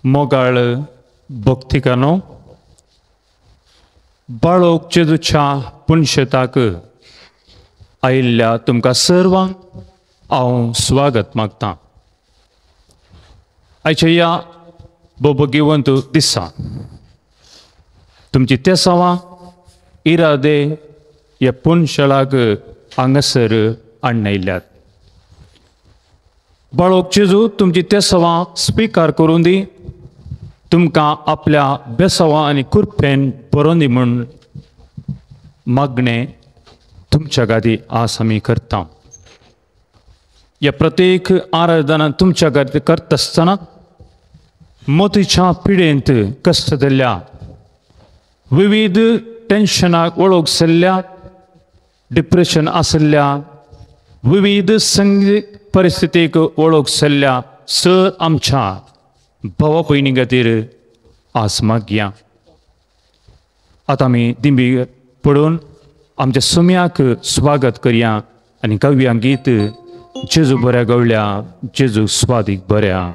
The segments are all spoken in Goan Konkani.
मोगाळ भक्तिकानो, बाळोक जेजूच्या पुनशेताक आयिल्ल्या तुमकां सर्वांक हांव स्वागत मागतां. आयच्या ह्या बोबगिवंत दिसा तुमची तेसावां इरादे ह्या पुनशेळाक हांगासर आणयल्यात. बाळोक जेजू तुमची तेसावां स्विकार करून दी, तुमकां आपल्या बेसावां आनी कुरपेन बरोवन दी म्हूण मागणें तुमच्या खातीर आस आमी करता. ह्या प्रत्येक आराधना तुमच्या खातीर करता आसतना मोतीच्या पिडेंत कश्ट दिल्ल्या, विविध टेन्शनाक वळख जाल्ल्या, डिप्रेशन आशिल्ल्या, विविध संगीत परिस्थितीक वळख जाल्ल्या सर आमच्या भावा भयणी खातीर आस मागया. आतां आमी दिंबी पडून आमच्या सुम्याक स्वागत करया आनी गावया गीत जेजू बऱ्या गवल्या, जेजू स्वादीक बऱ्या.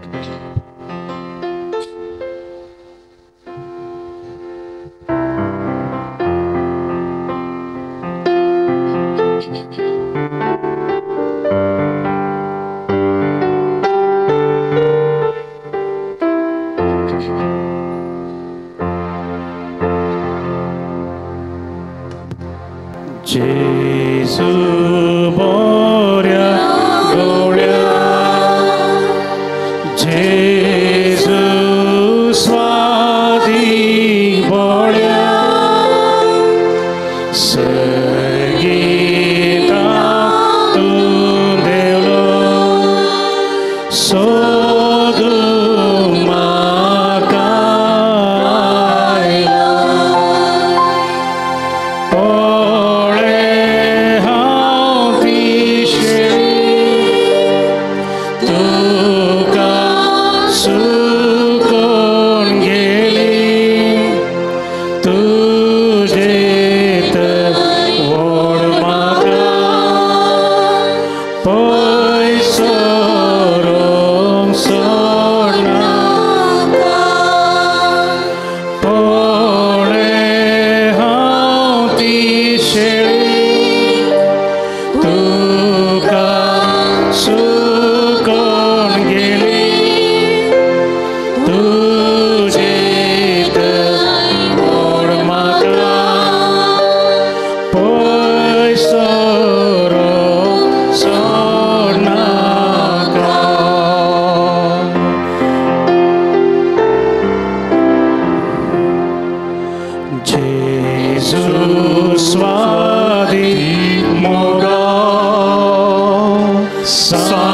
जेजू बऱ्या गवळ्या, जेजू स्वादीक बऱ्या, सर्गीता तूं देवलो सोदूंक म्हाका आयलो.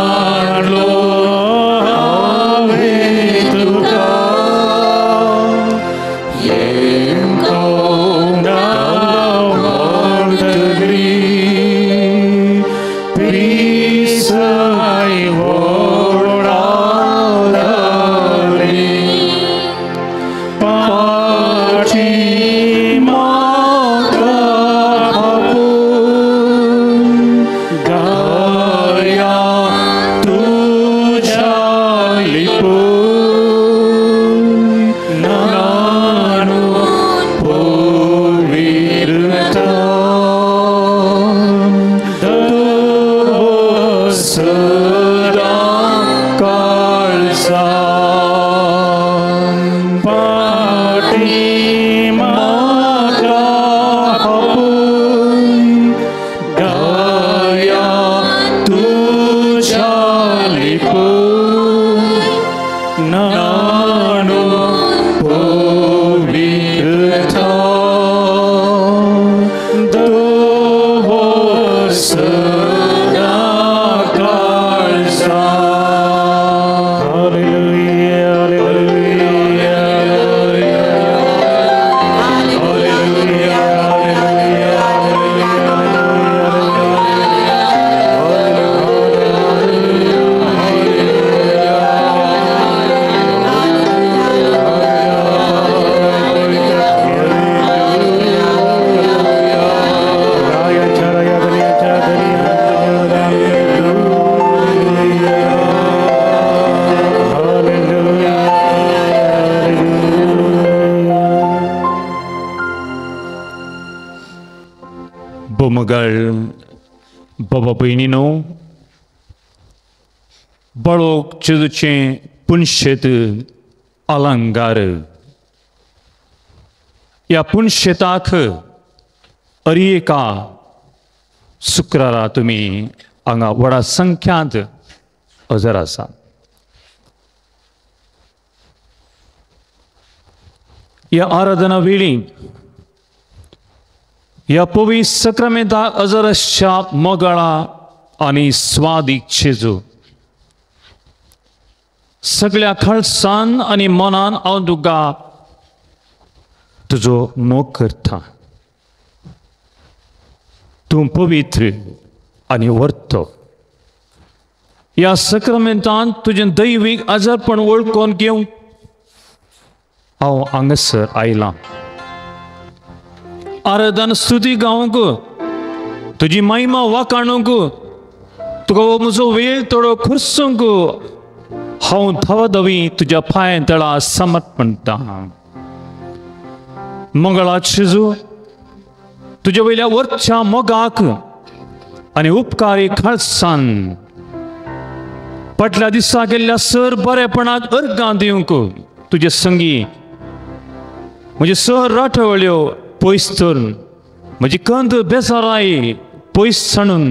Hallelujah. मगळ बाबा भयणीनो, बळोक जेजूचें पुनशेत अलंकार. ह्या पुनशेताक अरी एका शुक्रारा तुमी हांगा व्हडा संख्यांत हजर आसा. ह्या आराधना वेळी ह्या पवित्र सक्रमेंताक हजर आसच्या मोगाळा आनी स्वादीक जेजू, सगळ्या खळसान आनी मनान हांव तुका तुजो मोग करता. तूं पवित्र आनी वर्तो. ह्या सक्रमेंतान तुजें दैवीक आजारपण वळखून घेवंक हांव हांगासर आयलां. आराधन स्तुती गावंक, तुजी महिमा वाखाणूंक, तुका हो म्हजो वेळ थोडो खुर्सूंक हांव धवाधवी तुज्या पांयां तळा समर्पणता. मंगळा जेजू, तुज्या वयल्या वरच्या मोगाक आनी उपकारी खालसान फाटल्या दिसा केल्ल्या सर बरेपणाक अर्गां दिवंक तुजे संगी म्हजे सर राठवळ्यो पयस धरून, म्हजी कंद बेजाराय पयस सांडून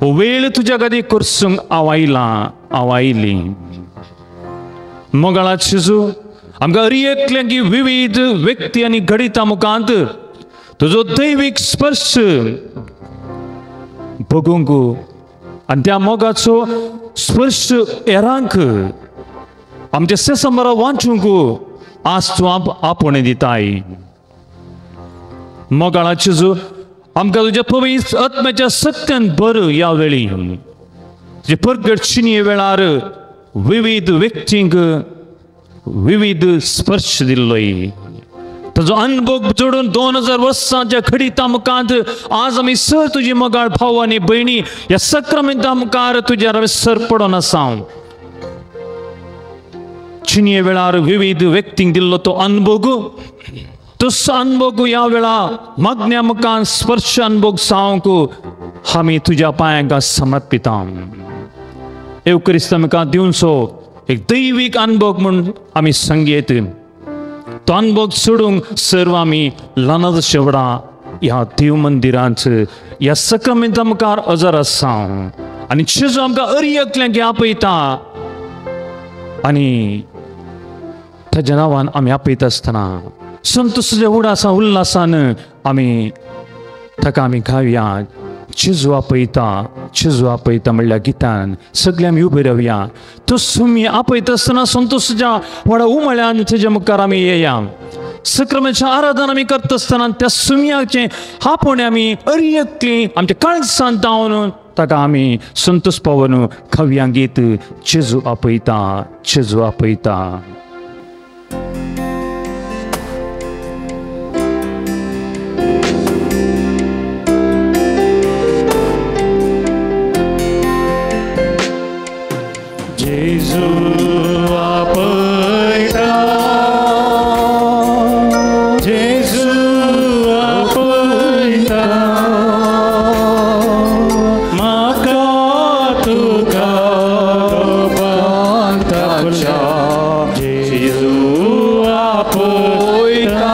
हो वेळ तुज्या खातीर करसूंक हांव आयलां, हांव आयली. मोगाळा जेजू, आमकां हर एकल्यांकी विविध व्यक्ती आनी घडितां मुखांत तुजो दैवीक स्पर्श भोगूंक आनी त्या मोगाचो स्पर्श हेरांक आमच्या सेसंबरा वाचूंक आज तूं आपोवणें दिताय. मोगाळा जेजू, आमकां तुज्या पवित्र आत्म्याच्या सत्यान भर. ह्या वेळी तुजे परगट चिनये वेळार विविध व्यक्तींक विविध स्पर्श दिल्लोय. ताजो अनुभव जोडून 2000 वर्सांच्या घडिता मुखांत आज आमी सर तुजी मोगाळ भाव आनी भयणी ह्या सक्रमेंता मुखार तुज्या आमी सर पडोन आसा. चिनये वेळार विविध व्यक्तींक दिल्लो तो अनुभव, तसो अनुभव ह्या वेळा मागण्या मुखान स्पर्श अनुभव जावंक आमी तुज्या पांयांक समर्पिता. एवक्रिस्त आमकां दिवचो एक दैवीक अनुभव म्हूण आमी संगीत तो अनुभव सोडूंक सर्व आमी ल्हान शेवडा ह्या देव मंदिरांत ह्या सक्रमेंता मुखार हजर आसा. आनी जेजू आमकां अरी एकल्यांक आपयता आनी ताज्या नांवान आमी आपयता आसतना संतोषाच्या उडासा उल्हासान आमी ताका आमी गावया. जेजू आपयता, जेजू आपयता म्हणल्या गितान सगळे आमी उबे रावया. तो सुमी आपयता आसतना संतोषाच्या व्हडा उमळ्यान तेज्या मुखार आमी येया. सक्रमाचें आराधन आमी करता आसतना त्या सुमयाचें आपोवणें आमी अरी एकली आमच्या काळजान धांवन ताका आमी संतोष पावन खावया गीत जेजू आपयता, जेजू आपयता. जेजू आपयता, जेजू आपयता, म्हाका तुका ताच्या जेजू आपयता,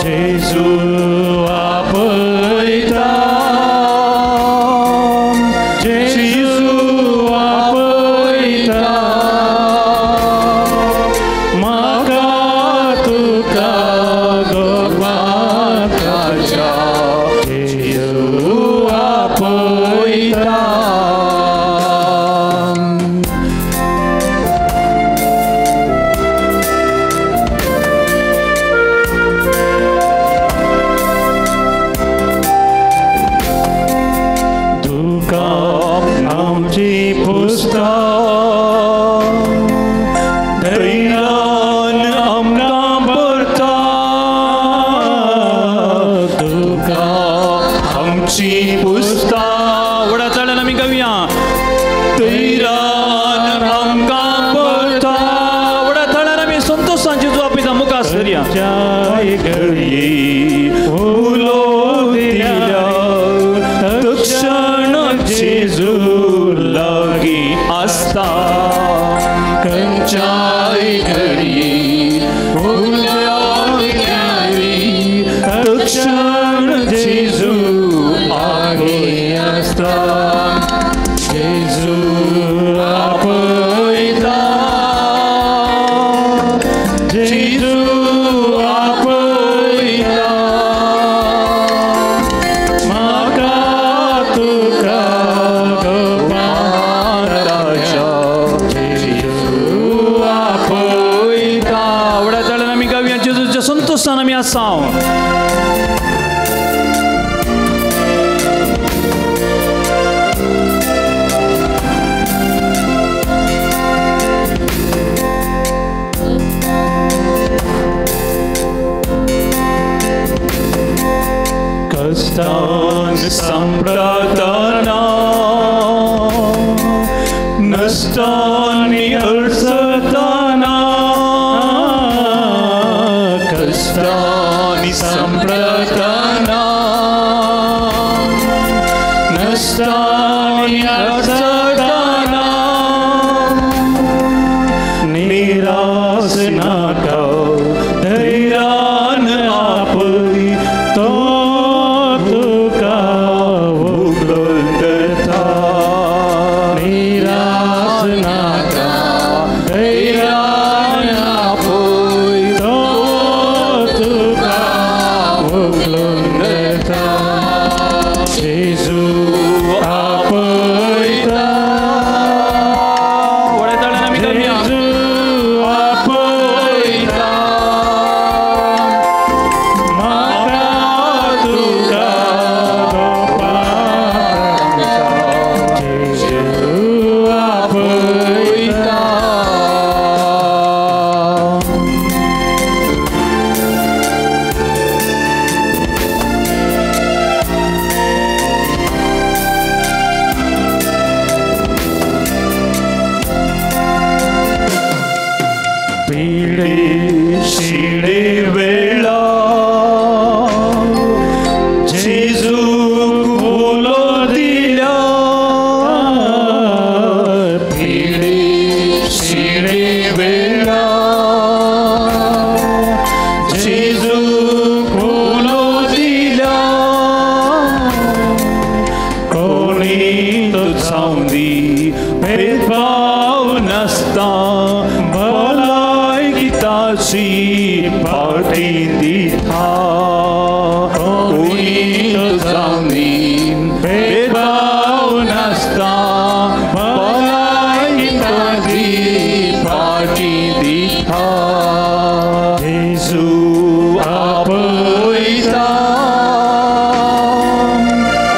जेजू आपयता, जेजू आपयता, म्हाका तुका गोपाताच्या जेजू आपयता. खंयच्याय घडये उलयल्यारी तक्षण जेजू आगे आसता. जेजू आपयता, जेजू आपयता, म्हाका तुका गोपांताच्या जेजू आपयता. व्हडा ताळ्यान आमी गावया जेजूच्या संतोशान आमी आसा. कष्टान सांपडतना नश्टानी अडचतना, कष्टानी सांपडतना नश्टानी अडचतना, निराश नाका धैर्यान आपय तो तुका उगडून धरता. निराश नाका धैर्यान आपय तो तुका उगडून धरता. जेजू आपयता, व्हडा ताळ्यान आमी गावया. जेजू आपयता, म्हाका तुका गोपांताच्या जेजू आपयता. पिढे शिडे वेळा जेजूक उलो दिल्या, पिढे शिडे वेळा जेजूक उलो दिल्या, कोणी तो जावं दी भेदभाव नासता भलायकी ताची पाटी दिता. कोणी तो जावं दी भेदभाव नासता भलायकी ताची पाटी दिता. जेजू आपयता,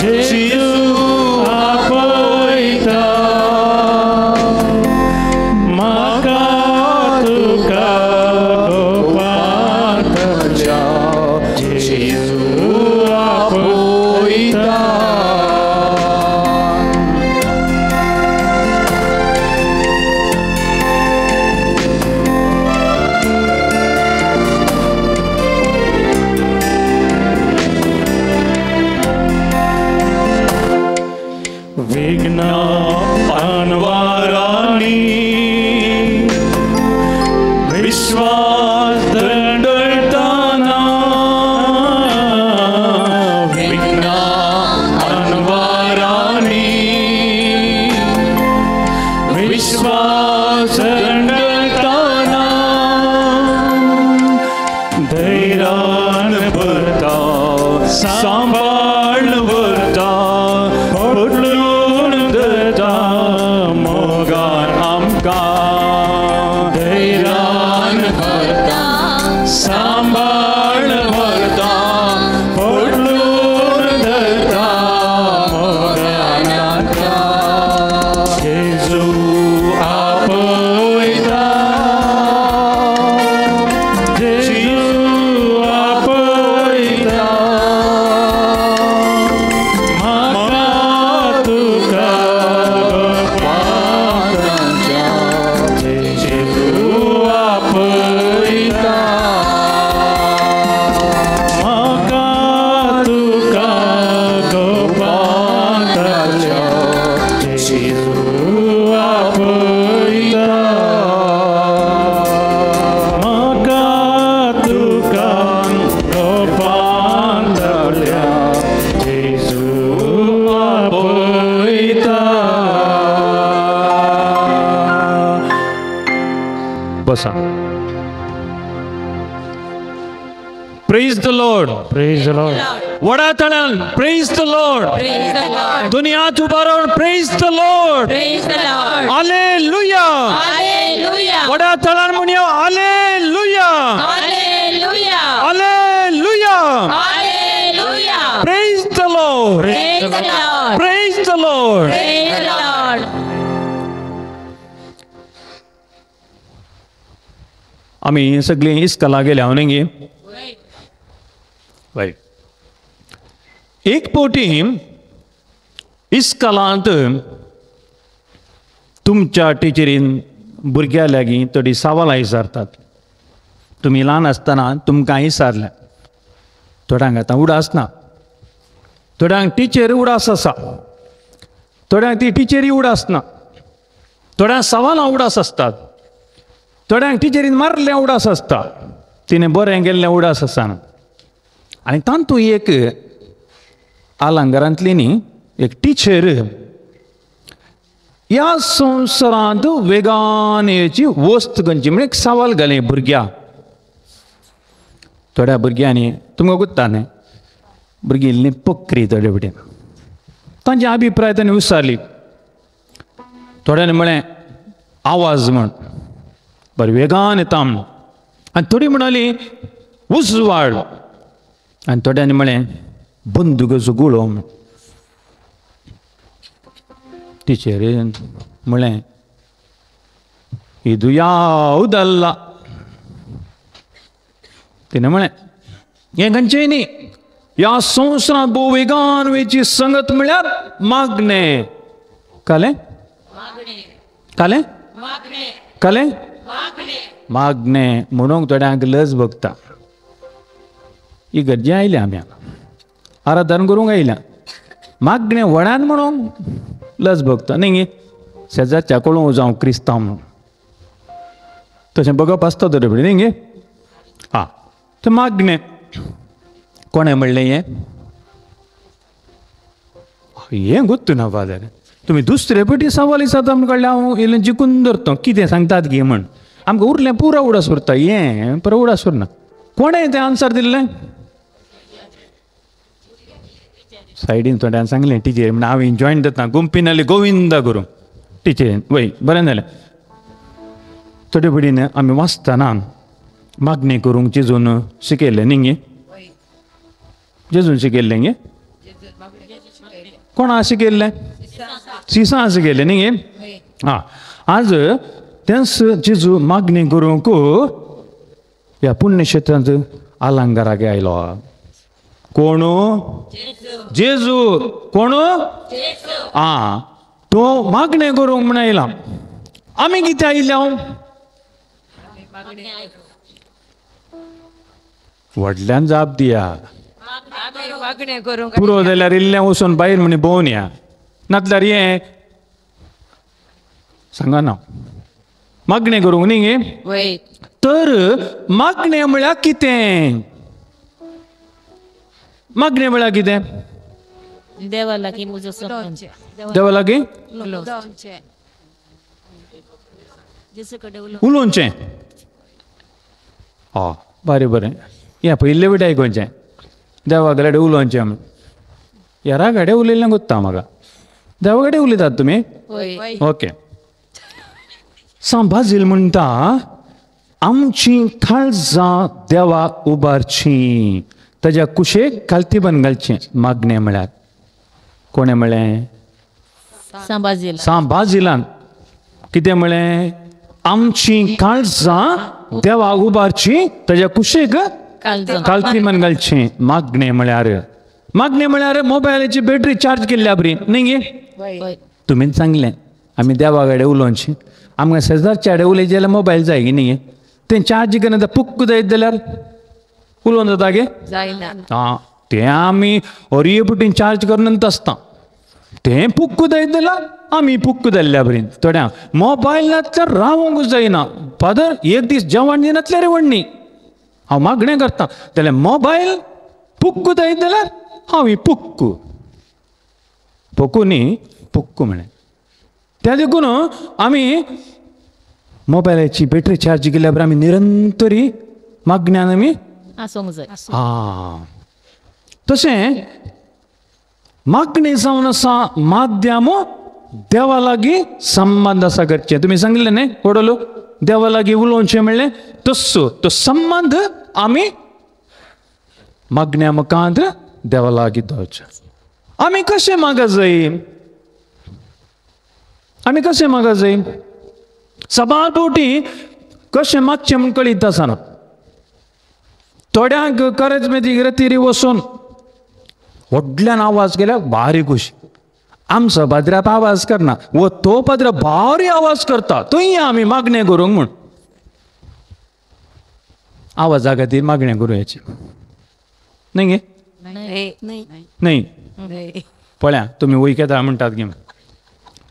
जेजू आपयता, म्हाका तुका गोपांताच्या जेजू आपयता. विघ्न अनवारांनी विश्वास दंडताना, विघ्न अनवारांनी विश्वास दंडताना, धैर्यान भरता सांबाळ व्हरता पडलून धरता मोगान आमकां. धैर्यान भरता सांबाळ व्हरता पडलून धरता मोगान आमकां. जेजू आपयता, जेजू आपयता, म्हाका तुका गोपांताच्या बसा. Praise the Lord. Praise the Lord. व्हडा ताळ्यान praise the Lord. Praise the Lord. दुनियात उबा रावन praise the Lord. Praise the Lord. Hallelujah. Hallelujah. व्हडा ताळ्यान म्हणया hallelujah. Hallelujah. Hallelujah. Hallelujah. Praise the Lord. Praise the Lord. Praise the Lord. Praise the Lord. आमी सगळीं इस्कला गेल्या न्ही वय. एक फावटी इस्कलांत तुमच्या टिचरीन भुरग्यां लागीं थोडीं सवालां विचारतात. तुमी ल्हान आसतना तुमकां विचारलें. थोड्यांक आतां उडास ना, थोड्यांक टिचर उडास आसा, थोड्यांक ती टिचरी उडास ना, थोड्यांक सवालां उडास आसतात, थोड्यांक टिचरीन मारलें उडास आसता, तिणें बरें केल्लें उडास आसना. आनी तातूंत एक आलांगारांतली न्ही एक टिचर ह्या संवसारांत वेगान येवची वस्त खंयची म्हण एक सवाल घालें भुरग्या. थोड्या भुरग्यांनी तुमकां गुत्ता न्ही, भुरगीं इल्लीं पक्री थोडे वटेन तांचे अभिप्राय तांणी विचारली. थोड्यांनी म्हळें आवाज म्हण, बरें वेगान येता म्हण. आनी थोडी म्हणाली उजवाड, आनी थोड्यांनी म्हळें बंदुकाचो गुळो म्हण. टिचरीन म्हळें इदू यावदल्ला. तिणें म्हळें हें खंयचें न्ही, ह्या संवसारांत भोव वेगान वेची संगत म्हळ्यार मागणें. कालें कालें कालें मागणें म्हणूंक थोड्यांक लज भोगता. ही गरजे आयल्या आमी हांगा आराधन करूंक आयल्या, मागणें व्हडान म्हणूंक लज भोगता न्ही गे. शेजारच्या कळोवंक जावं क्रिस्तांव म्हणून तशें बघप आसता थोडे फुडें न्ही गे. आं तें मागणें कोणें म्हणलें हें हें गुत्तू ना फादर, तुमी दुसरे पटी सवाल विचारता म्हण कळ्ळें हांव इल्लें जिखून धरता कितें सांगतात गे म्हण. आमकां उरलें पुरो उडास उरता, हें पुरो उडास उरना. कोणें तें आन्सर दिल्लें? सायडीन थोड्यान सांगलें टिचर म्हण हांव जॉयन जाता गुंपिनाली गोविंदा करूं टिचरीन. वय बरें जालें. थोडे फुडें आमी वाचतना मागणी करूंक जेजून शिकयल्लें न्ही गे. जेजून शिकयल्लें गे. कोणा शिकयल्लें? सिसां शिकयल्लें न्ही गे. आं आज तेंच जेजू मागणी करूंक ह्या पुण्यक्षेत्रांत आलांगाराक आयलो. कोण? जेजू. कोण? आं तो मागणें करूंक म्हण आयला. आमी कितें आयिल्ले? हांव व्हडल्यान जाप दिया. पुरो जाल्यार इल्लें वचून भायर म्हण भोंवन या, नातल्यार हें सांगा ना. मागणें करूंक न्ही गे. तर मागणें म्हळ्यार कितें? मागणें म्हळ्यार कितें? देवा लागीं म्हजो संबंद. देवा लागीं उलोवचें. हय बरें बरें, हें पयलें वटेन आयकोचें देवा कडेन उलोवचें म्हण. हेरा कडेन उलयल्लें गुत्ता म्हाका. देवा कडेन उलयतात तुमी? ओके. सांबाजील म्हणटा आमची काळजां देवाक उबारची, ताज्या कुशेक कालतीबन घालचें. मागणें म्हळ्यार कोणें म्हळें? सांबाजिलान. कितें म्हळें? आमची काळजां देवाक उबारची, ताज्या कुशेक कालतीबन घालचें. मागणें म्हळ्यार, मागणें म्हळ्यार मोबायलाची बॅटरी चार्ज केल्ल्या बरी न्ही गे. तुमीच सांगलें आमी देवा कडेन उलोवचें. आमकां शेजारच्या कडेन उलयत जाल्यार मोबायल जाय गी न्ही गे. तें चार्ज करना पुक्क जायत जाल्यार उलोवन जाता गे? आं तें आमी हरये पटीन चार्ज करून आसता. तें पुक्क जायत जाल्यार आमी पुक्क जाल्ल्या बरीन. थोड्यांक मोबायल नासल्यार रावोंक जायना. फादर एक दीस जेवण दिनासल्यार व्हडणी हांव मागणें करता जाल्यार मोबायल पुक्क जायत जाल्यार हांव पुक्क पोकू न्ही पुक्क म्हळें. त्या देखून आमी मोबायलाची बॅटरी चार्ज केल्या बरोबर आमी निरंतरी मागण्यान आमी आसूंक जाय. आं, तशें मागणी जावन आसा माध्यम देवा लागीं संबंद आसा करचें. तुमी सांगिल्लें न्ही वडोलो, देवा लागीं उलोवचें म्हणलें तसो तो संबंद आमी मागण्या मुखांत देवा लागीं दवरचें. आमी कशें मागा जाय? आमी कशें मागा जाय? सबार फावटी कशें मागचें म्हूण कळीत आसना. थोड्यांक खरेंच मेदी रतीरी वचून व्हडल्यान आवाज केल्यार भारी खुशी. आमचो पाद्र्याप आवाज करना, वो तो पाद्र भारी आवाज करता, थंय आमी मागणें करूंक म्हूण आवाजा खातीर मागणें करूं याचें न्ही गे? न्ही पळया तुमी वळखेता म्हणटात गे.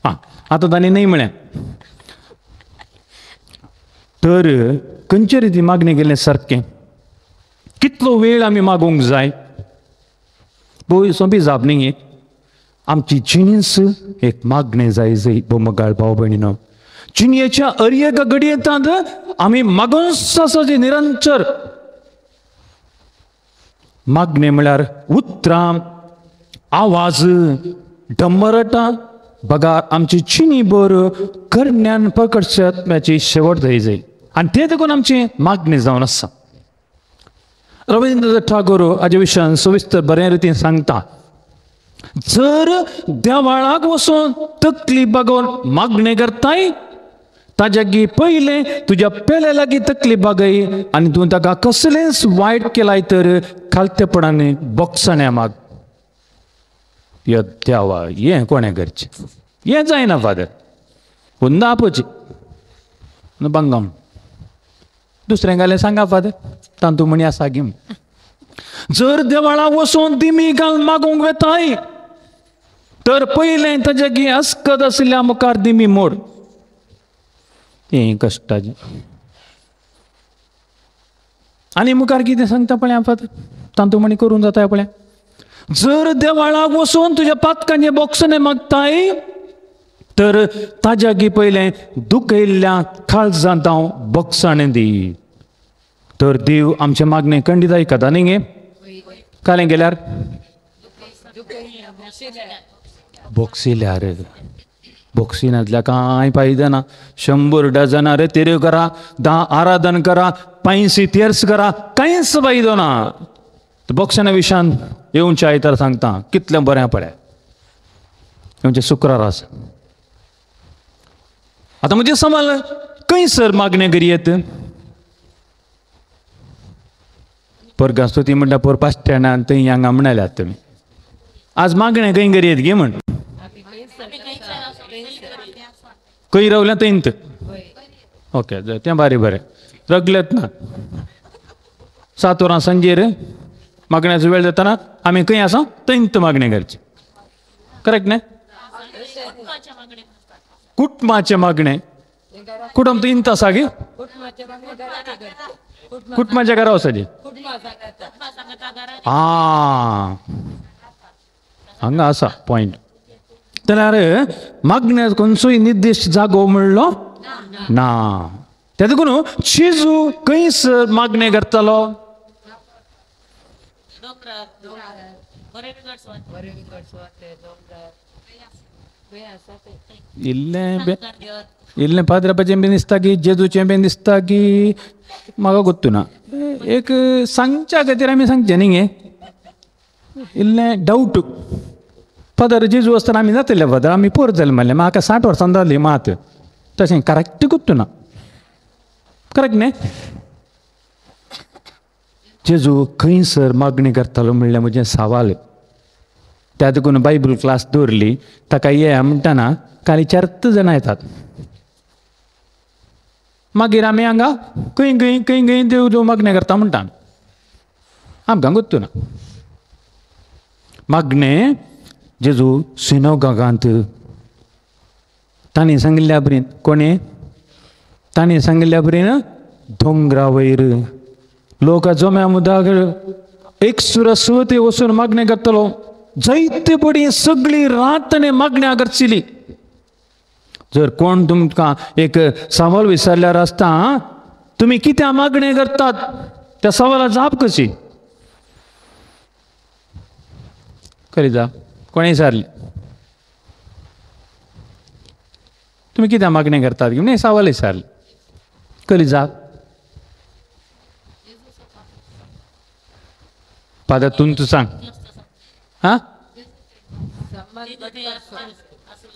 आं, आतां तांणी न्ही म्हळें तर खंयचे रिती मागणें केलें सारकें? कितलो वेळ आमी मागूंक जाय? भोव सोंपी जाप न्ही. आमची जिणेस एक मागणें जाय जय बोमगाळ भाव भयणीनो. जिणेच्या अर एका घडयेंत आमी मागूंच आसा जी निरंतर. मागणें म्हळ्यार उतरां, आवाज, डमरटां बगार आमची जिणी बर करण्यान पकडच्या आत्म्याची शेवट जाय जाय आनी तें देखून आमचें मागणें जावन आसा. रवींद्रनाथ ठागोर हाजे विशयान सविस्तर बरे रितीन सांगता, जर देवाळाक वचून तकली बागोवन मागणें करताय ताज्या पयलें तुज्या पेल्या लागीं तकली बागय आनी तूं ताका कसलेंच वायट केलाय तर खालतेपणान बोगसण्या माग. यो देवा, हें कोणें करचें? हें जायना फादर, हुंदा आपोवची बंगम दुसरें घालें सांगा फादर तांतू म्हणी आसा गी. जर देवाळा वचून दिमी घाल मागूंक वेताय तर पयलें ताज्या गी अस्कत आशिल्ल्या मुखार दिमी मोड. हें कश्टाचें. आनी मुखार कितें सांगता पळया फादर तांतू म्हणी करूंक जाता पळया. जर देवाळाक वचून तुज्या पातकांचें बोगसणें मागताय तर ताज्या गी पयलें दुखयल्ल्या काळजांत हांव बोगसणें दी. तर देव आमचें मागणें खंडीत आयकता न्ही गे? कालें गेल्यार बोगसिल्यार बोगसिनांतल्या कांय फायदा ना. 100 डजनां रे तेऱ्यो करा, 10 आराधन करा, 85 तेर्स करा, कांयच फायदो ना. बोगसणा विशयान येवचें आयतार सांगता कितलें बरें पळय. येवचें शुक्रार आसा. आतां म्हजें सवाल खंयसर मागणें करी येत? पोरगां स्तुती म्हणटा पोर पास्टॅण्डान थंय हांगा म्हणाल्यात तुमी आज मागणें खंय करी येत गे म्हण? खंय रावल्या थंयत? ओके, तें बारी बरें रगलेत ना. 7 वरां सांजेर मागण्याचो वेळ जाताना आमी खंय आसा थंयत मागणें करचें. करेक्ट न्ही? कुटुंबाचें मागणें. कुटुंब थंयत आसा गे? कुटुंबाच्या घरा वचपाचें. आं, हांगा आसा पॉयंट. जाल्यार मागण्या खंयचोय निर्दिश्ट जागो म्हणलो ना. तें देखून जेजू खंयसर मागणें करतालो? इल्लें इल्लें पाद्रापाचें बीन दिसता की जेजूचें बीन दिसता की म्हाका गोत्तू ना. एक सांगच्या खातीर आमी सांगचें न्ही गे, इल्लें डावट. फादर जेजू आसतना आमी जातले फादर, आमी पोर जाले म्हणलें म्हाका 60 वर्सां जाली मात तशें करेक्ट गोत्तू ना. करेक्ट न्ही? जेजू खंयसर मागणी करतालो म्हणल्यार म्हजें सवाल. त्या देखून बायबल क्लास दवरली ताका ये म्हणटना काली 4 जाणां येतात. मागीर आमी हांगा खंय खंय खंय खंय देव देव मागणें करता म्हणटा आमकां गोत्तू ना. मागणें जेजू सिनोगागांत तांणी सांगिल्ल्या बरीन कोणें तांणी सांगिल्ल्या बरीन दोंगरा वयर लोक जम्या मुदाक एक सुरस्वती वचून मागणें करतलो. जायते पडी सगळी रात ताणें मागण्या करचिली. जर कोण तुमकां एक सवाल विचारल्यार आसता तुमी कित्याक मागणें करतात त्या सवाला जाप कशी करी जाप कोणें विचारली तुमी कित्याक मागणें करतात न्ही सवाल विचारलें करी जाप फादर तूं तूं सांग हां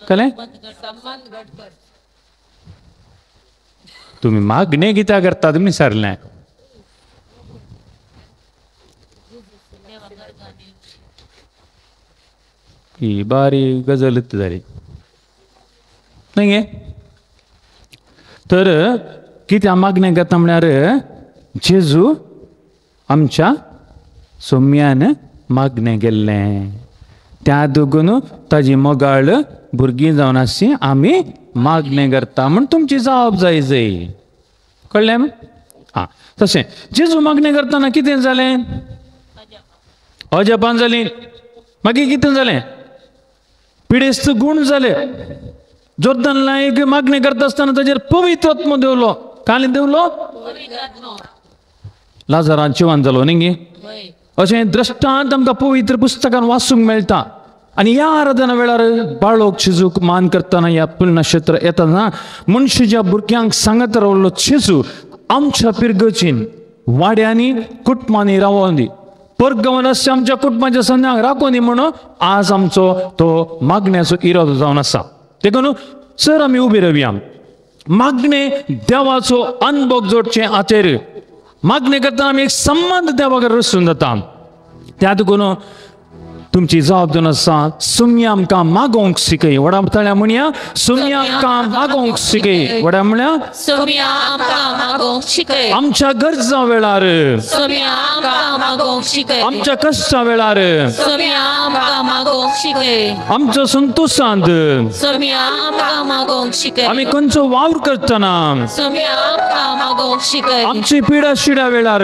कळ्ळें तुमी मागणें कित्याक करतात तुमी विचारलें ही बारी गजल जाली न्ही गे तर कित्याक मागणें करता म्हळ्यार जेजू आमच्या सोम्यान मागणें केल्लें त्या दोगून ताजी मोगाळ भुरगीं जावन आसची आमी मागणें करता म्हूण तुमची जाप जाय जाय कळ्ळें आं तशें जेजू मागणें करतना कितें जालें अजापान जालीं मागीर कितें जालें पिडेस्त गूण जाले जोर्दन लायक मागणें करता आसतना ताजेर पवित्र आत्मो देवलो काली देवलो लाजारान जिवान जालो न्ही गे अशें दृश्टांत आमकां पवित्र पुस्तकान वाचूंक मेळटा आनी ह्या आराधना वेळार बाळोक जेजूक मान करतना ह्या पुण्यक्षेत्र येतना मनशाच्या भुरग्यांक सांगत रावलो जेजू आमच्या पिरगचीन वाड्यांनी कुटुंबांनी रावोन दी परगमन आसचें आमच्या कुटुंबाच्या संद्यांक राखोन दी म्हणून आज आमचो तो मागण्याचो इरादो जावन आसा देखून सर आमी उबी रावया मागणें देवाचो अनभोग जोडचें हाचेर मागणें करतना आमी एक संबंद देवा कडेन रसून जाता त्या देखून तुमची जबाबदारी जावन आसा सुम्या आमकां मागोवंक शिकय व्हडा ताळ्या म्हणया सुम्या आमकां मागोवंक शिकय व्हडा म्हणया सुम्या आमकां मागोवंक शिकय आमच्या गरजां वेळार सुम्या आमकां मागोवंक शिकय आमच्या कश्टा वेळार सुम्या आमकां मागोवंक शिकय आमच्या संतोशांत सुम्या आमकां मागोवंक शिकय आमी खंयचो वावर करतना सुम्या आमकां मागोवंक शिकय आमची पिडा शिडा वेळार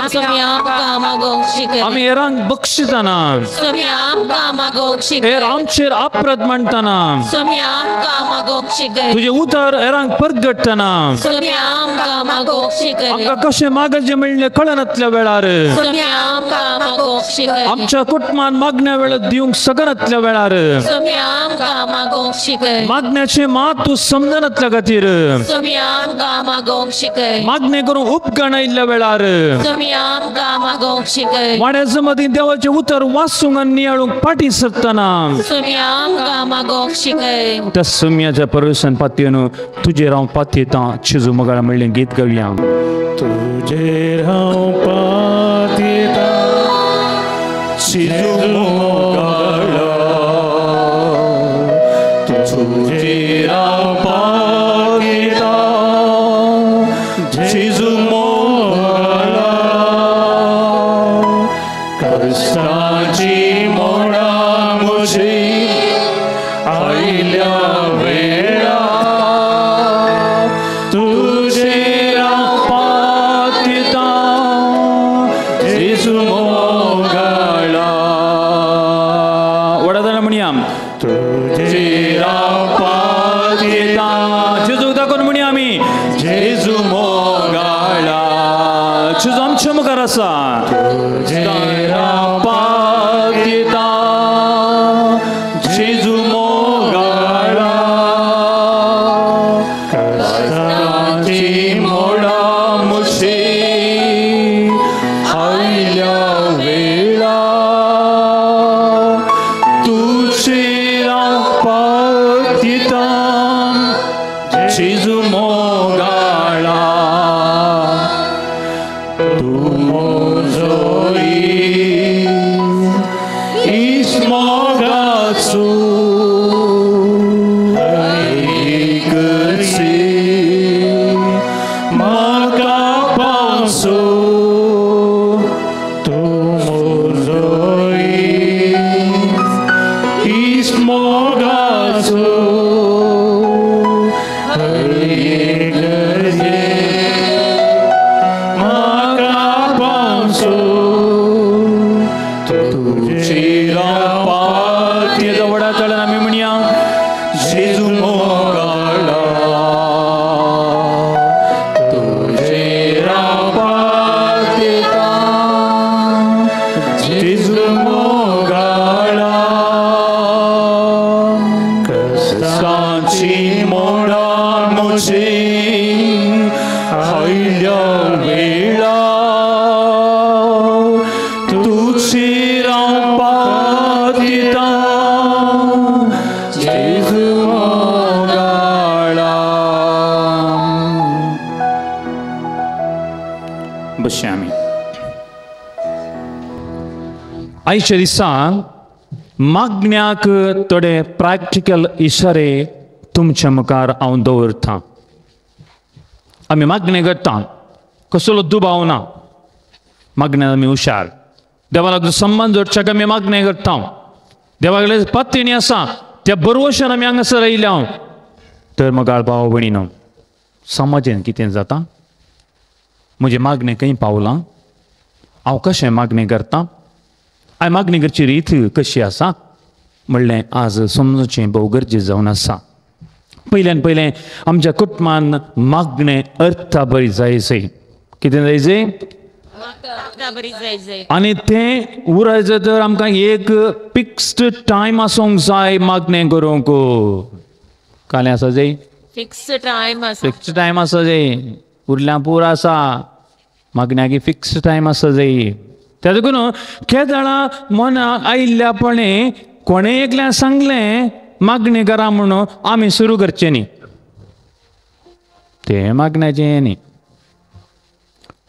सुम्या आमकां मागोवंक शिकय आमी हेरांक बक्षितना सुम्या आमकां मागोवंक शिकय हेर आमचेर अपराध मांडटना सुम्या आमकां मागोवंक शिकय तुजें उतर हेरांक परगटतना सुम्या आमकां मागोवंक शिकय आमकां कशें मागचें म्हणलें कळनातल्या वेळार सुम्या आमकां मागोवंक शिकय आमच्या कुटुंबान मागण्या वेळार दिवंक शकनातल्या वेळार सुम्या आमकां मागोवंक शिकय मागण्याचें मात तूं समजनातल्या खातीर सुम्या आमकां मागोवंक शिकय मागणें करून उपकरण आयिल्ल्या वेळार सुम्या आमकां मागोवंक शिकय वाड्याच्या मदीं देवाचें उतर वाचूंक आनी नियाळूंक फाटीं सरतना सुम्या आमकां मागोवंक शिकय त्या सुम्याच्या परवेशान पातयेन तुजेर हांव पातयेतां जेजू मोगाळ म्हणलें गीत गावया तुजेर हांव पातयेतां जेजू मोगाळा तुजेर हांव पातयेतां जेजू मोगाळा कश्टाची मोडां म्हजी आयल्या वेळा तुजेर हांव पातयेतां जेजू मोगाळा व्हडा जाणा म्हणया तुजेर हांव पातयेतां जेजूक दाखोवन म्हणया आमी जेजू मोगाळा जेजू आमच्या मुखार आसा तुजेर हांव पातयेतां जेजू मोगाळा कश्टाची मोडां म्हजी आयल्या वेळा तुजेर हांव पातयेतां जेजू मोगाळा तूं म्हजो आयल्या वेळा तुझी हांव पातितां जेजू मोगाळा. बसया आमी. आयच्या दिसा मागण्याक थोडे प्रॅक्टिकल इशारे तुमच्या मुखार हांव दवरतां. आमी मागणें करता, कसलो दुबाव ना, मागण्याक आमी हुशार. देवा लागून संबंद जोडच्याक आमी मागणें करता. देवा कडेन पत्तिणी आसा त्या बरवशान आमी हांगासर आयल्या. तर मगाळ भाव भयणीनो, समाजेन कितें जाता, म्हजें मागणें खंय पावलां, हांव कशें मागणें करता, हांवें मागणी करची रीत कशी आसा म्हणलें आज समजूचें भोव गरजेचें जावन आसा. पयल्यान पयलें आमच्या कुटुंबान मागणें अर्था बरी जाय जाय. कितें जाय जाय? आनी तें उरायचें तर आमकां एक फिक्स्ड टायम आसूंक जाय मागणें करूंक. कालें आसा जाय? फिक्स्ड टायम आसा. फिक्स्ड टायम आसा जाय. उरल्या पूर आसा मागण्याक फिक्स्ड टायम आसा जाय. त्या देखून केदळा मनाक आयिल्ल्यापणे कोणें एकल्यान सांगलें मागणें करा म्हणून आमी सुरू करचें न्ही, तें मागण्याचें न्ही.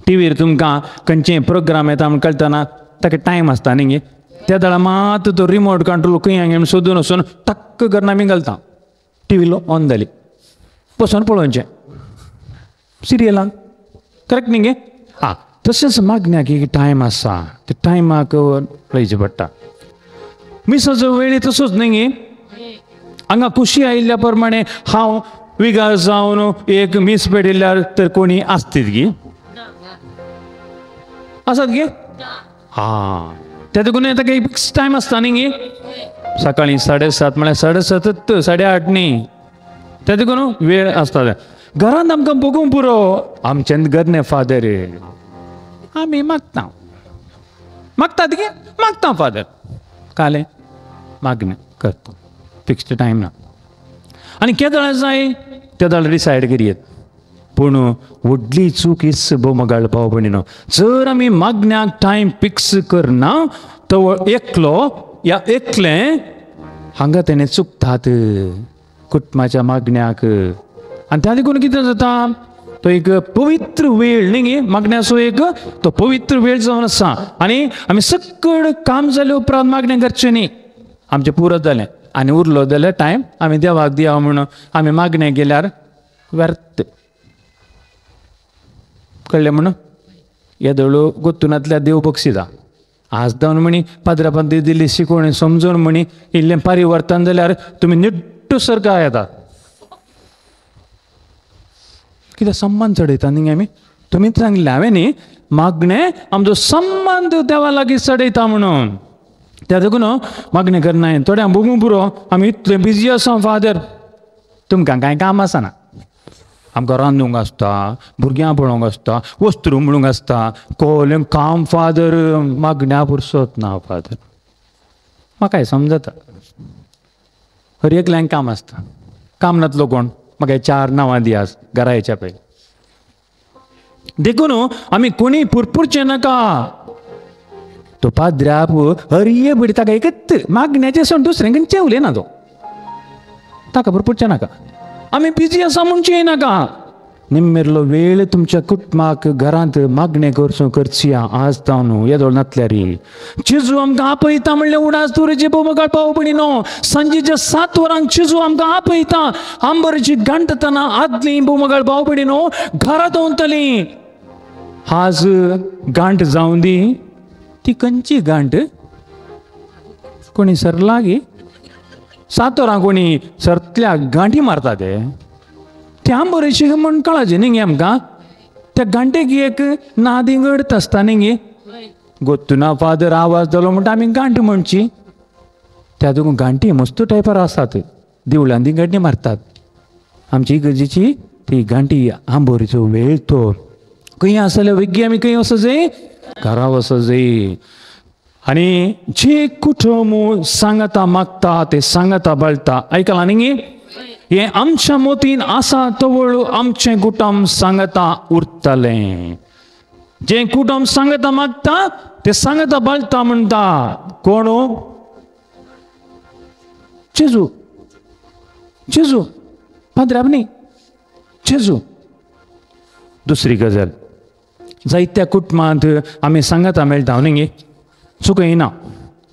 टिवीर तुमकां खंयचें प्रोग्राम येता म्हूण कळटना ताका टायम आसता न्ही गे, त्या दळा मात तो रिमोट कंट्रोल खंय हांगा सोदून वचून टक्क करून आमी घालता. टिवी ऑन जाली बसून पळोवचें सिरियलान, करेक्ट न्ही गे? आं, तशेंच मागण्याक एक टायम आसा, त्या टायमाक पळयचें पडटा. मिसाचो वेळ तसोच न्ही गे, हांगा खुशी आयिल्ल्या प्रमाणे हांव विगार जावन एक मीस पेटिल्ल्यार तर कोणी आसतीत गी, आसात गे? हां, त्या देखून ताका एक फिक्स टायम आसता न्ही गे, सकाळीं 7:30 म्हळ्यार 7:30 8:30 न्ही, त्या देखून वेळ आसता. घरांत आमकां बगूंक पुरो, आमच्यान घरने फादर आमी मागता, मागतात गे, मागता फादर कालें मागणें करता, फिक्स्ड टायम ना. आनी केदळा जाय तेदळा डिसायड करयेत. पूण व्हडली चूक हीच भोव भाव भयणीनो, जर आमी मागण्याक टायम फिक्स करना तो एकलो या एकलें हांगा तेणें चुकतात कुटुंबाच्या मागण्याक. आनी त्या देखून कितें जाता, तो एक पवित्र वेळ न्ही गे, मागण्याचो एक तो पवित्र वेळ जावन आसा. आनी आमी सकळ काम जाले उपरांत मागणें करचें न्ही, आमचें पुरो जालें आनी उरलो जाल्यार टायम आमी देवाक दिया म्हणून आमी मागणें केल्यार व्यर्थ. कळ्ळें म्हणून येदोळू गोत्तुनांतल्या देव बक्षिता आज जावन म्हणी पाद्रा दिल्ली शिकवण समजून म्हणी इल्लें परिवर्तन जाल्यार तुमी निट्टू सरकार येतात. कित्याक सम्मान चडयता न्ही आमी, तुमीच सांगलें हांवें न्ही, मागणें आमचो संबंद देवा लागीं चडयता म्हणून. त्या देखून मागणें करनाय थोड्यांक बगूंक पुरो, आमी इतले बिजी आसा फादर, तुमकां कांय काम आसना, आमकां रांदूंक आसता, भुरग्यां पळोवंक आसता, वस्त्रू म्हणूंक आसता, कोलें काम फादर, मागण्या पुरसत ना फादर. म्हाकाय समजता हर एकल्यांक काम आसता, काम नातलो कोण, म्हाका 4 नांवां दी आज घरा येच्या पयलीं. देखून आमी कोणी पुरपुरचें नाका. तो पाद्र्याप हरये बडी ताका एकच मागण्याचें सोड दुसरें खंयचें उलयना तो, ताका पुरपुरचें नाका. आमी बिजी आसा म्हणचें नाका. निम्मेरलो वेळ तुमच्या कुटुंबाक घरांत मागणें करचो करची आज जावन येदोळ नातल्यार. जेजू आमकां आपयता म्हणलें उडास तुरेचे भोवमगाळ पाव भयणीनो, सांजेच्या 7 वरांक जेजू आमकां आपयता. आंबरची गांठतना आदली भोवमगाळ भाव भयणीनो घरांत वतली. आज गांठ जावन दी, ती खंयची गांठ, कोणी सरला गी 7 वरां कोणी सरतल्या गांठी मारता ते, त्या बरेशी म्हण कळाचें न्ही गे आमकां. त्या गांठेक एक नादिंगड आसता न्ही गे, गोत्तुना फादर आवाज जालो म्हणटा आमी गांठ म्हणची. त्या देखून गांठी मस्त टायपार आसात, देवळान ती गांठी मारतात. आमची गरजेची ती गांठी आंबोरीचो वेळ तो खंय आसले वेगळी आमी खंय वचो जाय, घरा वचो जाय. आनी जे कुटुंब सांगता मागता ते सांगता बळटा, आयकलां न्ही गे? हें आमच्या मोतीन आसा तवळ आमचें कुटुंब सांगता उरतलें. जें कुटुंब सांगता मागता तें सांगता बालता म्हणटा कोण? जेजू. जेजू पाद्राब न्ही, जेजू. दुसरी गजाल, जायत्या कुटुंबांत आमी सांगता मेळटा न्ही गे, चुकयना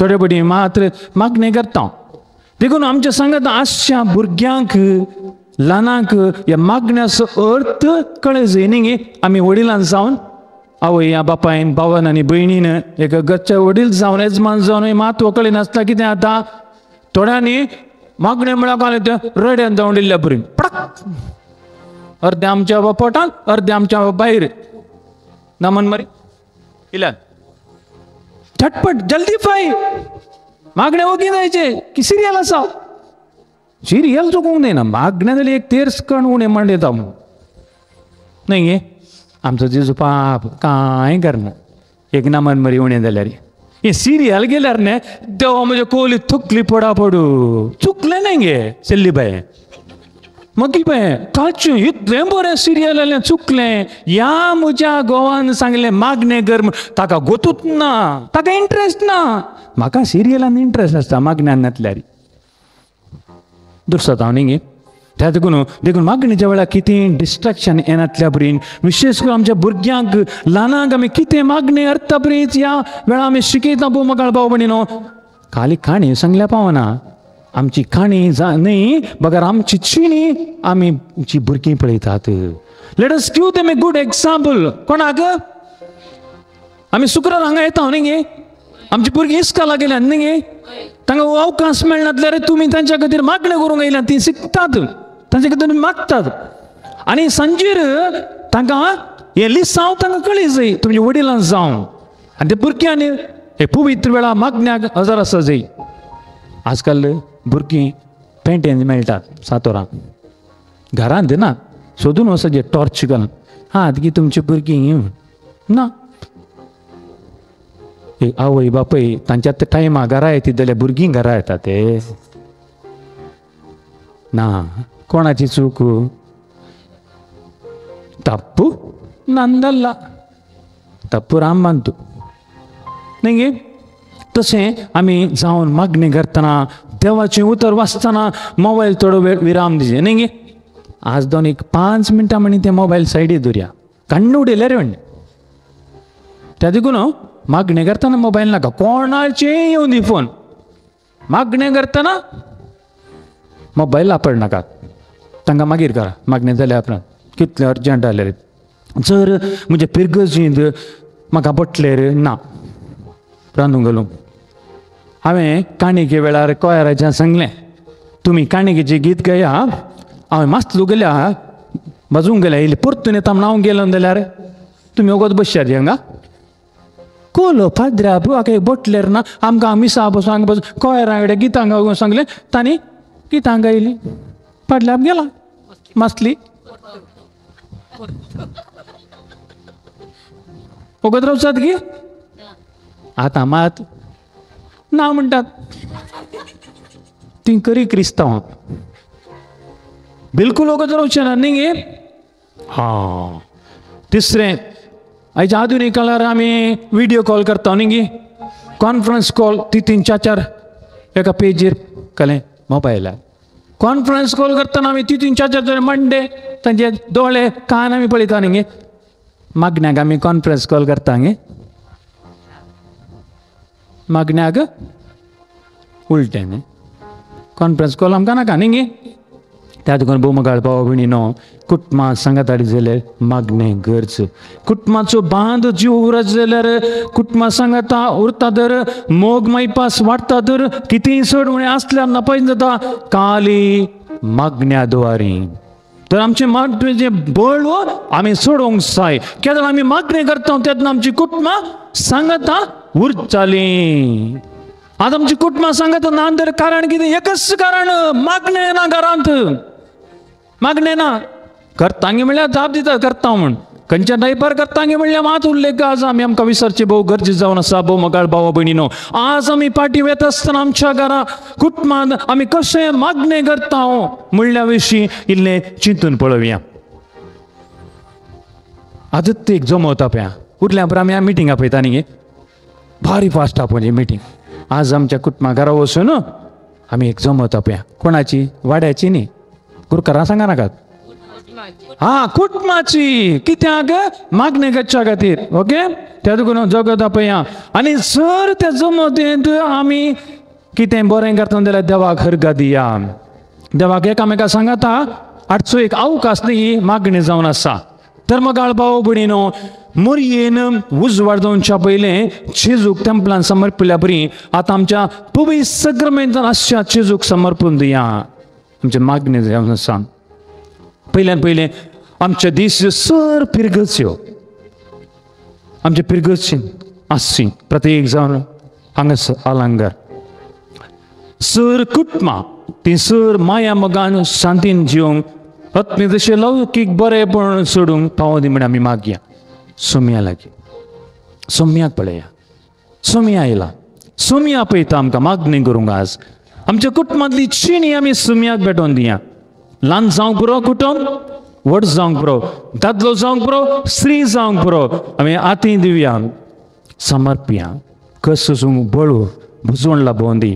थोडे पटी मात्र मागणें करता. देखून आमच्या सांगता आसच्या भुरग्यांक ल्हानांक ह्या मागण्याचो अर्थ कळ्ळे न्ही गे. आमी वडिलान जावन आवय ह्या बापायन भावान आनी भयणीन एक घरच्या वडील जावन येजमान जावन मात कळी नासता कितें आतां थोड्यांनी मागणें म्हळ्यार घालें तें रड्यान धांवडिल्ल्या बरी पडक अर्दें आमच्या पोटान अर्दें आमच्या भायर ना मन मरी इल्यान झटपट जल्दी फाय मागणें ओगी जायचें की सिरियल आसा सिरियल चुकोवंक जायना. मागणें जाल्यार एक तेर्स कण उणें म्हण येता न्ही गे. आमचो जेजू पाप कांय करना एक ना मन मरी उणें जाल्यार हे सिरियल गेल्यार न्ही देवा म्हजे कोली थुकली पडा पडू चुकलें न्ही गे चल्ली बाय मागीर बाय काचू इतलें बरें सिरियल आयलें चुकलें. ह्या म्हज्या घोवान सांगलें मागणें कर, ताका गोतूच ना, ताका इंट्रस्ट ना. म्हाका सिरियलान इंट्रस्ट आसता मागण्यान नासल्यार दुसरो हांव न्ही गे. त्या देखून देखून मागणेच्या वेळार कितें डिस्ट्रेक्शन येनातल्या बरीन विशेष करून आमच्या भुरग्यांक ल्हानांक आमी कितें मागणें अर्थ बरीच ह्या वेळार आमी शिकयता भोव मगाळ भाव भयणीनो. खाली काणी सांगल्या पावना, आमची काणी जा न्ही बगर आमची चिणी आमी आमची भुरगीं पळयतात. Let us give them a good example. कोणाक आमी शुक्रार हांगा येता न्ही गे, आमची भुरगीं इस्काला गेल्या न्ही गे, तांकां अवकाश मेळनातल्यार तुमी तांच्या खातीर मागणें करूंक येयल्या, तीं शिकतात तांचे खातीर मागतात. आनी सांजेर तांकां हें लिसांव तांकां कळी जाय तुमच्या वडिलां जावं आनी ते भुरग्यांनी हे पवित्र वेळा मागण्याक हजर आसा जाय. आजकाल भुरगीं पेंटेन मेळटात 7 वरां घरांत ना सोदून वचपाचें टॉर्च घालून हां की तुमची भुरगीं ना आवय बापूय तांच्या टायमा घरा येतात जाल्यार भुरगीं घरा येतात ते ना. कोणाची चूक? तप्पू नंदल्ला तप्पू राम मानतू न्ही गे. तशें आमी जावन मागणी करतना देवाचें उतर वाचतना मोबायल थोडो वेळ विराम दिवचें न्ही गे. आज दोन एक 5 मिनटां म्हणी तें मोबायल सायडीक दवरया, काण्ण उडयल्यार म्हणलें त्या देखून मागणें करतना मोबायल नाका, कोणाचें येवन दी फोन. मागणें करतना मोबायल वापर नाका, तांकां मागीर करा मागणें जाल्या उपरांत कितलें अर्जंट जाल्यार. जर म्हजे पिरगर्जींत म्हाका बटलेर ना रांदूंक घालूंक हांवें काणयेके वेळार कोयराच्यान सांगलें तुमी काणयेचें गीत गाया, हांवें मास्तू गेल्या बाजूंक गेल्या येयलें परतून येता म्हण हांव गेलो जाल्यार तुमी वगत बसशात हांगा कोलो पाद्रा हाका एक बोटलेर ना आमकां मिसा बसून हांगा बसून कोयरा कडेन गितां गावूंक सांगलें तांणी गितां गायलीं पाडल्यार गेला मासली वगत रावसात की आतां मात ना म्हणटात ती करी क्रिस्तांव बिलकूल वगत रावचें ना न्ही गे. हां तिसरें आयच्या आधुनीक काळार आमी विडियो कॉल करता न्ही गे, कॉन्फरन्स कॉल 3 3 4 4 एका पेजीर कळ्ळें मोबायलार कॉन्फरन्स कॉल करतना आमी 3 3 4 4 मंडे तांचे दोळे कान आमी पळयता न्ही गे. मागण्याक आमी कॉन्फरन्स कॉल करता गे, मागण्याक उलटें न्ही कॉन्फरन्स कॉल आमकां नाका न्ही गे. त्या देखून भोवमगाळ भाव भयणीनो कुटुंबां सांगात जाल्यार मागणें गरज, कुटुंबाचो बांद जीव उरत जाल्यार कुटुंबां सांगाता उरता तर मोग मायपास वाडटा तर कितेंय चड उणें आसल्यार नपयत जाता काली मागण्या द्वारी. तर आमचें मागणेचें बळ आमी सोडोवंक जाय. केन्ना आमी मागणें करता तेन्ना आमची कुटुंबां सांगाता उरतालीं. आतां आमची कुटुंबां सांगाता ना तर कारण कितें? एकच कारण, मागणें ना घरांत, मागणें ना. करतांगी म्हणल्यार जाप दिता करता म्हूण, खंयच्या टायपार करता म्हणल्यार मात उल्लेख आज आमी आमकां विसरचे भोव गरजेचें जावन आसा. भोव मगाळ भावा भयणीनो, आज आमी पाटी वेता आसतना आमच्या घरा कुटुंबांत आमी कशें मागणें करता म्हणल्या विशीं इल्लें चिंतून पळोवया. आजच एक जमवता पळया उरल्या उपरांत आमी मिटींग आपयता न्ही, भारी फास्ट आपोवची मिटींग. आज आमच्या कुटुंबा घरा वचून आमी एक जमवता पळया, कोणाची वाड्याची न्ही, गुरकारां सांगा नाकात, हा कुटुंबाची. कित्याक मागणे करच्या खातीर. ओके, त्या देखून जगत पळया. आनी जर त्या जमवतेंत आमी कितें बरें करता जाल्यार देवाक हरगा दिया, देवाक एकामेका सांगाता आठचो एक अवकाश न्ही मागणी जावन आसा. तर मगाळ भाव भयणीनो, मोरयेन उजवाड जावच्या पयलें जेजूक तेंपलान समर्पिल्ल्या बरी आतां आमच्या पवित्र सक्रमेंतान आसच्या जेजूक समर्पून दिया. आमचें मागणें जावन आसा. पयल्यान पयलें आमच्या दीस सर पिरगच्यो, आमचे पिरगची आसची प्रत्येक जावन हांगासर आलांगर सर कुटुंबां ती सर माया मोगान शांतीन जिवंक आत्मी जशें लौकीक बरेंपण सोडूंक पावो दी म्हण आमी मागया. सोम्या लागीं सोम्याक पळया, सोम्या आयला, सोम्या पळयता आमकां मागणी करूंक. आज आमच्या कुटुंबांतली चिणी आमी सोम्याक भेटोवन दिया. ल्हान जावंक पुरो कुटुंब, व्हड जावंक पुरो, दादलो जावंक पुरो, स्त्री जावंक पुरो, आमी आती दिवया, समर्पया. कस वचूंक बळू भुजवण लाबोवन दी.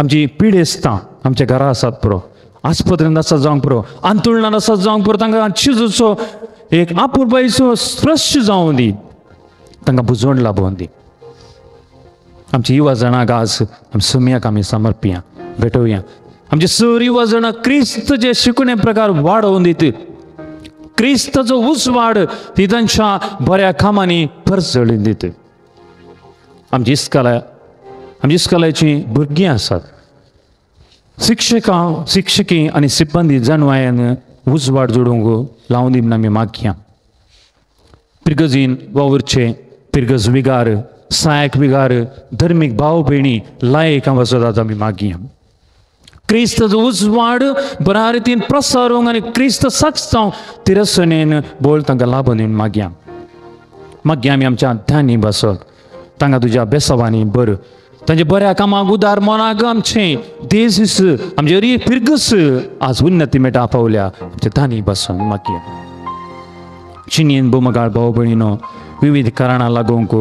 आमची पिडेस्तां आमच्या घरा आसात पुरो, आस्पत्रेंत आसात जावंक पुरो, आंतुळणान आसात जावंक पुरो, तांकां चिजूचो एक आपुरबायचो स्पर्श जावं दी, तांकां भुजवण लाबोवन दी. आमची युवा जाणांक आज आमी सोम्याक आमी समर्पया, भेटोवया. आमचे सर युवा जाणां क्रिस्त जे शिकणे प्रकार वाडोवन दित, क्रिस्ताचो उजवाड ती तांच्या बऱ्या कामांनी परजळून दित. आमची इस्कोला, आमची इस्कोलाचीं भुरगीं आसात, शिक्षकां शिक्षकी आनी सिब्बंदी जनवायान उजवाड जोडूंक लावन दी म्हण आमी मागया. पिरगजीन वावुरचे पिरगज विगार, सहायक विगार, धर्मीक भाव भयणी लायक वचत आमी मागया. क्रिस्ताचो उजवाड बऱ्या रितीन प्रसारूंक आनी क्रिस्त साक्ष जावंक तिरसणेन बोल तांकां लाबून दिवन मागया. मागया आमी आमच्या ध्यानी बसत तांकां तुज्या बेसावांनी बर तांच्या बऱ्या कामाक उदार मनाक आमचें देश आमचे री फिरगस आज उन्नती मेळटा पावल्या आमच्या धानी बसून मागया. चिनयेन बोमगाळ भाव भयणीनो, विविध कारणां लागूंक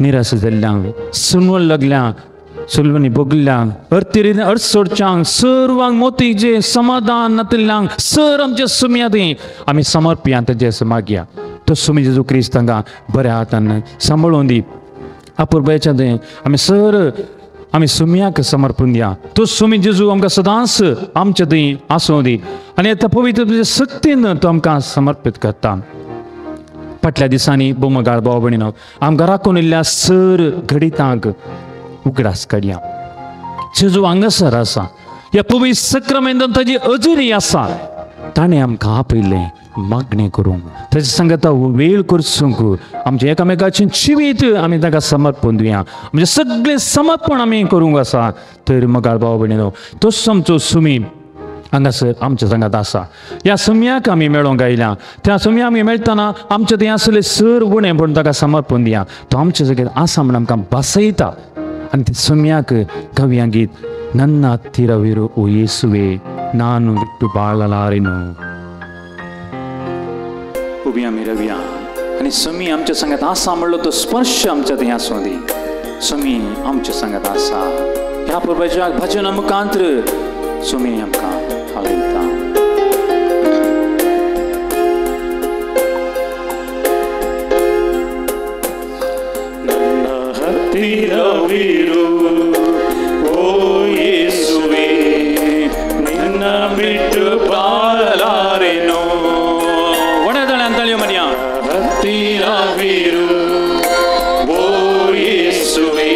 निराश जाल्ल्यांक, सुनवल लागल्यांक, सुलवणी भोगल्ल्यांक, अर्थेरीन अर्थ सोडच्यांक, सर्वांक मोतीचें समाधान नातिल्ल्यांक सर आमच्या सुम्या थंय आमी समर्पया तांचे मागया. तो सुमी जेजू क्रिस्त तांकां बऱ्या हातान सांबाळून दी. आपुरबायच्या थंय आमी सर आमी सुम्याक समर्पून दिया. तो सुमी जेजू आमकां सदांच आमच्या थंय आसूं दी आनी आतां पवित्र तुज्या शक्तीन तो आमकां समर्पीत करता. फाटल्या दिसांनी बोमगाळ भाव भयणीनो, आमकां राखून इल्ल्या सर घडितांक उगडास काडया. जेजू हांगासर आसा, ह्या पवित्र सक्रमेंतान ताजी अजुरी आसा, ताणें आमकां आपयलें मागणें करूंक, ताजे सांगता वेळ करसूंक, आमचें एकामेकाचें जिवीत आमी ताका समर्पण दिवया, आमचें सगळें समर्पण आमी करूंक आसा. तर मगाळ भाव भयणीनो, तोच आमचो सुमी हांगासर आमच्या सांगात आसा. ह्या सुम्याक आमी मेळोंक आयल्या, त्या सुम्या आमी मेळटना आमच्या थंय आसले सर उणें म्हण ताका समर्पण दिया. तो आमच्या जाग्यार आसा म्हण आमकां बसयता. आनी ते सुम्याक गावया गीत, ನನ್ನ ಹತ್ತಿರವಿರು ಓ ಯೇಸುವೆ, ನಾನು ಬಿಟ್ಟು ಬಾಳಲಾರೆನು. उबी आमी रवया आनी सुमी आमच्या सांगात आसा म्हणलो तो स्पर्श आमच्या थंय आसूं दी. सुमी आमच्या सांगात आसा. ह्या प्रभुच्या भजन मुखांत्र सुमी आमकां हालयता. ನನ್ನ ಹತ್ತಿರವಿರು ಓ ಯೇಸುವೆ, ನಿನ್ನ ಬಿಟ್ಟು ಬಾಳಲಾರೆನು. ಒಡೆದಳೆ ಅಂತಳಿಯೋ ಮನಿಯ. ಹತ್ತಿರವಿರು ಓ ಯೇಸುವೆ,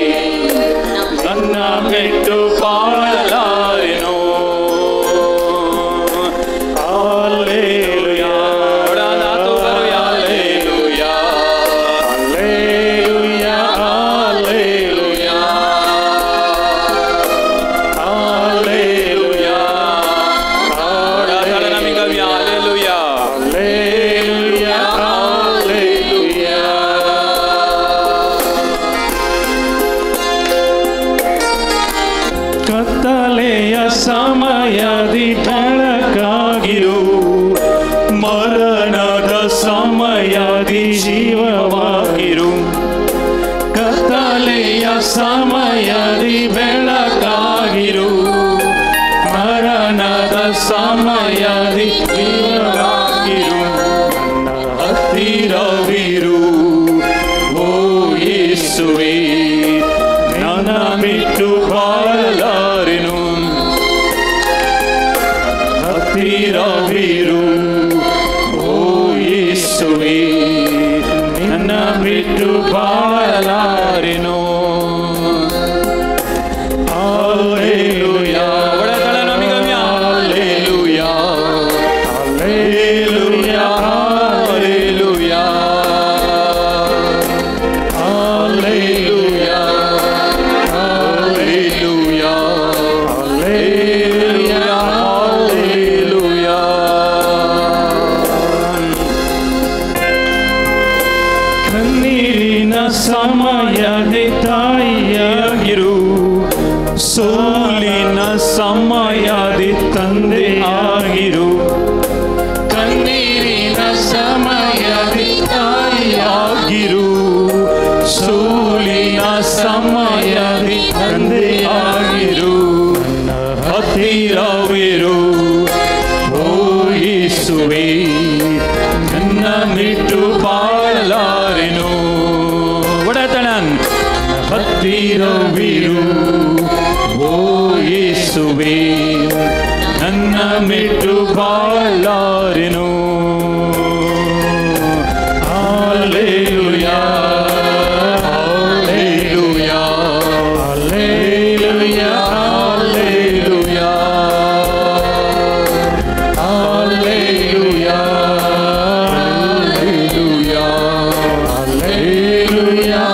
ನನ್ನ ಬಿಟ್ಟು ಬಾಳಲಾರೆನು. Hallelujah, hallelujah, hallelujah, hallelujah. ಸಮಯದಿ ಜೀವವಾಗಿರು, ಕತ್ತಲೆಯ ಸಮಯದಿ ಬೆಳಕಾಗಿರು, ಮರಣದ ಸಮಯದಿ ಜೀವವಾಗಿರು, ನನ್ನ ಹತ್ತಿರವಿರು ಓ ಯೇಸುವೇ, ನನ್ನ ಬಿಟ್ಟು ಬಾಳಲಾರೆನು, ಹತ್ತಿರವಿರು ಓ ಯೇಸುವೇ, ನನ್ನ ಬಿಟ್ಟು ಬಾಳಲಾರೆನು. Hallelujah, hallelujah, hallelujah, hallelujah, hallelujah, hallelujah, hallelujah, hallelujah. ಕಣ್ಣೀರಿನ ಸಮಯದಿ ತಾಯಿಯಾಗಿರು, ಸೋಲಿನ ಸಮಯದಿ ತಂದೆ ಆಗಿರು, ಕಣ್ಣೀರಿನ ಸಮಯದಿ ತಾಯಿಯಾಗಿರು, ಸೋಲಿನ ಸಮಯದಿ ತಂದೆ ಆಗಿರು, ನನ್ನ ಹತ್ತಿರವಿರು ಓ ಯೇಸುವೇ, ನನ್ನ ಬಿಟ್ಟು ಬಾಳಲಾರೆನು, ಒಡೆತನನ್ ಹತ್ತಿರವಿರು ಓ ಯೇಸುವೇ, ನನ್ನ ಬಿಟ್ಟು ಬಾಳಲಾರೆನು. Hallelujah, hallelujah, hallelujah, hallelujah, hallelujah, hallelujah, hallelujah,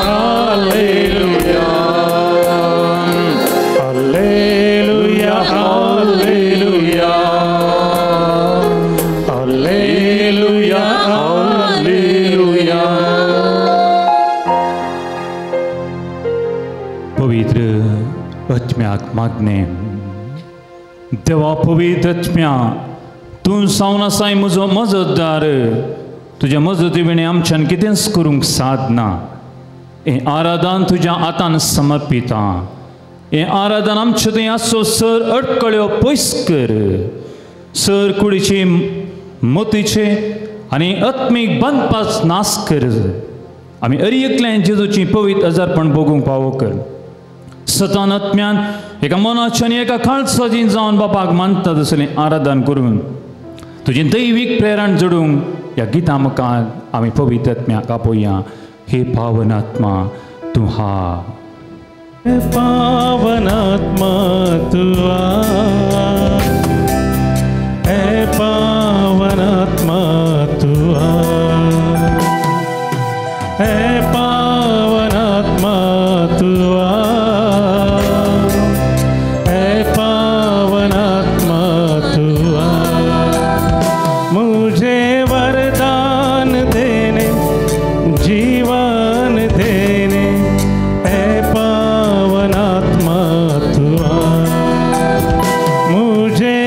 hallelujah, hallelujah, hallelujah, hallelujah, hallelujah. पवित्र आत्म्याक मागणें. देवा पवित्र आत्म्या, तूं जावन आसाय म्हजो मजतदार, तुज्या मजती विणें आमच्यान कितेंच करूंक सादना. हें आराधन तुज्या हातान समर्पिता, हें आराधन आमचे थंय आसचो सर अडकळ्यो पयस कर, सर कुडीची मतीचे आनी आत्मीक बांदपास नाश कर. आमी अरी एकल्यान जेजूची पवित्र आजारपण भोगूंक पावो कर. सतान आत्म्यान एका मनाची आनी एका काळसाची जावन बापाक मानता तसलें आराधन करून तुजें दैवीक प्रेरण जोडूंक ह्या गितां मुखार आमी पवित्र आत्म्याक आपोवया. हे पावन आत्मा तूं हा, पावन आत्मा तू आ, ऐ पावन आत्मा तू आ, ऐ पावन आत्मा तू आ, ऐ पावन आत्मा तू आ, मुझे वरदान देने, जीवन देने, ऐ पावन आत्मा तू आ, मुझे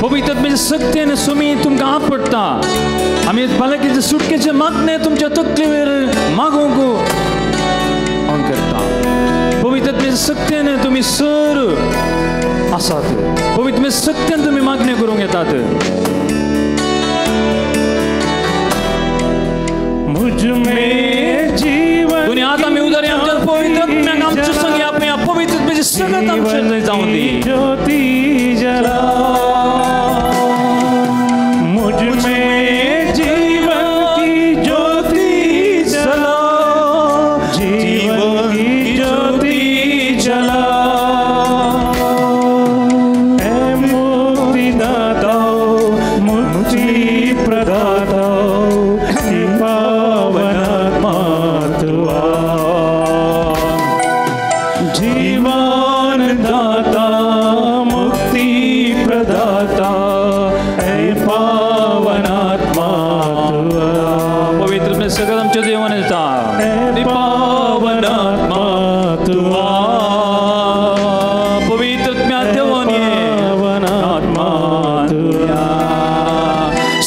पवित्र आत्म्याच्या शक्तीन सुमी तुमकां आपडटा. आमी भलायकेचे सुटकेचे मागणे तुमच्या तकलेर मागूंक ऑन करता. पवित्र आत्म्याच्या शक्तीन तुमी सर आसात. पवित्र आत्म्याच्या शक्तीन तुमी मागणे करूंक येतात. मुझ में जीवन दोन्ही हात आमी उदारी आमच्या पवित्र आत्म्याक आमच्या संगी आपल्या पवित्र आत्म्याची सगळं आमच्या जावं दी. ज्योती जला मुझ में जीवन की ज्योति जला, जीवन की ज्योति जला. ऐ मुक्तिदाता, मुक्ति प्रदाता, पावन आत्मा तू आ. जीवन दाता, मुक्ति प्रदाता, ऐ पावन आत्मा तू आ. पवित्र आत्म्या सगळं आमच्या देवान येता. ऐ पावन आत्मा तू आ. पवित्र आत्म्या देवान ये. पावन आत्मा तू आ.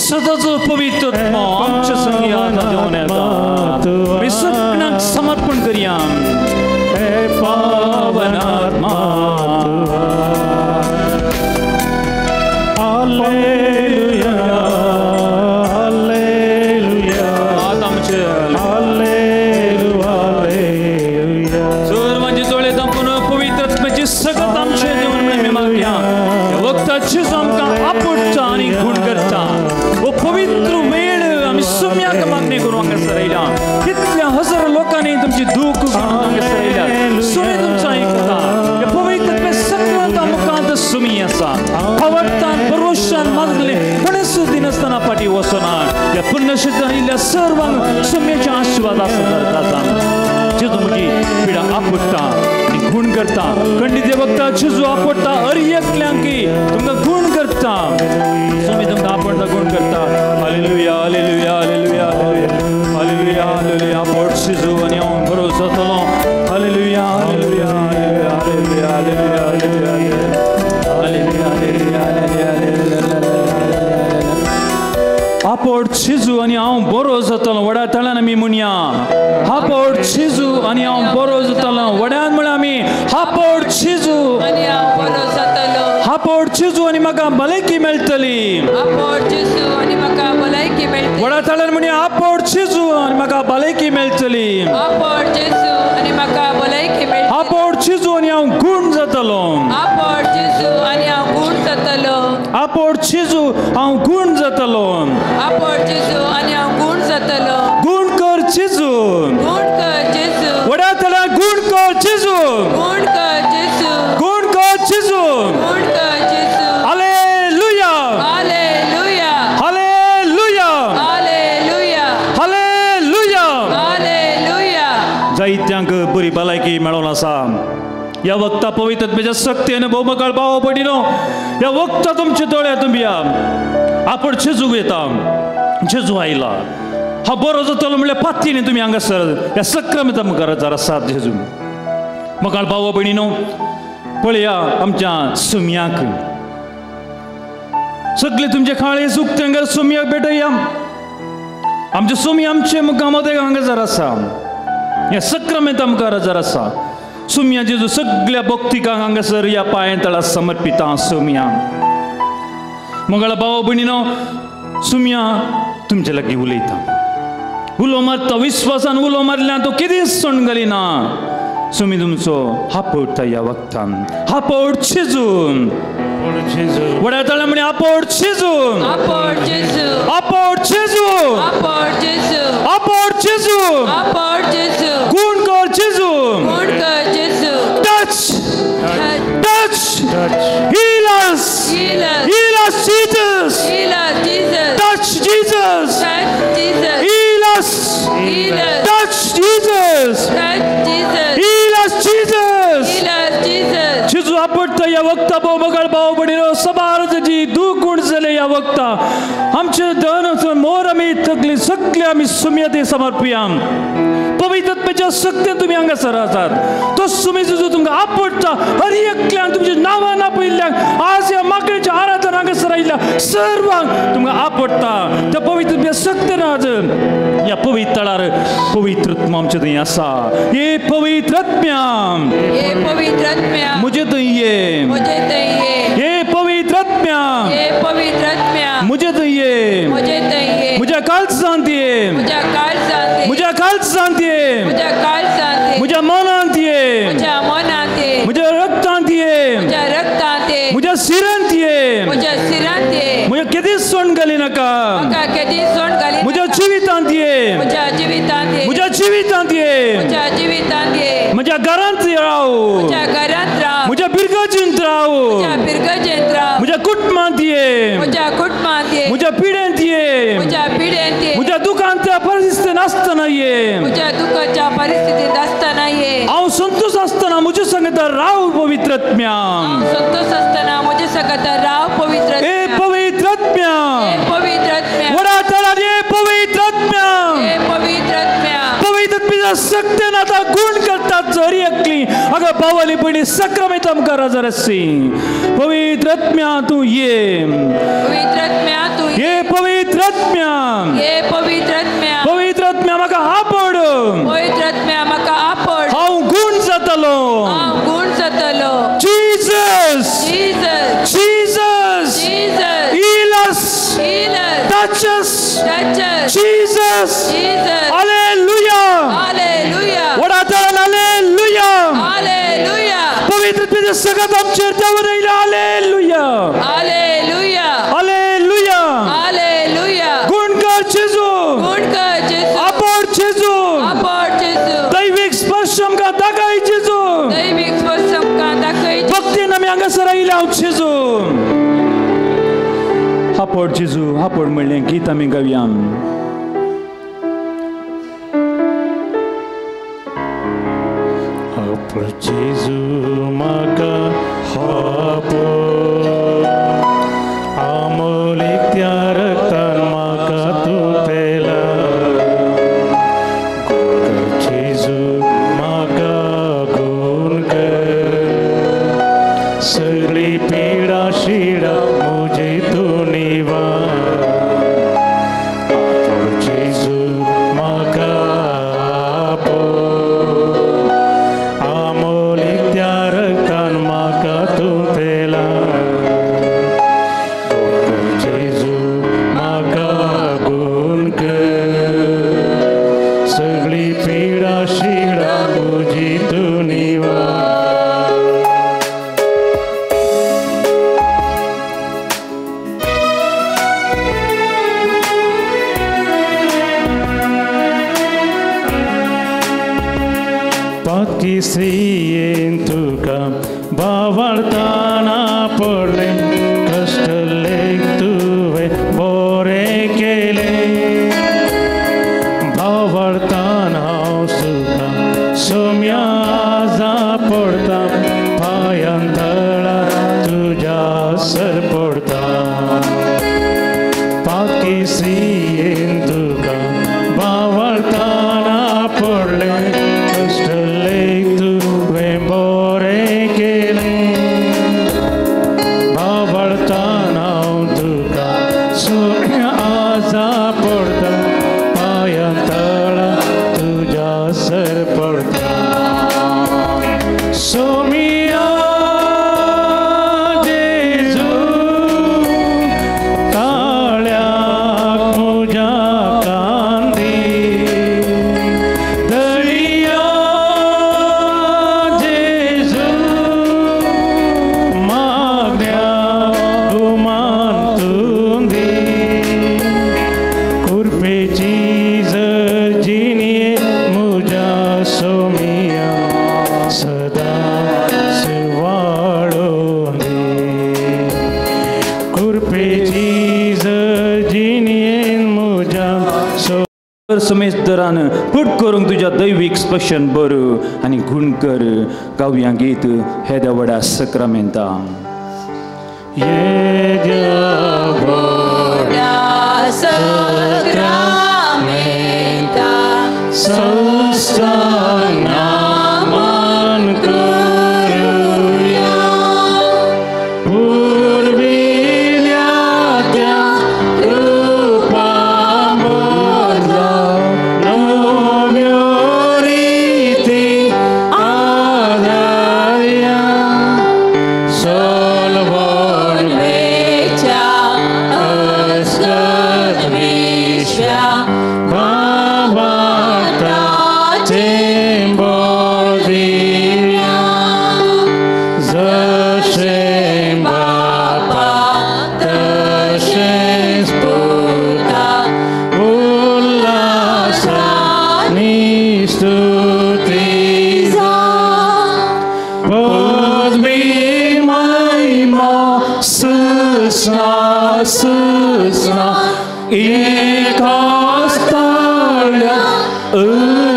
सदाच पवित्र आत्मा आमच्या संगी आता देवान येता. आमी सगळ्यांक समर्पण करया. ऐ पावन आत्मा तू आ. हालेलुया, हालेलुया, आत आमचे हालेलुया, हालेलुया. सर्वांचे दोळे दांपून पवित्र आत्म्याची सगळं आमचे देवन म्हणून आमी मागया. ह्या वखदाचीच आमकां आपडटा आनी गुण करता. हो पवित्र वेळ आमी सुम्याक मागणी करूं हांगासर आयल्या. कितल्या हजार लोकांनी तुमची दूख काडून हांगासर आयल्या. सुमी तुमचो आयकता. ह्या पवित्र आत्म्या सगळ्यांत मुखांत सुमी आसा. आवडटान भरवशान मागले कोणेच दिनासतना फाटीं वचना. ह्या पुण्यक्षेत्रान आयिल्ल्या सर्वांक सुम्याचे आशीर्वाद आसा. जेजू म्हजी पिडा आपडटा आनी गुण करता. खंडीत वखदा जेजू आपडटा हर एकल्यांकी तुमकां गुण करता. सुमी तुमकां आपडटा गुण करता. Hallelujah, hallelujah, hallelujah, hallelujah, hallelujah. आपड जेजू आनी हांव बरो जातलो. Hallelujah, hallelujah, hallelujah, hallelujah, hallelujah, hallelujah, hallelujah, hallelujah. आपड जेजू आनी हांव बरो जातलो. व्हडा ताळ्यान आमी म्हणया आपड जेजू आनी हांव बरो जातलो. व्हड्यान म्हळ्यार आमी आपड जेजू आनी हांव बरो जातलो. आपड जेजू आनी म्हाका भलायकी मेळटली. आपड जेजू आनी म्हाका भलायकी मेळटली. व्हडा ताळ्यान म्हणया आपड जेजू आनी म्हाका भलायकी मेळटली. आपड जेजू आनी म्हाका भलायकी मेळटली. आपड जेजू आनी हांव गुण जातलो. आपड जेजू आनी हांव गुण जातलो. आपड जेजू हांव गुण जातलो. आपड जेजू आनी हांव गुण जातलो. गुण कर जेजू. गुण कर जेजू. व्हडा ताळ्यान गुण कर जेजू. गुण कर जेजू. गुण कर जेजू. गुण कर जेजू. Hallelujah, hallelujah, hallelujah, hallelujah, hallelujah. Hallelujah. जायत्यांक बरी भलायकी मेळोन आसा. ह्या वखदा पवित्र आत्म्याच्या शक्तीन भोवमकाळ भाव भयणीनो, ह्या वखदा तुमच्या दोळ्या तुमी आपण जेजूक येता. जेजू आयला हा बरो जातलो म्हणल्यार पातीने तुमी हांगासर ह्या सक्रामेंता मुखार जरा साथ जेजू. मकाळ भाव भयणीनो, पळया आमच्या सुम्याक सगळे तुमचे खाळे सुकते हांगा सुम्याक भेटया. आमचे सुमी आमचे मुखामदें हांगा जर आसा. ह्या सक्रामेंता मुखार जर आसा. सुम्या जेजू सगळ्या भक्तिकांक हांगासर ह्या पांया तळा समर्पिता सुम्या. मंगळा भाव भयणीनो, सुम्या तुमचे लागीं उलयता. उलो मारता विस्वासान. उलो मारल्यार तो कितेंच सोण घालिना. सुमी तुमचो हापडटा ह्या वखदान. हापड जेजू. व्हडा ताळ्यान म्हणी आपड जेजू. आपड जेजू. आपड जेजू. आपड जेजू. आपड जेजू. आपड जेजू. गुण कर जेजू. गुण कर जेजू. Touch, touch, heal us, Heal us. Heal us Jesus. Heal us, Jesus. Touch Jesus. Touch Jesus. Heal us. Heal us. Touch Jesus. Touch Jesus. Heal us Jesus. Heal us, Jesus. जेजू आपडटा ह्या वखदा भोवमकाळ भाव भयणीनो, सबार जी दूख गुण जाले ह्या वखदा आमचे धन मोर आमी तकली सगळे आमी सुम्या समर्पया. पवित्र आत्म्याच्या शक्तीन तुमी हांगासर आसात. तो सुमी जेजू तुमकां आपडटा. हर एकल्यान तुमच्या नांवान आपयिल्ल्याक आज ह्या मागणेच्या आराधना हांगासर आयिल्ल्या आशिल्ल्या सर्वांक तुमकां आपडटा. त्या पवित्र शक्तीन आज ह्या पवित्र तळार पवित्र आत्मा आमचे थंय आसा. हे पवित्र आत्म्या, हे पवित्र आत्म्या, म्हजे थंय ये. म्हजे थंय ये. हे पवित्र आत्म्या, हे पवित्र आत्म्या, म्हजे थंय ये. म्हजे थंय ये. म्हज्या काळजांत ये. म्हज्या काळजांत ये. म्हज्या काळजांत ये. म्हज्या काळजांत ये. म्हज्या मनांत ये. म्हज्या मनांत ये. म्हज्या रक्तांत ये. म्हज्या रक्तांत ये. म्हज्या शिरांत ये. म्हज्या शिरांत ये. म्हज्या केदीच सोंड घाली नाका. म्हाका केदीच सोंड घाली. म्हज्या जिवितांत ये. म्हज्या जिवितांत ये. म्हज्या जिवितांत ये. म्हज्या जिवितांत ये. म्हज्या घरांत राव. म्हज्या घरांत राव. म्हज्या बिरगजेंत राव. म्हज्या बिरगजेंत राव. म्हज्या कुटुंबांत ये. म्हज्या कुटुंबांत ये. म्हज्या पिढ्यांत ये. म्हज्या पिढ्यांत ये. म्हज्या दुखांतल्या परिस्थितींत आसतना ये. म्हज्या दुखाच्या परिस्थितींत आसतना ये. हांव संतोष आसतना म्हज्या संगत राव पवित्र आत्म्या. हांव संतोष आसतना म्हज्या संगत राव पवित्र. हे पवित्र आत्म्या, हे पवित्र आत्म्या, वडा तळार हे पवित्र आत्म्या, हे पवित्र आत्म्या, पवित्र आत्म्याच्या शक्तीन आतां गुण करतात जरी एकली अगं पावली पयलीं सक्रमेंत आमकां राजा आसची. पवित्र आत्म्या तूं ये. पवित्र आत्म्या तूं ये. पवित्र आत्म्या, ये पवित्र आत्म्या, पवित्र आत्म्या म्हाका आपड. पवित्र आत्म्या म्हाका आपड. हांव गुण जातलो. हांव गुण जातलो. Jesus, Jesus, Jesus, Jesus, heal us, heal us, touch us, touch us. Jesus, Jesus, hallelujah, hallelujah, वडा तळान hallelujah, hallelujah, पवित्र आत्म्याच्या सगळ्यात आमचेर देंवन येयला. Hallelujah, hallelujah, hallelujah, hallelujah. गुण कर जेजू, गुण कर जेजू, आपड जेजू, आपड जेजू, दैवीक स्पर्श आमकां दाखय जेजू, दैवीक स्पर्श आमकां दाखय. भक्तीन आमी हांगासर आयिल्ले हांव जेजू. आपड जेजू आपड म्हणलें गीत आमी गावया. आपड जेजू म्हाका आपड, आमोलीक त्या रक्तान म्हाका तूं पेला. गुण जेजू म्हाका गुण कर, सगळी पिडा शिडा म्हजी तूं निवार. आपड जेजू म्हाका आपड, आमोलीक त्या रक्तान म्हाका तूं पेला. गुण जेजू म्हाका गुण कर, सगळी पिडा शिडा म्हजी तूं निवार. पाकी स्त्रियेन तुका बावळताना पडलें, कश्ट लेख तुवें बरें केलें. बावळताना हांव तुका सोम्या पडता, पांयां तळा तुज्या सर पडता. पाकी स्त्रियेन तुका बावळताना पडलें, कश्ट लेख तुवें बरें केलें. बावळताना हांव तुका सोम्या आजा पडता, पांयां तळा तुज्या सर पडता. सोमिया जेजू ताळ्याक म्हज्या कांदी, दळिया जेजू मागण्या गुमान तूं दी. कुर्पेची जर जिणये म्हज्या सोमिया सदा वाळोवन दी. कुर्पेची जर जिणयेन म्हज्या सो समेज दरान फूट करूंक तुज्या दैवीक स्पर्शन बरो आनी गुण कर. गावया गीत हे देवडा सक्रामेंता. ये व्हडा सक्रामेंता, संस्थान मान करुया, पुर्विल्या ससना ससना एकाच ताळ्या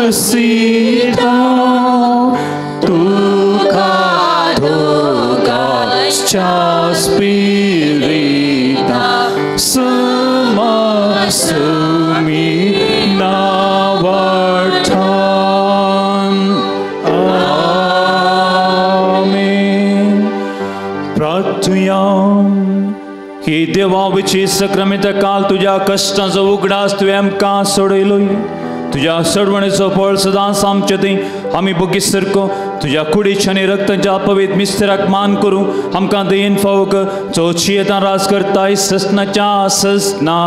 असिता तुका दोगांच्या स्पिरिता समा समी नावाठान. आमेन. प्रार्थुया. हे देवा विची सक्रमित काल तुज्या कश्टांचो उगडास तुवें आमकां सोडयलोय. तुज्या सोडवणेचो फळ सदांच आमचे थंय आमी बोगीस सारको तुज्या कुडीच्या आनी रक्ताच्या पवित्र मिस्त्राक मान करूं आमकां दयेन फावक चौची येता राज करताय ससनाच्या ससना.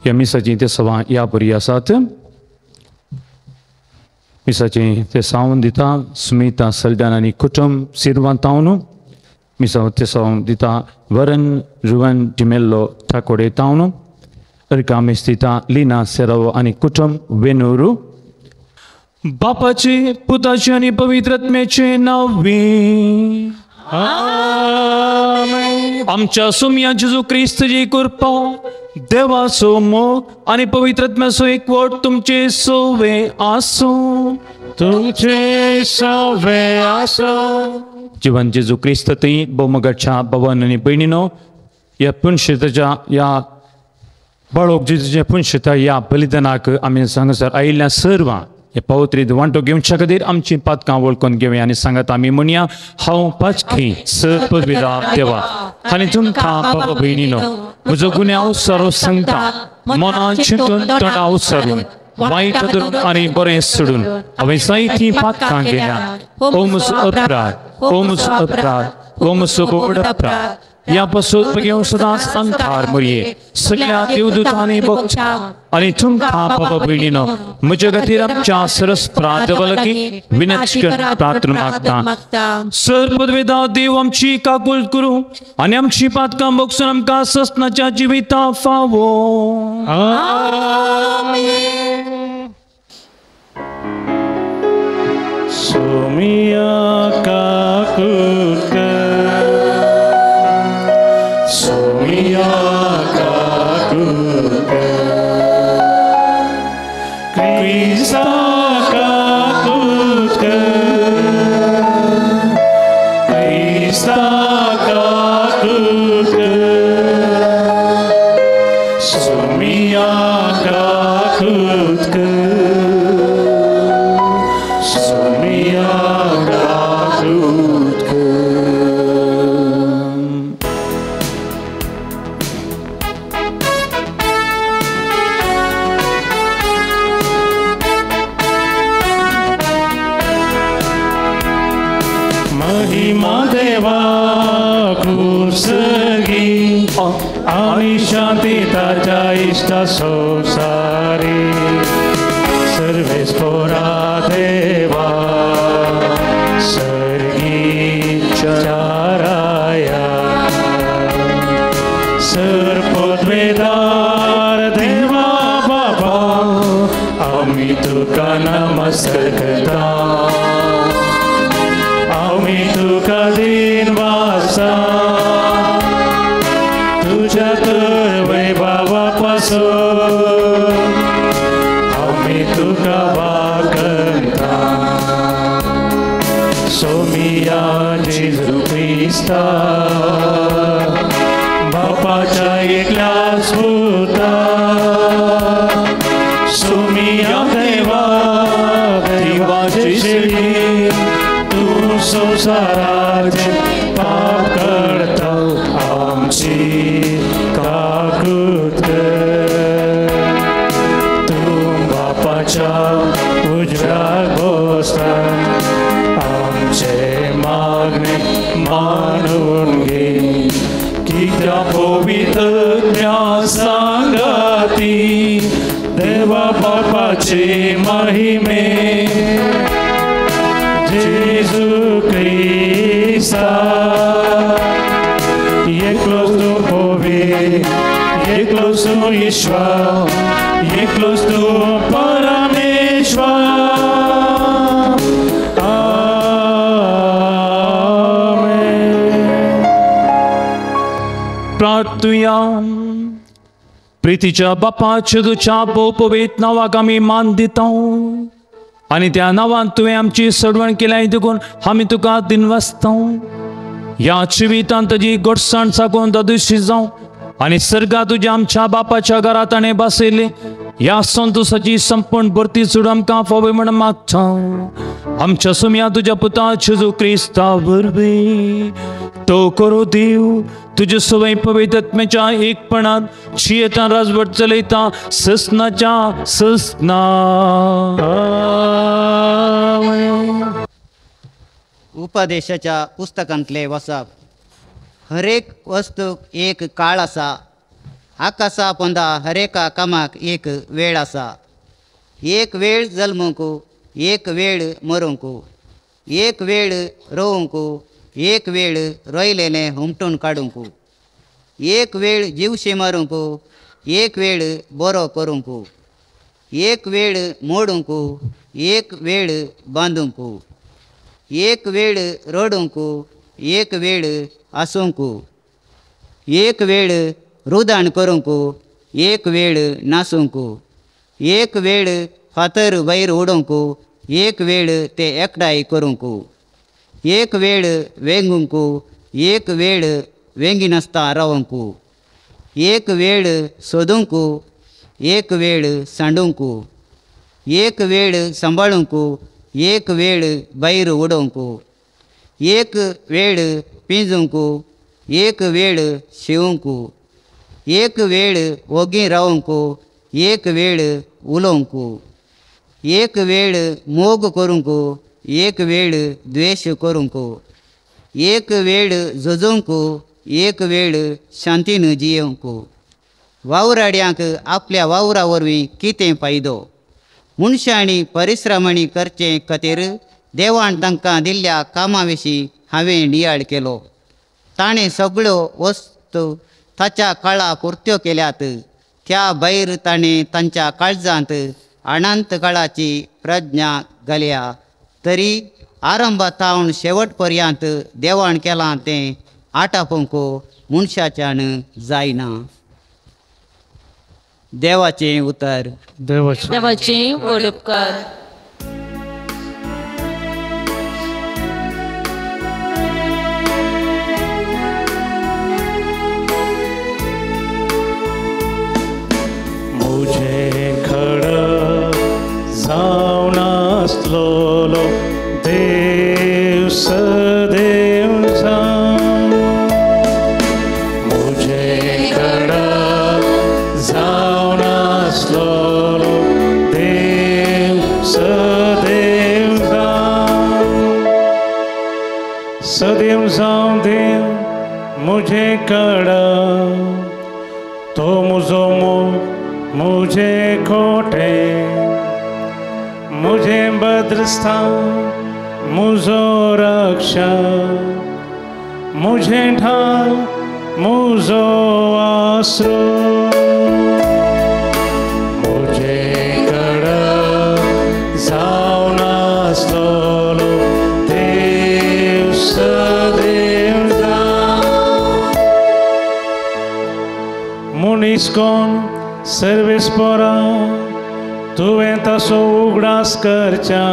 ह्या मिसाची ते सवां ह्या बरी आसात. मिसाची ते सावन दिता सुमिता सल्डान आनी कुटुंब सिरवान तावन. मिसा ते सावन दिता वरन रुवन डिमेल्लो ठाकोडे तावन. अर्का मिस दिता लिना सेरावो आनी कुटुंब वेनूरू. बापाचे पुताचे आनी पवित्र आत्म्याचे नांव. आमच्या सुमया जेजू क्रिस्तची कृपा देवाचो मोग आनी पवित्र आत्म्याचो एकवट तुमचे सोवे आसूं. तुमचे सोवे आसूं. जिवन जेजू क्रिस्त थंय भोवमगाच्या भवन आनी भयणीनो ह्या पुनशेताच्या ह्या बाळोक जेजूच्या पुनशेता ह्या बलिदानाक आमी हांगासर आयिल्ल्या सर्वां हे पावत्रीत वांटो घेवच्या खातीर आमची पातकां वळखून घेवया आनी सांगात आमी म्हणया हांव पाचकी स पदवीदा देवा आनी तुमकां बाबा भयणीनो म्हजो गुन्यांव सरो सांगता मनान चिंतून तोंडाव सरून वायट धरून आनी बरें सोडून हांवें जायतीं पातकां केल्या. ओ म्हजो अपराध, ओ म्हजो अपराध, ओ म्हजो व्हड अपराध. ह्या पासून घेवन सदांच अंधार मुरये सगळ्या देवदूतांनी बघच्या आनी तुमकां बाबा भयणीनो म्हज्या खातीर आमच्या सरस प्रार्थना विनंती प्रार्थना मागता. सर पदवेदा देव आमची काकूल करूं आनी आमची पातकां बगसून आमकां ससनाच्या जिविता फावो. सोमिया काकूल कर, सोमिया काकूल कर, क्रिस्ता काकूल कर, क्रिस्ता काकूल कर, सोमिया काकूल कर, सोमिया काकूल कर. तूं सर्गी आनी शांती ताच्या इश्टा संवसारी सर्वेस्पोरा देवा सर्गी चाराया सर पदवेदार देवा बाबा आमी तुका नमस्कार करता आमी तुका दिन वासा तुझ्या तर वैभवा पासून आमी तुका वागता सोमिया जेजू क्रिस्ता बापाच्या एकल्याच पुता सोमिया देवा देवाची शिडी तूं संवसाराचे पाप करता आमची काकूत कर तूं बापाच्या उजव्याक बसता आमचे मागणे मानून घे कित्या पवित्र सांगाती देवा बापाचे महिमे जेजू क्रिस्ता एकलोच तूं पवित्र एकलोच तूं ईश्वर एकलोच तूं परमेश्वर. प्रार्थुया. प्रितीच्या बापाच्या तुझ्या भोव-पवित्र नांवाक आमी मान दिता आनी त्या नांवान तुवें आमची सडवण केल्या देखून आमी तुका दिनवासता. ह्या जिवितांत तुजी गोडसाण साकून ददुशी जावं आनी सर्गा तुज्या आमच्या बापाच्या घरा ताणें बसयलें ह्या संतोसाची संपूर्ण भरती चूड आमकां फावय म्हण मागता. आमच्या सुम्या तुज्या पुता जेजू क्रिस्ता वरवीं तो करो देव तुजे सवय पवित्र एकपणांत जियेता राजवट चलयता ससनाच्या ससना. उपदेशाच्या पुस्तकांतले वसप. हरेक वस्तूक एक काळ आसा. आकाशा पोंदा हरेका कामाक एक वेळ आसा. एक वेळ जल्मूंक, एक वेळ मरूंक, एक वेळ रोवंक, एक वेळ रोयलेलें हुमटून काडूंक, एक वेळ जिवशी मारूंक, एक वेळ बरो करूंक, एक वेळ मोडूंक, एक वेळ बांदूंक, एक वेळ रडूंक, एक वेळ आसूंक, एक वेळ रुदाण करूंक, एक वेळ नासूंक, एक वेळ फातर वयर उडोवंक, एक वेळ ते एकठांय करूंक, एक वेळ वेंगूंक, एक वेळ वेंगिनासता रावंक, एक वेळ सोदूंक, एक वेळ सांडूंक, एक वेळ सांबाळूंक, एक वेळ भायर उडोवंक, एक वेळ पिंजूंक, एक वेळ शिवूंक, एक वेळ ओगी रावंक, एक वेळ उलोवंक, एक वेळ मोग करूंक, एक वेळ द्वेश करूंक, एक वेळ झुजूंक, एक वेळ शांतीन जियेवंक. वावराड्यांक आपल्या वावरा वरवीं कितें फायदो? मनशांनी परिश्रमांनी करचे खातीर देवान तांकां दिल्ल्या कामा विशीं हांवें नियाळ केलो. ताणें सगळ्यो वस्तू ताच्या काळा पुरत्यो केल्यात. त्या भायर ताणें तांच्या काळजांत अनंत काळाची प्रज्ञा घाल्या. तरी आरंभा थावन शेवट पर्यंत देवान केलां तें आटापूंक मनशाच्यान जायना. देवाचें उतर. देवाचें व्हड उपकार. मुझे खडक जावन आसलोलो देव सदैव जावन, मुझे खडक जावन आसलोलो देव सदैव जावन, सदैव जावन देव मुझे कड़ा तो मुझो मोग मुझे खोटे मुझे बद्रस्थान मुझो रक्षा मुझे ढाल मुझो आसरो मुझे कड़ा जावन आसतलो देव सदैव जावन मनीस कोण सर्वेस्परा तुवें ताचो उगडास करच्या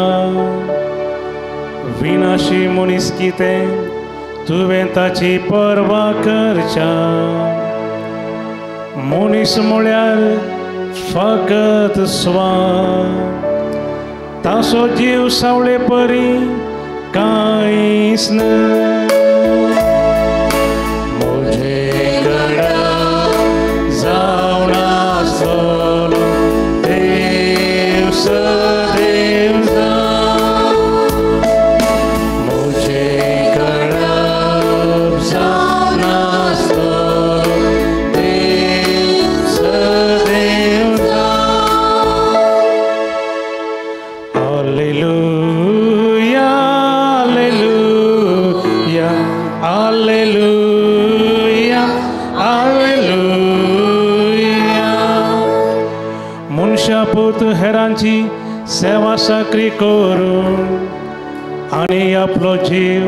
विनाशी मनीस कितें तुवें ताची पर्वा करच्या मनीस म्हळ्यार फकत स्वान ताचो जीव सावळे परी कांयच न्हय मुझे कड़ा जावन आसतलो देव सदैव जावन मुझे कड़ा जावन आसतलो देव सदैव जावन. Hallelujah hallelujah hallelujah hallelujah. मनशा पूत हेरांची सेवा साकरी करून आनी आपलो जीव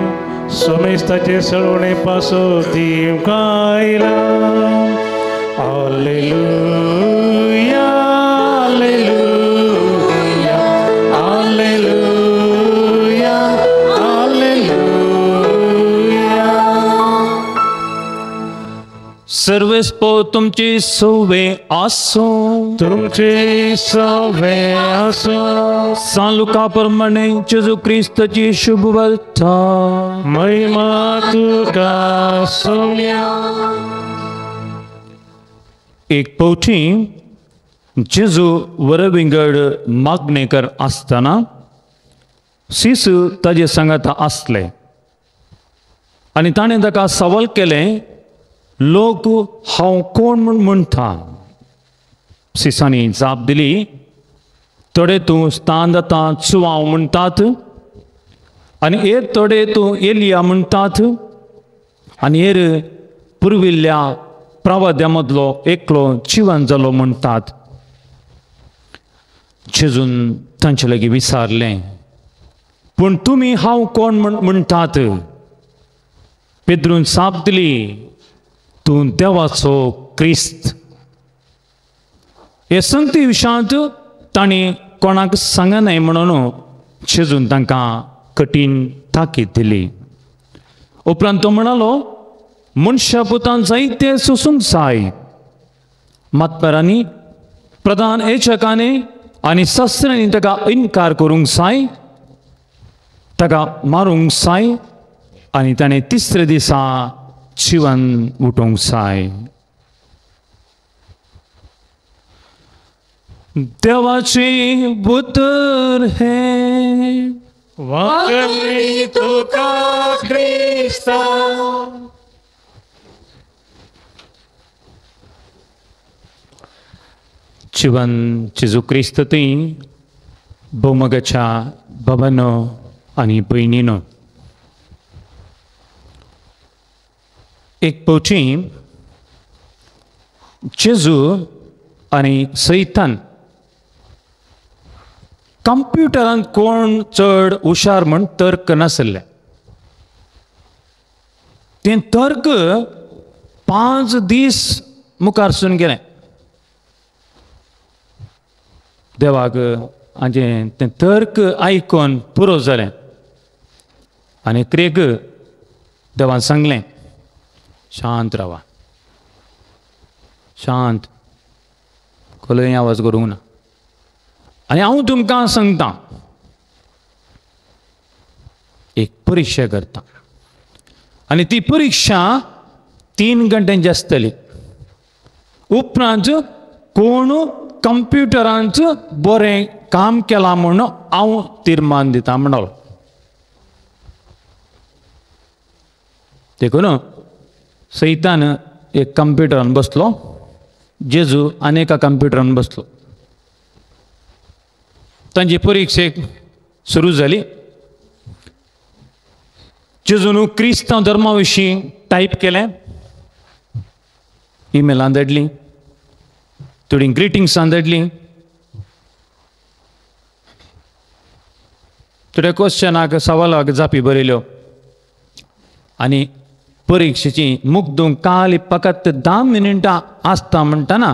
सोमेस्ताचे सळवणे पासून दिवंक आयला. Hallelujah hallelujah hallelujah hallelujah. सर्वेस्पो तुमची सुवे आसूं तुमचे सवे आसूं. सान लुका प्रमाणे जेजू क्रिस्ताची शुभ वार्ता. महिमा तुका सोम्या. एक फावटी जेजू वरविंगड मागणेकर आसतना शिशू ताजे सांगाता आसले आनी ताणें ताका सवाल केलें, लोक हांव कोण म्हूण म्हणटा? शिसांनी जाप दिली, थोडे तूं स्थान जाता चुवाव म्हणटात आनी हेर थोडे तूं एलिया म्हणटात आनी हेर पुर्विल्ल्या प्रवाद्या मदलो एकलो जिवन जालो म्हणटात. जेजून तांचे लागीं विचारलें, पूण तुमी हांव कोण म्हूण म्हणटात? पेद्रून जाप दिली, तूं देवाचो क्रिस्त. हे संगती विशयांत तांणी कोणाक सांगनाय म्हणून जेजून तांकां कठीण ताकीद दिली. उपरांत तो म्हणालो, मनशा पुतान जायते सोसूंक जाय. मातपरांनी प्रधान एचकांनी आनी शास्त्रांनी ताका इनकार करूंक जाय, ताका मारूंक जाय आनी ताणें तिसरे दिसा जिवन उठोवंक जाय. देवाचें उतर हें वाकरी तुका क्रिस्ता. जिवन जेजू क्रिस्त थंय भोवमगाच्या बाबानो आनी भयणीनो, एक फावटी जेजू आनी सैतान कंप्युटरान कोण चड हुशार म्हूण तर्क नासले. तें तर्क 5 दीस मुखारसून गेलें. देवाक हाजें तें तर्क आयकून पुरो जालें आनी क्रेक देवान सांगलें, शांत रावा, शांत, खंय आवाज करूंक ना आनी हांव तुमकां सांगता, एक परिक्षा करता आनी ती परिक्षा 3 घंट्यांची आसतली. उपरांत कोण कंप्युटरांत बरें काम केलां म्हूण हांव तिर्मान दिता म्हणलो. देखून सैतान एक कंप्युटरान बसलो, जेजू आनी एका कंप्युटरान बसलो. तांची परिक्षेक सुरू जाली. जेजून क्रिस्तांव धर्मा विशीं टायप केलें, ईमेलां धाडली, थोडीं ग्रिटिंग्सां धाडलीं, थोड्या क्वेश्चनाक सवालाक जापी बरयल्यो आनी परिक्षेची मुग्दूंक काल फकत 10 मिनटां आसता म्हणटना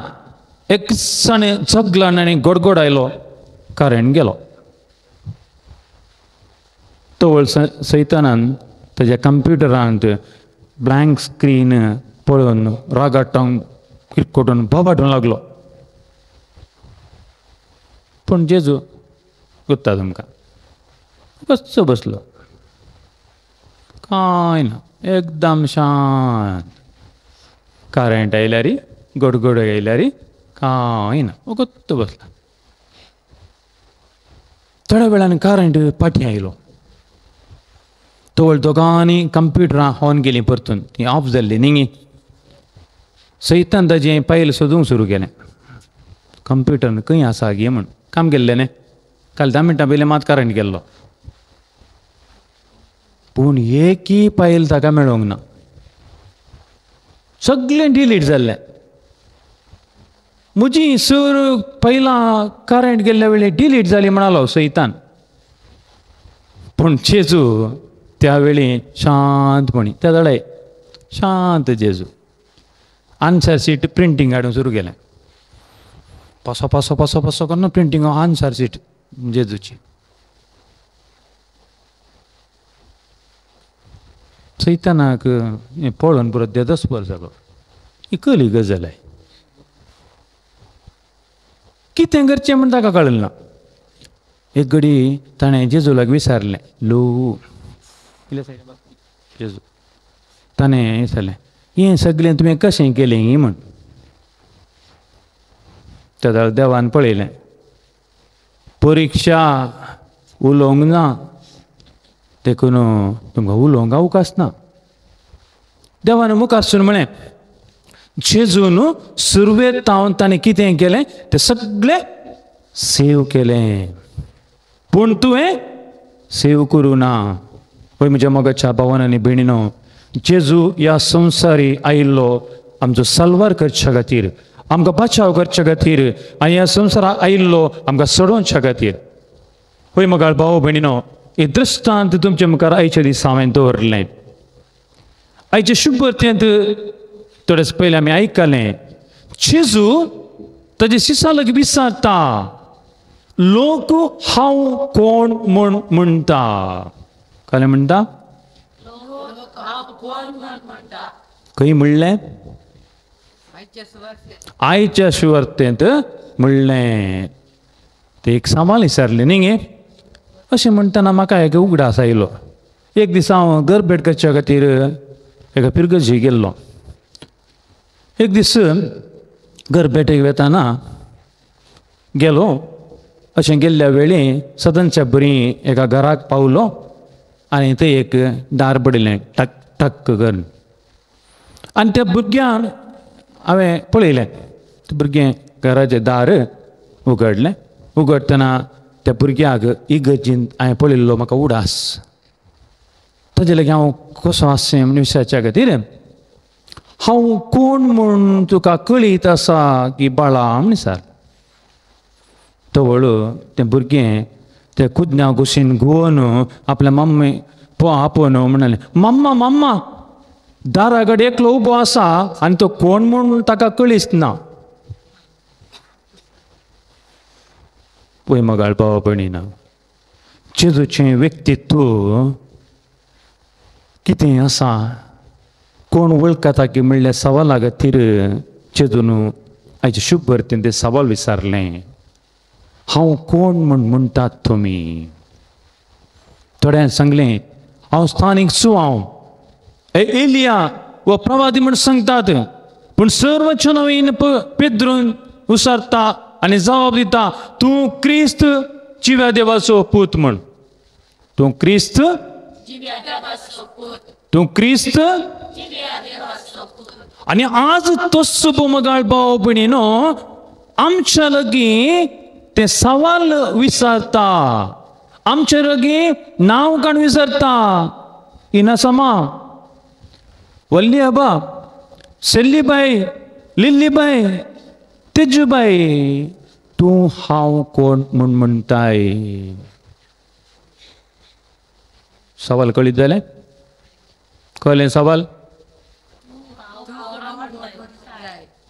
एकसाणे झगलान आनी गोडगोड आयलो, कारण गेलो. तवळ सैतानान ताज्या कंप्युटरांत ब्लँक स्क्रीन पळोवन रागाटांक किरकोटून बोबाटूंक लागलो. पूण जेजू गुत्ता तुमकां कसो बसलो, कांय ना, एकदम शांत. करंट आयल्यार गोडगोड आयल्यार कांय ना, वगत्त बसला. थोड्या वेळान करंट फाटीं आयलो. तवळ दोगांनी कंप्युटरां ऑन केलीं परतून, ती ऑफ जाल्ली न्ही. सैतान ताजें पायल सोदूंक सुरू केलें, कंप्युटर खंय आसा गे म्हूण. काम केल्लें न्ही, काल 10 मिनटां पयलीं मात करंट गेल्लो, पूण एकय पायल ताका मेळोंक ना, सगळें डिलीट जाल्लें. म्हजी सर पयलां करंट गेल्ल्या वेळी डिलीट जाली म्हणालो सैतान. पूण जेजू त्या वेळी शांतपणी त्या दळे शांत जेजू आन्सर शीट प्रिंटींग हाडूंक सुरू केलें. पासो पासो पासो पासो करून प्रिंटींग आन्सर शीट जेजूची. सैतानाक हें पळोवन पुरो देदस्पर जालो, ही कली गजाल आहे, कितें करचें म्हूण ताका कळलें ना. एक घडी ताणें जेजूलाक विचारलें, लो जेजू, ताणें विचारलें हें सगळें तुवें कशें केलें म्हूण. त्या देवान पळयलें, परिक्षा उलोवंक ना देखून तुमकां उलोवंक अवकाश ना. देवान मुखारसून म्हळें, जेजून सुरवेक तावन ताणें कितें केलें तें सगळें सेव केलें, पूण तुवें सेव करूं ना. पळय म्हज्या मोगाच्या भावान आनी भयणीनो, जेजू ह्या संवसारी आयिल्लो आमचो साल्वार करच्या खातीर, आमकां बचाव करच्या खातीर, आनी ह्या संवसाराक आयिल्लो आमकां सोडोवच्या खातीर. पळय मोगाळ भाव भयणीनो, हे दृश्टांत तुमचे मुखार आयच्या दिसा हांवें दवरलें. आयचे शुभवर्तेंत थोडेच पयलें आमी आयकलें, जेजू ताजे शिसालक विचारता, लोक हांव कोण म्हूण म्हणटा. काय म्हणटा? खंय म्हणलें? आयच्या सुवार्तेंत म्हणलें. ते एक सवाल विचारलें न्ही गे. अशें म्हणटना म्हाका एक उगडास आयलो. एक दीस हांव गरबेट करच्या खातीर एका पिरगर्जी गेल्लो. एक दीस गरबेटेक वेताना गेलो. अशें गेल्ल्या वेळी सदनच्या बरी एका घराक पावलो आनी थंय एक दार पडिल्लें टक टक करून. आनी त्या भुरग्यान हांवें पळयलें, तें भुरगें घराचें दार उगडलें. उगडटना त्या भुरग्याक इगर्जींत हांवें पळयल्लो, म्हाका उडास ताजे लागीं हांव कसो आसचें म्हूण विचारच्या खातीर, हांव कोण म्हूण तुका कळीत आसा की बाळा म्हूण विचार. तवळ तें भुरगें त्या कुदन्या कुशीन घुवन आपल्या मम्मी आपोवन म्हणालें, मम्मा मम्मा, दारा कडेन एकलो उबो आसा आनी तो कोण म्हूण ताका कळीच ना. पळय मोगाळ भाव भयणीनो, जेजूचें व्यक्तित्व कितें आसा, कोण वळखता की म्हणल्यार सवाला खातीर जेजून आयचे शुभवर्तीन तें सवाल विचारलें, हांव कोण म्हूण म्हणटात तुमी? थोड्यांनी सांगलें, हांव स्थानीक सुवांव, एलिया व प्रवादी म्हूण सांगतात. पूण सर्वच नवीन पेद्रून विचारता आनी जबाब दिता, तूं क्रिस्त जिव्या देवाचो पूत म्हूण. तूं क्रिस्त, तूं क्रिस्त. आनी आज तोच बोमगाळ भाव भयणीनो आमच्या लागीं तें सवाल विचारता, आमच्या लागीं नांव काण विचारता. इनासमा, वल्ली आबा, सेल्लीबाई, लिल्लीबाई, तेजूबाई, तूं हांव कोण म्हूण म्हणटाय? सवाल कळीत जालें? कळ्ळें सवाल?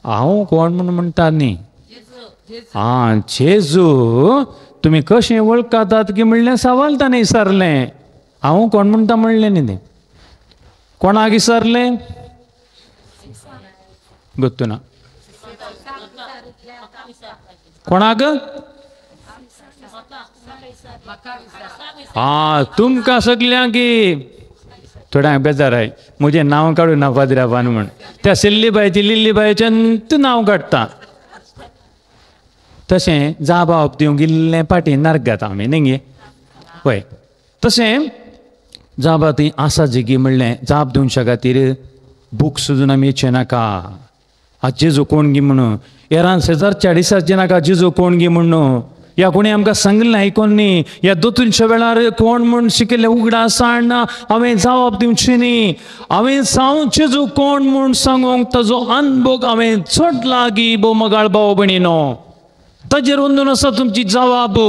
हांव कोण म्हूण म्हणटा न्ही. आं, जेजू तुमी कशें वळखतात की म्हणलें सवाल ताणें विचारलें. हांव कोण म्हणटा म्हणलें न्ही तें. कोणाक विचारलें? गोत्तू ना. कोणाक? आं, तुमकां सगल्यांक. थोड्यांक बेजार I म्हजें नांव काडूं ना पाद्र्याबान म्हण. त्या सिल्लीबायची लिल्लीबायचें तूं नांव काडटा. तशें जाबाब दिवंक इल्लें फाटीं नर्क घेता आमी न्ही गे? पळय तशें जाबा ती आसा जिगी म्हणलें जाप दिवच्या खातीर बूक सुजून आमी येचें नाका. आज जेजू कोण गी म्हणून येरान शेजारच्या दिसाचें नाका जेजू कोण गी म्हणून ह्या कोणी आमकां सांगिल्लें आयकोन न्ही. ह्या दोतूंच्या वेळार कोण म्हूण शिकिल्लें उगडा सांड हांवें जाप दिवची न्ही. हांवें सांग जेजू कोण म्हूण सांगूंक ताजो अनभोग हांवें चड लागीं भोव भाव भयणीनो. ताजेर अंदून आसा तुमची जवाब.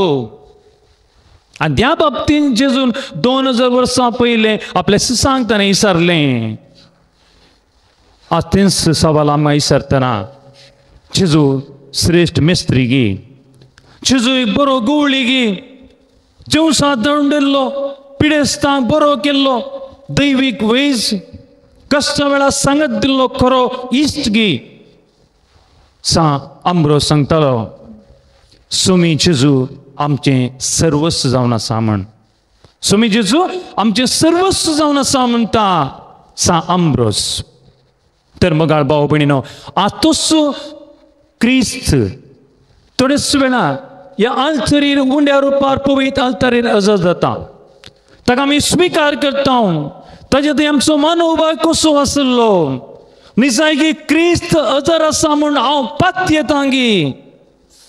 आनी त्या बाबतीन जेजून 2000 वर्सां पयलें आपल्या शिसांक ताणें विचारलें. आज तेंच सवाल आमकां विचारतना जेजू श्रेश्ठ मिस्त्री गी, जेजू एक बरो गवळी गी, जेवसा दंडिल्लो, पिडेस्तांक बरो केल्लो, दैवीक वैज, कश्टा वेळार सांगत दिल्लो खरो इश्ट गी. सा आमरो सांगतालो सुमी जेजू आमचें सर्वस्व जावन आसा म्हण. सुमी जेजू आमचें सर्वस्व जावन आसा म्हणटा सा आंब्रोस. तर मगाळ भाव भयणीनो आतोस क्रिस्त थोडेच वेळा ह्या आल्तरीर उंड्या रुपार पवित्र आल्तरीर अजर जाता. ताका आमी स्विकार करता. ताजे थंय आमचो मनोभाव कसो आसलो निजाय की क्रिस्त अजर आसा म्हूण हांव पातयेतां गी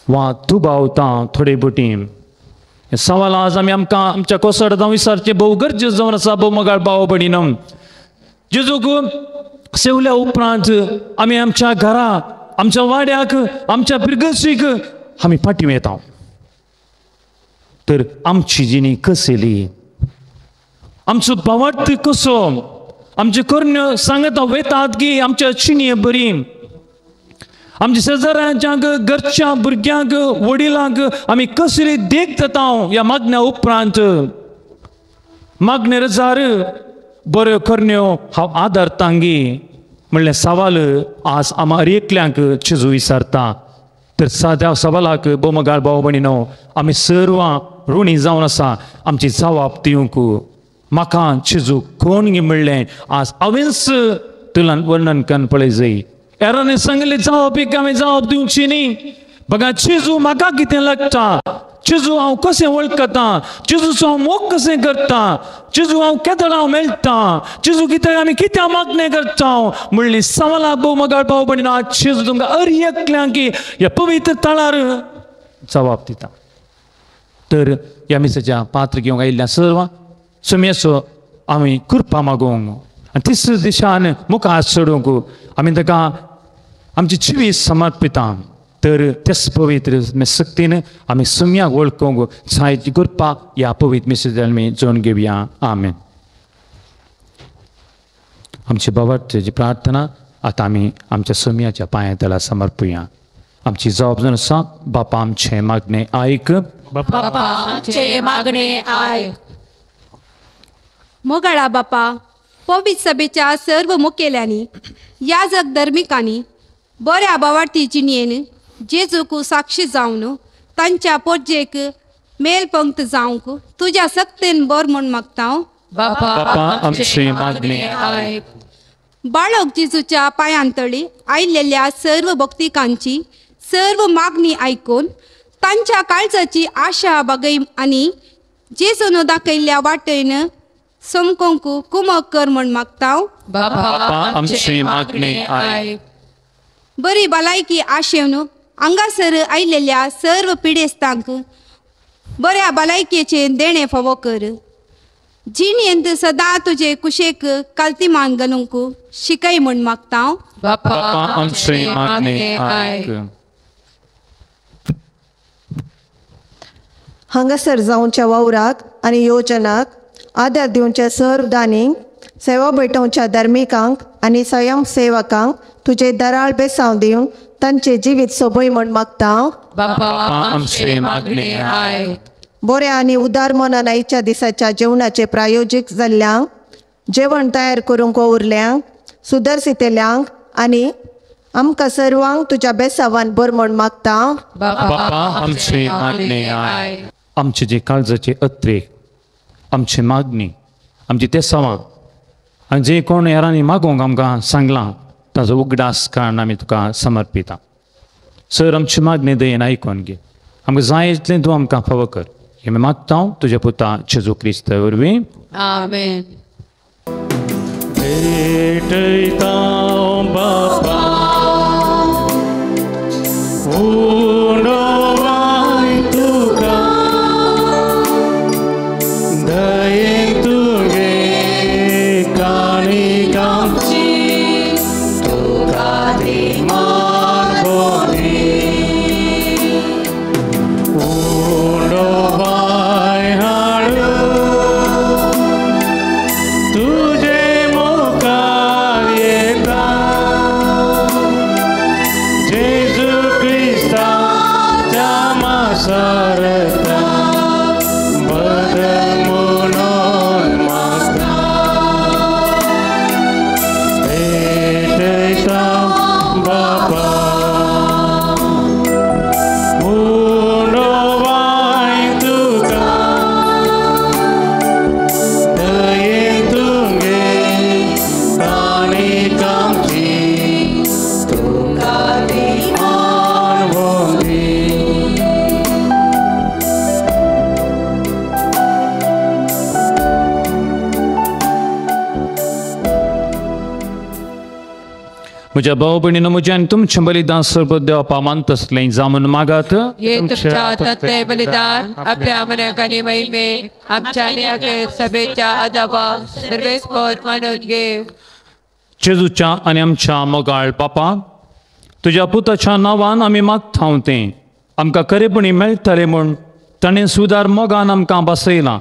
वा दुबावता थोडे बोटी. सवाल आज आमी आमकां आमच्या कोसळां विचारचें भोव गरजेचें जावन आसा भोव मगाळ भाव भयणीनो. जेजूक सेवल्या उपरांत आमी आमच्या घरा, आमच्या वाड्याक, आमच्या बिरगसीक आमी फाटीं येता. तर आमची जिणी कसली, आमचो भावार्थ कसो, आमच्यो करण्यो सांगता वेतात की आमच्या चिणये बरी, आमच्या शेजाऱ्यांक, घरच्या भुरग्यांक, वडिलांक आमी कसली देख जाता ह्या मागण्या उपरांत. मागणे रजार बऱ्यो करण्यो हांव आदारतांगी म्हणलें सवाल आज आमकां एकल्यांक जेजू विचारता. तर साद्या सवालाक बोमगाळ भाव भयणीनो आमी सर्वां ऋणी जावन आसा आमची जवाब दिवंक. म्हाका जेजू कोण गी म्हणलें आज हांवेंच तुला वर्णन कन्न पळय जाय. एराने सांगिल्लें जवाब एक हांवें जवाब दिवची न्ही. बघा जेजू म्हाका कितें लागता, जेजू हांव कशें वळखता, जेजूचो हांव मोग कशें करता, जेजू हांव केदळ हांव मेळटा, जेजू कित्याक आमी कित्याक मागणें करता म्हणली सवाला भोव मगाळ भाव भयणीनो आज जेजू तुमकां अर एकल्यांक ह्या पवित्र तळार जवाब दिता. तर ह्या मिसाच्या पात्र घेवंक आयिल्ल्या सर्व सुमेचो आमी कृपा मागूंक आनी तिसऱ्या दिशान मुखार चडूंक आमी ताका आमची जिवीत समर्पिता. तर त्याच पवित्र शक्तीन आमी सुम्याक वळखूंक सायची कृपा ह्या पवित्र मिसेजान आमी जोडून घेवया. आमेन. आमची बाबाची प्रार्थना आतां आमी आमच्या सुम्याच्या पांया तळा समर्पुया. आमची जबाबदारी आसा बापा आमचें मागणें आयक, बापा आमचें मागणें आयक. मोगाळा बापा, पवित्र सभेच्या सर्व मुखेल्यांनी, याजक धर्मिकांनी बऱ्या बावार्थी जिणेन जेजूक साक्षी जावन तांच्या पोटजेक मेल पंक्त जावंक तुज्या सक्तेन बर म्हूण मागता. बापा आमचें मागणें आयक. बाळक जेजूच्या पांयांतळी आयिल्ल्या सर्व भक्तिकांची सर्व मागणी आयकून तांच्या काळजाची आशा बागय आनी जेजून दाखयल्ल्या वाटेन समकोंक कुमक कर म्हण मागता. बापा आमचे मागणे आयक. बरी भलायकी आशेवन हांगासर आयिल्ल्या सर्व पिडेस्तांक बऱ्या भलायकेचें देणें फावो कर. जिणेंत सदां तुजे कुशेक कालतीमान घालूंक शिकय म्हण मागता. बापा आमचे मागणे आयक. हांगासर जावच्या वावराक आनी योजनाक आदार दिवच्या सर्व दानींक, सेवा भेटोवच्या धार्मिकांक आनी स्वयंसेवकांक तुजे दराळ बेसांव दिवन तांचे जिवीत सोबय म्हण मागता. बापा आमचे मागणे आयक. बऱ्या आनी उदार मनान आयच्या दिसाच्या जेवणाचे प्रायोजीक जाल्ल्यांक, जेवण तयार करूंक उरल्यांक, सुदरसितेल्यांक आनी आमकां सर्वांक तुज्या बेसावान बर म्हण मागता. बापा आमचे मागणे आयक. आमचे जे काळजाचे अत्रेक, आमची मागणी, आमची तेसावां आनी जे कोण हेरांनी मागोवंक आमकां सांगलां ताजो उगडास काडून आमी तुका समर्पिता. सर आमची मागणी दयेन आयकून घे. आमकां जाय इतलें तूं आमकां फावो कर. हें आमी मागता तुज्या पुता जेजू क्रिस्त वरवीं. आमेन. भेटयता बापा उणवाय तुका दयेन तुगे काणिकांची तुका ती मागोनी उणवाय हाडू तुजे मुखार येता जेजू क्रिस्ताच्या मासारता बदल म्हणून मागता. भेटयता बापा उणवाय तुका दयेन तुगे काणिकांची तुका ती मानवली. म्हज्या भाव भयणीनो, म्हज्या आनी तुमचें बलिदान सर्व देवा मानतसलें जामून मागात. हे तुमच्या हातांतलें बलिदान आपल्या मनाक आनी महिमे आमच्या आनी अखेर सभेच्या आदाबाक सर्वेस्पर मानून घे. जेजूच्या आनी आमच्या मोगाळ बापा, तुज्या पुताच्या नांवान आमी मागता तें आमकां खरेपणी मेळटलें म्हूण ताणें सुदार मोगान आमकां बसयलां.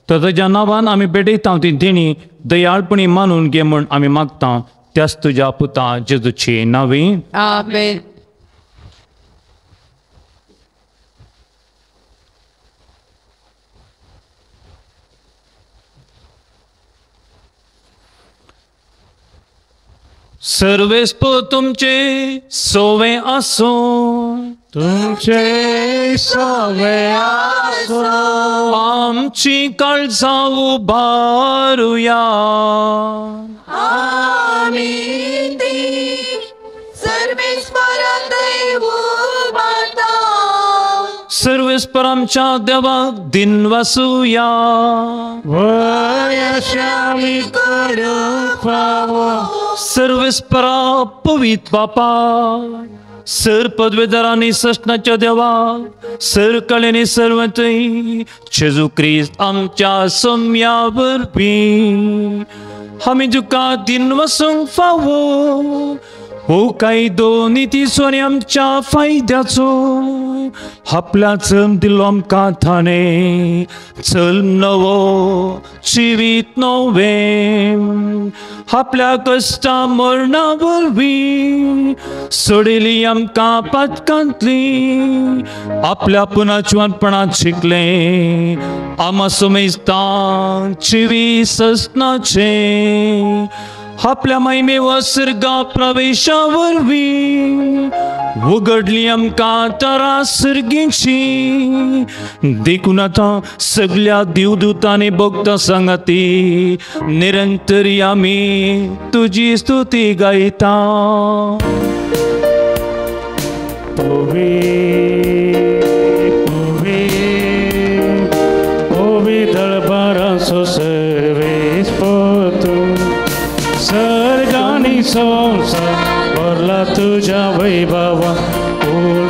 तर तुज्या नांवान आमी भेटयता ती देणी दयाळपणी मानून घे म्हूण आमी मागता. त्याच तुज्या पुता जेजूची नांवी. आमेन. सर्वेस्पर तुमचे सोवे आसूं. तुमचे सोवे आसूं. आमची काळजां उबारुया. आमी ती सर्वेस्परा उबारता. सर्वेस्पर आमच्या देवाक दिनवासुया. वयशामी करूंक फावो. सर्वेस्परा पवित्र बापा, सर पदवेदारांनी ससनाच्या देवा, सर कळेनी सर्वंतय जेजू क्रिस्त आमच्या सम्या वरवीं आमी तुका दिनवासूंक फावो. हो कायदो नितीचो आनी आमच्या फायद्याचो आपल्या जल्म दिलो आमकां ताणें, जल्म नवो जिवीत नवें आपल्या कश्टा मरणा वरवीं सोडिली आमकां पातकांतली आपल्या पुनर्जिवनपणांत शिकलें आमा सुमेस्तां जिवी ससनाचें आपल्या महिमेव सर्गा प्रवेशा वरवीं उगडली आमकां तरा सर्गीची. देखून आतां सगल्या देवदूतांनी भक्त सांगाती निरंतरी आमी तुजी स्तुती गायता. ओवी ओवी ओवी दळबाराचो सर्वे संवसार भरला तुज्या वैभवा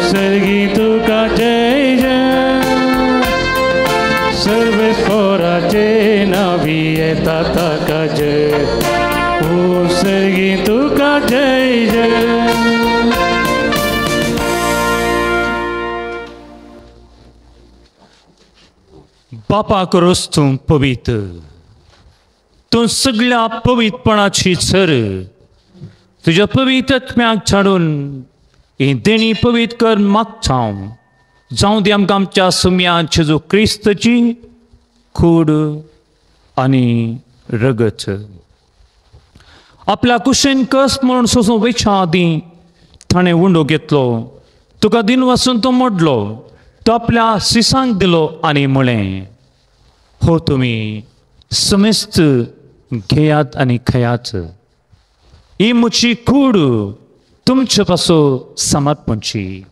सर्गी तुका जय जय सर्वेस्पोराचे नावी येता ताका जय सर्गी तुका जय जय. बापा करोस तूं पवित्र, तूं सगळ्या पवित्रपणाची सर, तुज्या पवित्र आत्म्याक छाडून ही देणी पवित्र कर मागता हांव. जावं दी आमकां आमच्या सुम्या जेजू क्रिस्तची कूड आनी रगत. आपल्या कुशेन कस म्हणून सोसूं वयच्या आदीं ताणें उंडो घेतलो, तुका दिन वासून तो मोडलो, तो आपल्या सिसांक दिलो आनी म्हळें, हो तुमी समेस्त घेयात आनी खेयात, ही म्हजी कूड तुमचे पासून समर्पणची.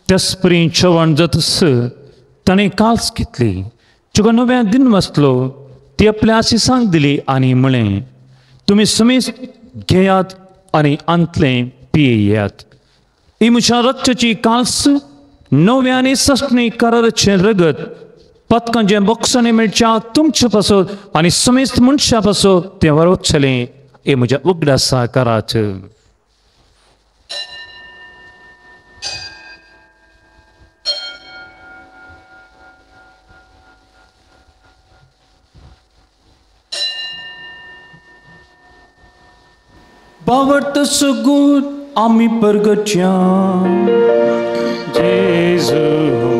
त्यासपरी चवण जातस ताणें काल्स घेतली, तुका नव्या दिन वाचलो, ती आपल्या आशिसांक दिली आनी म्हळें, तुमी समेस्त घेयात आनी आंतलें पियेयात, ही म्हज्या रक्ताची काल्स नव्या आनी सस्नी कराराचें रगत पतकांचें बोक्सांनी मेळच्या तुमचे पासत आनी समेस्त मनशा पासत तें वरोवचलें, हें म्हज्या उगडासा करात. बावडत सगून आमी परगटया. जेजू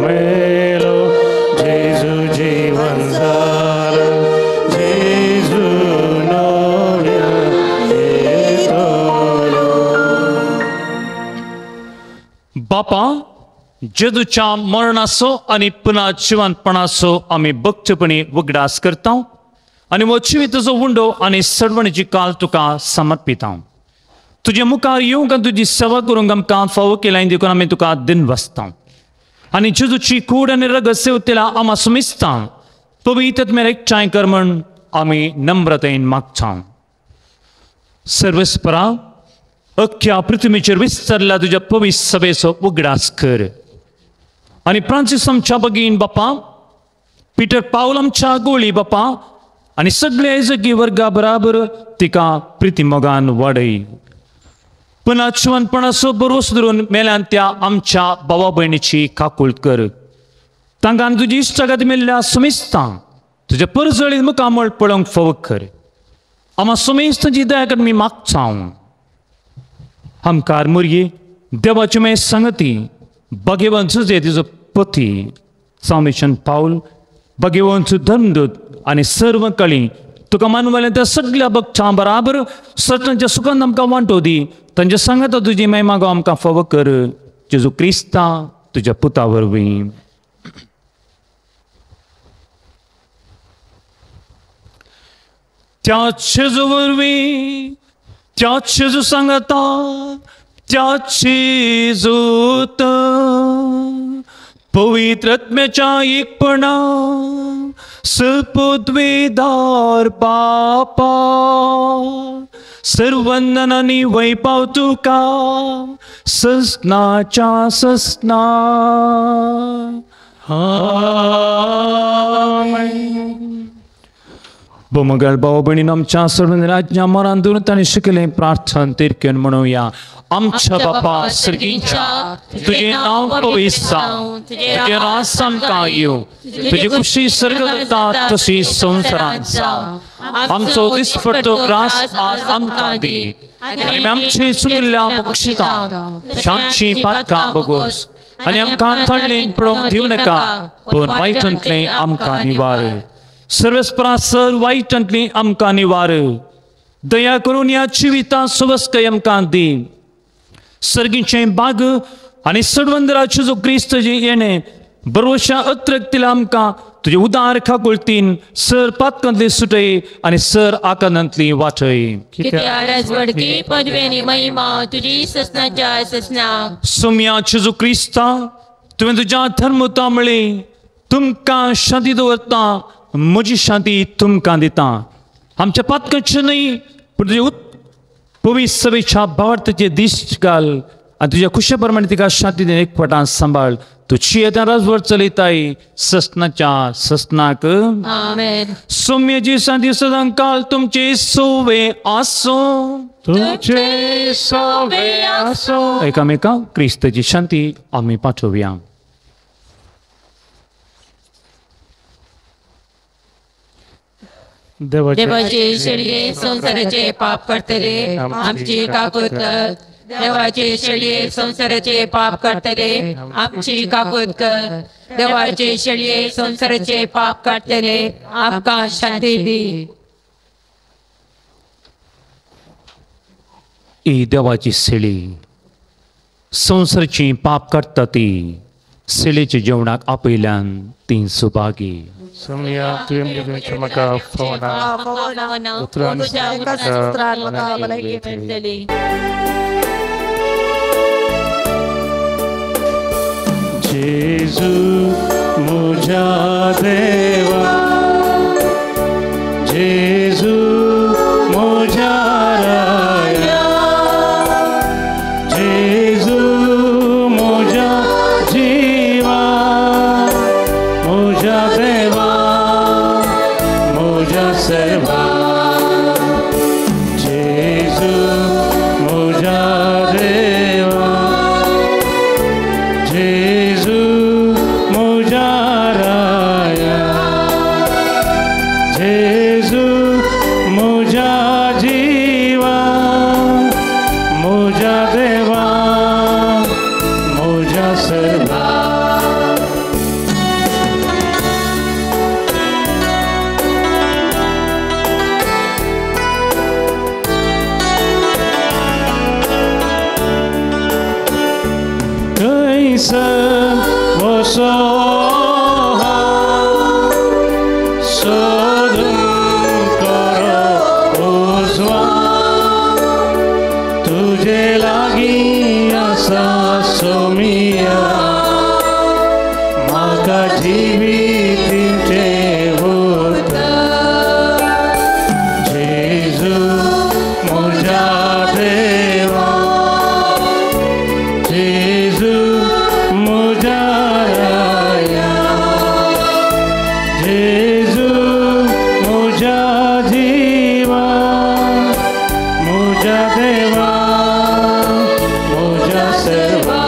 मेलो, जेजू जीवन जालो, जेजू नव्या येतलो. बापा, जेजूच्या मरणाचो आनी पुन्हा जिवंतपणाचो आमी भक्तपणी उगडास करता आनी हो जिविताचो उंडो आनी सडवणीची काल तुका समर्पिता. तुजे मुखार येवंक आनी तुजी सेवा करूंक आमकां फावो केल्या देखून आमी तुका दिन वाचता आनी जेजूची कूड आनी रगत सेवतेला आमा सुमिस्ता पवित्र मेरे एकठांय कर म्हण आमी नम्रतेन मागता. सर्वस्परा अख्ख्या पृथ्वीचेर विस्तारल्या तुज्या पवित्र सभेचो उगडास कर आनी फ्रांसीस आमच्या भगीन बापा, पिटर पावल आमच्या गोळी बापा आनी सगळे जगी वर्गा बराबर तिका प्रितीमोगान वाडय. पुन्हा जिवनपणाचो भरोस धरून मेल्यान त्या आमच्या भावा भयणीची काकूळ कर, तांकां तुजी इश्टागत मेल्ल्या सुमिस्तां तुज्या परजळीत मुखामळ पळोवंक फावो कर. आमा सुमिस्तांची दया कर मी मागता हांव. आमकार मुरये देवाची मे संगती भगवंत जुजे तिजो पती स्वामीशन पावल भगवंत धर्मदूत आनी सर्व कळी तुका मानवलें त्या सगळ्या भक्तां बराबर सटनाच्या सुखान आमकां वांटो दी, तांच्या सांगाता तुजी महिमा गो आमकां फावो कर, जेजू क्रिस्ता तुज्या पुता वरवीं. त्या जेजू वरवीं, त्या जेजू सांगाता, त्या जेजूत पवित्र आत्म्याच्या एकपणा सपुद्वेदार बापा सर्वंदनानी वैपाव तुका ससनाच्या ससना. आमेन. बोमगल भाव भयणीन आमच्या सर्व राज्ञा मरान धरून ताणें शिकलें प्रार्थन तिरकेन म्हणुया. आमच्या बापा सर्गीच्या, तुजें नांव पवित्र जावं, तुजें राज आमकां येवं, तुजी खुशी सर्गांत जाता तशी संवसारांत जावं. आमचो दिसपट्टो ग्रास आज आमकां दी आनी आमचे चुकिल्ल्या बक्षिता आमची पातकां बगोस आनी आमकां थंडेन पळोवंक दिवं नाका, पूण वायटांतलें आमकां निवार. सर्वेस्परा सर वायटांतली आमकां निवार. दया करून ह्या जिवितांत सुवस्कय आमकां दी. सर्गीचें बाग आनी सडवंदराचें जो क्रिस्त जे येणें बरोवशा अत्रक्तील आमकां तुजे उदार खाकुळतीन सर पातकांतली सुटय आनी सर आकांतांतली वाटय. सोम्या जेजू क्रिस्ता, तुवें तुज्या धर्मता म्हळें, तुमकां शांती दवरता, म्हजी शांती तुमकां दिता. आमच्या पातकांचे न्हय पूण तुजे पवित्र सभेच्या भावार्थाचे दीस घाल आनी तुज्या खुशे प्रमाणे तिका शांती दिवन एकवटान सांबाळ. तुजी येता राजवट चलयताय ससनाच्या ससनाक. आमेन. सौम्याची शांती सदांकाल तुमचे सोवे आसो. तुमचे सोवे आसो. एकामेका क्रिस्ताची शांती आमी पाठोवया. देवाचे शेळये संसाराचे पाप करतले आमची काकूत कर. देवाचे शेळये संसाराचे पाप काडटले आमची काकूत कर. देवाचे शेळये संसाराचे पाप काडटले आमकां शांती दी. ही देवाची शेळी संसाराची पाप काडटा ती शेळीच्या जेवणाक आपयल्यान ती सुभागी. सोम्या तुवें तुमच्या म्हाका फावना उतरान म्हाका भलायकी मेळटली. जेजू म्हज्या देवा, जेजू म्हज्या राया, जेजू म्हज्या जिवा, म्हज्या देवा, म्हज्या सर्वा. जेजू म्हज्या देवा, जेजू म्हज्या राया, जेजू म्हज्या जिवा, म्हज्या देवा, म्हज्या सर्वा. कैसर वसो सोदून करो उजवा, तुजे लागीं आसा सोमिया, म्हाका जिवीत उरता. जेजू म्हज्या देवा, जेजू म्हज्या राया, जेजू म्हज्या जिवा, म्हज्या देवा, म्हज्या सर्वा.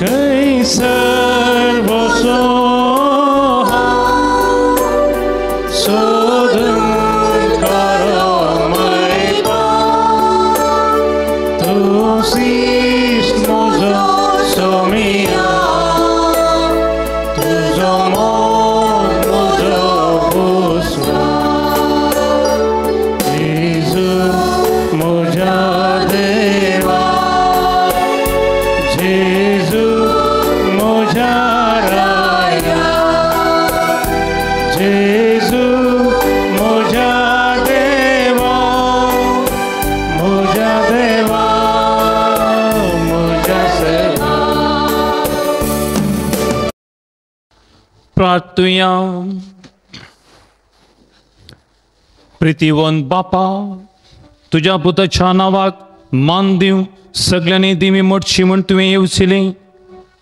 कैसर वसो सोदून करो मैपा, तूं शीश म्हजो सोमिया, तुजो मोग म्हजो हुस्वा. जेजू म्हज्या देवा, जेजू म्हज्या राया, जेजू म्हज्या देवा, म्हज्या देवा, म्हज्या सर्वा. प्रार्थुया. प्रितीवंत बापा, तुज्या पुताच्या नांवाक मान दिवं सगळ्यांनी दिमी मोडशी म्हूण तुवें येवचिलें.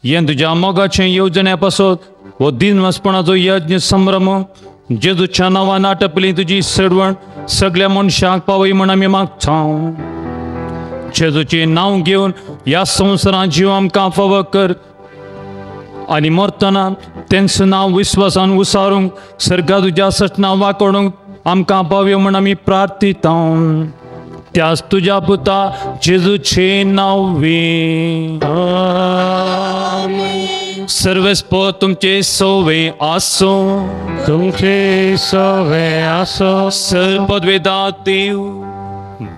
हें तुज्या मोगाचें येवजण्या पासत हो दिनवासपणाचो यज्ञ संभ्रम जेजूच्या नांवान आटपली तुजी सडवण सगळ्या मनशांक पावय म्हूण आमी मागता. जेजूचें नांव घेवन ह्या संवसारांत जीव आमकां फावो कर आनी मरतना तेंचें नांव विस्वासान उसारूंक सर्गा तुज्या सटना वाकोडूंक आमकां पावयो म्हूण आमी प्रार्थिता त्याच तुज्या पुता जेजूचे नांवे. सर्वस्व तुमचे सोवे आसो, तुमचे सोवे आसो. सर्वपदवेदा देव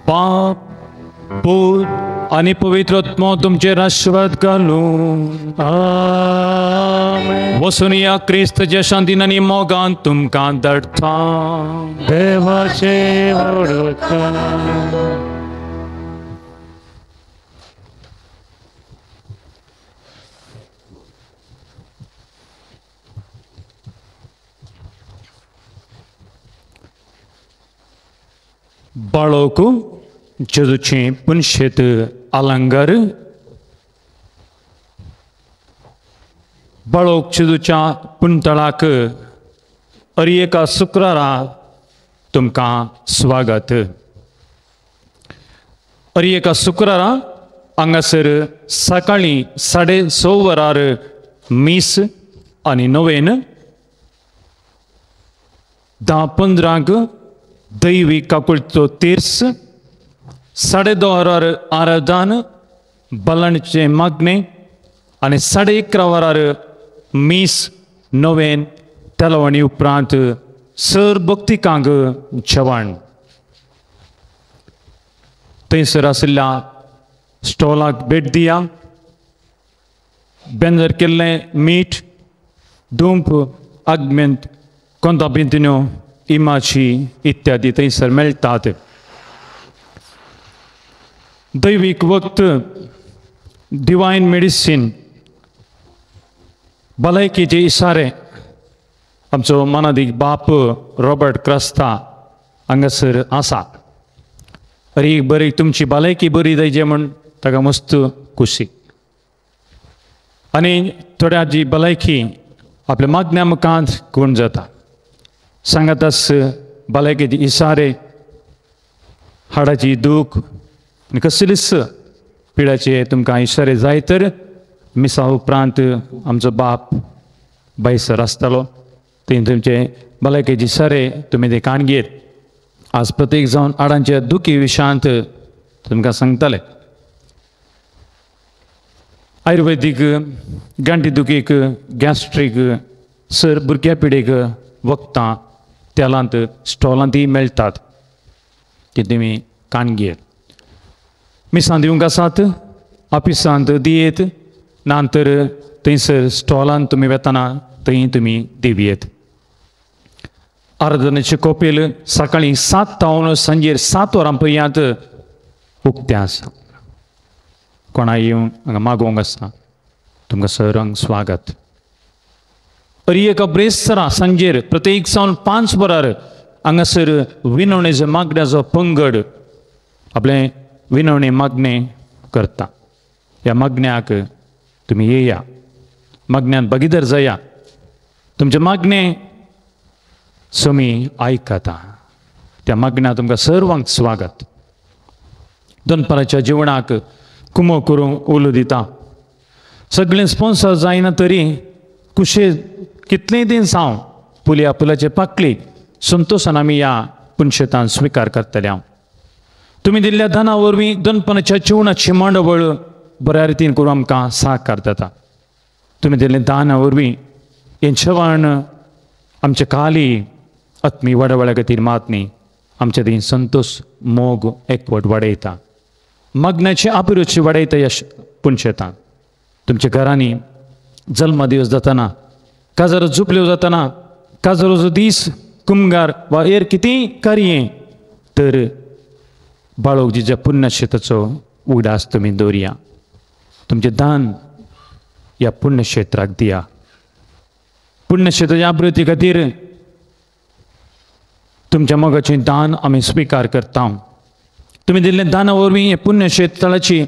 बाप पूत आनी पवित्र आत्मो तुमचेर आशीर्वाद घालूं. वसून या क्रिस्तच्या शांतीन आनी मोगान तुमकां धाडटा. देवाचे वडता. बाळोक जेजूचें पुनशेत आलंगार बाळोक जेजूच्या पुनतळाक अरी एका शुक्रारा तुमकां स्वागत. अरी एका शुक्रारा हांगासर सकाळीं 6:30 वरार मीस आनी नवेन, 10:15 दैवी काकुळचो तीर्स, 10:30 वरार आराधन बलणचें मागणें आनी 11:30 वरार मीस नवेन तेलवणी उपरांत सर भक्तिकांक जेवण. थंयसर आशिल्ल्या स्टॉलाक भेट दिया. बेंजर केल्लें मीठ, दुंप, आगमेंत, कोंता बिंतिन्यो, इमाची इत्यादी थंयसर मेळटात. दैवीक वक्त, डिवायन मेडिसीन, भलायकेचे इशारे आमचो मानादीक बाप रॉबर्ट क्रास्ता हांगासर आसा. अरे बरी तुमची भलायकी बरी जायची म्हूण ताका मस्त खुशी आनी थोड्याची भलायकी आपल्या मागण्या मुखांत गुण जाता. सांगातास भलायकेचे इशारे, हाडाची दूख आनी कसलीच पिडाचे तुमकां इशारे जाय तर मिसा उपरांत आमचो बाप बायसर आसतालो थंय तुमचे भलायकेचे इशारे तुमी ते काण घेत. आज प्रत्येक जावन हाडांच्या दुखी विशयांत तुमकां सांगताले. आयुर्वेदीक गांठी दुखीक, गॅस्ट्रीक, सर भुरग्या पिडेक वखदां तेलांत स्टॉलांतय मेळटात ती तुमी काण घेत. मिसां दिवंक आसात ऑफिसांत दियेत, ना तर थंयसर स्टॉलांत तुमी वेतना थंय तुमी दिवयेत. आराधनेचें कोपेल सकाळीं 7 तावन सांजेर 7 वरां पर्यंत उक्तें आसा. कोणा येवन हांगा मागोवंक आसा तुमकां सरांक स्वागत. अरी एका ब्रेस्तरा सांजेर प्रत्येक जावन 5 वरार हांगासर विनवणेचो मागण्याचो पंगड आपलें विनवणे मागणें करता. ह्या मागण्याक तुमी येया, मागण्यांत भागीदार जाया. तुमचें मागणें समी आयकता. त्या मागण्या तुमकां सर्वांक स्वागत. दनपाराच्या जेवणाक कुमो करूंक उलो दिता. सगळें स्पोन्सर जायना तरी कुशे कितलेंय दीस हांव पुलया पुलाचे पाकळी संतोशान आमी ह्या पुनशेतान स्विकार करतले. हांव तुमी दिल्ल्या दाना वरवीं दनपाराच्या जेवणाची मांडवळ बऱ्या रितीन करून आमकां साकार जाता. तुमी दिल्ले दाना वरवीं हें जेवण आमच्या काली आत्मी वाडावळ्या खातीर मात न्ही, आमच्या थंय संतोश, मोग, एकवट वाडयता. मागण्याची अभिरुची वाडयता ह्या पुनशेतान. तुमच्या घरांनी जल्मदिवस जातना, काजारो जुपल्यो जातना, काजारोचो दीस, कुमगार वा हेर कितेंय कार्य तर बाळोगजीच्या पुण्यक्षेत्राचो उगडास तुमी दवरया. तुमचें दान ह्या पुण्यक्षेत्राक दिया. पुण्यक्षेत्राच्या आवृत्ती खातीर तुमच्या मोगाचें दान आमी स्विकार करता. तुमी दिल्लें दाना वरवीं हें पुण्यक्षेत्राची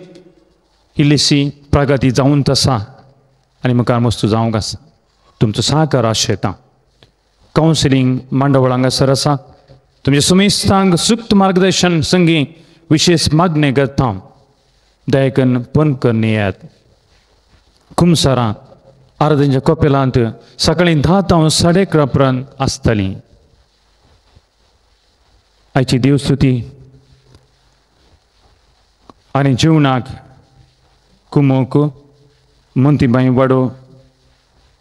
इल्लीशी प्रगती जावन आसा आनी मुखार मस्तू जावंक आसा. तुमचो सहकार आशेता. कावन्सिलींग मांडवळ हांगासर आसा. तुमच्या सुमेस्तांक सुक्त मार्गदर्शन संगी विशेष मागणें करता. दयाकन फोन करून येयात. कुमसारां आराधनच्या कोपेलांत सकाळीं 10 तावन 11:30 उपरांत आसतलीं. आयची देवस्तुती आनी जिवनाक कुमोक मोंतीबाई वाडो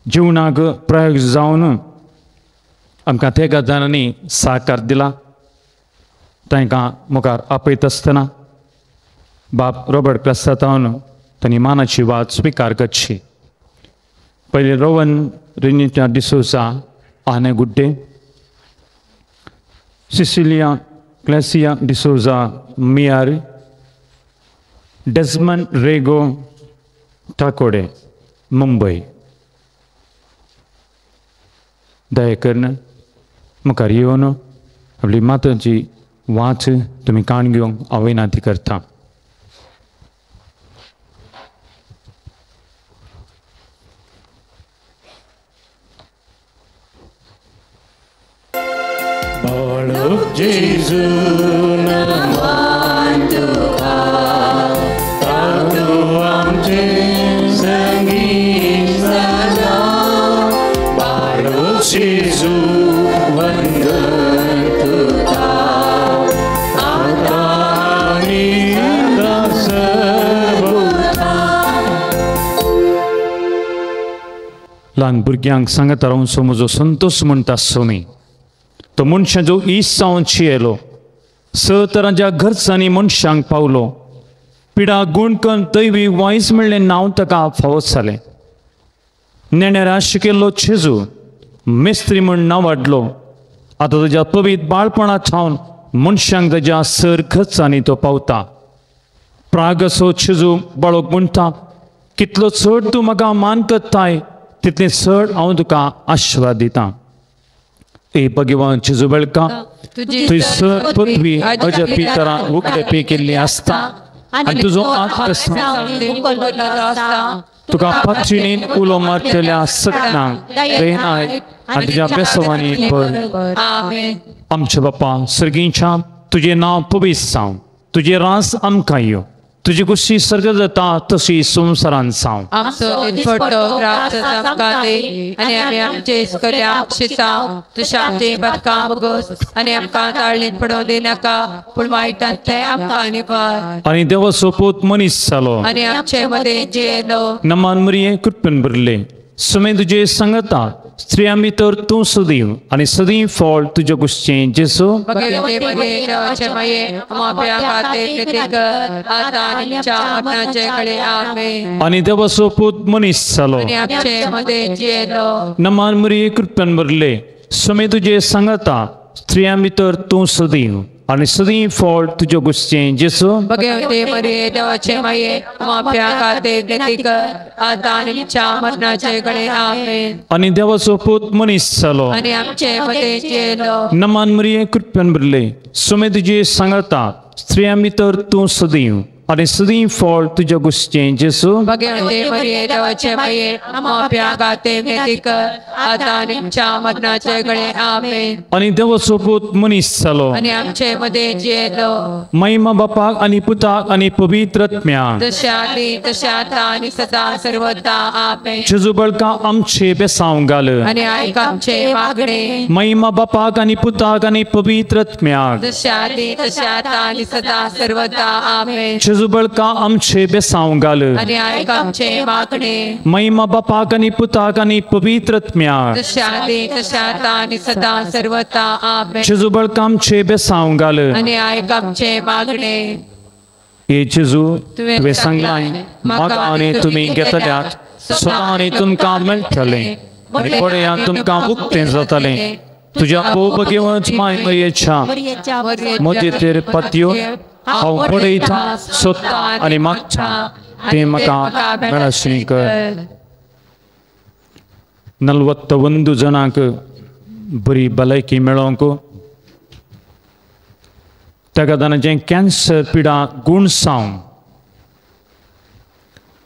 जिवनाक प्रयोग जावन आमकां त्या गजालांनी साकार दिला. तांकां मुखार आपयत आसतना बाप रॉबर्ट क्लासातावन तांणी मानाची वाद स्विकार करची. पयलीं रोवन रिनीता डिसोजा आने गुड्डे, सिसिलिया क्लेसिया डिसोजा मियार, डेजमन रेगो टाकोडे मुंबय. दया करून मुखार येवन आपली माताची वाच तुमी काण घेवंक हांव विनंती करता. बाळक जेजू नमन तुका, तातूं आमचे संगीत सदां. बाळक जेजू वंदन तुका, आतां आनी सदां सर्वदा. ल्हान भुरग्यांक सांगता रावचो म्हजो संतोष म्हणटा सोमी. तो मनशां जो ईस जावन चियेलो स तरांच्या घरचांनी मनशांक पावलो. पिडा गुणकन दैवी वायज म्हणलें नांव ताका फावो जालें. नेणेरा शिकिल्लो जेजू मिस्त्री म्हूण नांव वाडलो. आतां ताज्या पवीत बाळपणा थावन मनशांक ताज्या सर घरचांनी तो पावता. प्राग असो जेजू बाळोक म्हणटा, कितलो चड तूं म्हाका मान करताय तितलें चड हांव तुका आशिर्वाद दितां. ए भगवान जेजू बेळका, तुजी सर पृथ्वी अजपी तरां उगडे केल्ली आसता आनी तुजो आत्म तुका पात्रिणीन उलो मारतल्या सगळ्यांक दयेन आनी तुज्या बेसवांनी भर. आमच्या बापा सर्गींच्या, तुजें नांव पवित्र जावं, तुजें रास आमकां येवं, तुजी कुशी सर्ग जाता तशी संवसारान जावं. आमचो दिसपट्टो ग्रास आमकां दी आनी आमी आमचे इस्कऱ्यांक शितांव, तशें आमचीं पदकां भोगोस आनी आमकां ताळणींत पडोवं दिनाका, पूण वायटांतलें आमकां निवार. आनी देवाचो पूत मनीस जालो आनी आमचे मदें जियेलो. नमान मरिये कृपेन भरले, सुमें तुजे सांगता, स्त्रियां भितर तूं सदैव आनी सदीं फळ तुज्या कुशीचें जेजू. भगवते मरिये देवाचे माये, आमच्या खातीर विनंती कर, आतां आनी आमच्या मरणाचे घडये. आमेन. आनी देवाचो पूत मनीस जालो आनी आमचे मदें जियेलो. नमान मरिये कृपेन भरले, सुमें तुजे सांगता, स्त्रियां भितर तूं सदैव आनी सदीं फळ तुज्या कुशीचें जेजू. भगवते मरिये देवाचे माये, आमच्या खातीर विनंती कर, आतां आनी आमच्या मरणाचे घडये. आमेन. आनी देवाचो पूत मनीस जालो आनी आमचे मदें जियेलो. नमान मरिये कृपेन भरले, सुमें तुजे सांगता, स्त्रियां भितर तूं सदैव आनी सदीं फळ तुज्या कुशीचें जेजू. भगवते मरिये देवाचे माये, आमच्या खातीर विनंती कर, आतां आनी आमच्या मरणाचे घडये. आमेन. आनी देवाचो पूत मनीस जालो आनी आमचे मदें जियेलो. महिमा बापाक आनी पुताक आनी पवित्र आत्म्याक, जशें आदीं तशें आतां आनी सदां सर्वदा. आमेन. जेजू बळका आमचे बेसांव घाल आनी आयक आमचें मागणें. महिमा बापाक आनी पुताक आनी पवित्र आत्म्याक, जशें आदीं तशें आतां आनी सदां सर्वदा. आमेन. जेजू बळका आमचे बेसांव घाल आनी आयक आमचें मागणें. महिमा बापाक आनी पुताक आनी पवित्र आत्म्याक, जशें आदीं तशें आतां आनी सदां सर्वदा. आमेन. जेजू बळका आमचे बेसांव घाल आनी आयक आमचें मागणें. हे जेजू, तुवें सांगलां म्हाका आनी तुमी घेतल्यात स्वता आनी तुमकां मेळटलें आनी पळया तुमकां उक्तें जातलें. तुज्या भोवभगेवंत माय मरियेच्या म्हजे तेर पातयो हांव पळयतां, सोदतां आनी मागता तें म्हाका मेळशें कर. 41 जाणांक बरी भलायकी मेळोवंक, ताका जाणांचें कॅन्सर पिडा गूण सावन,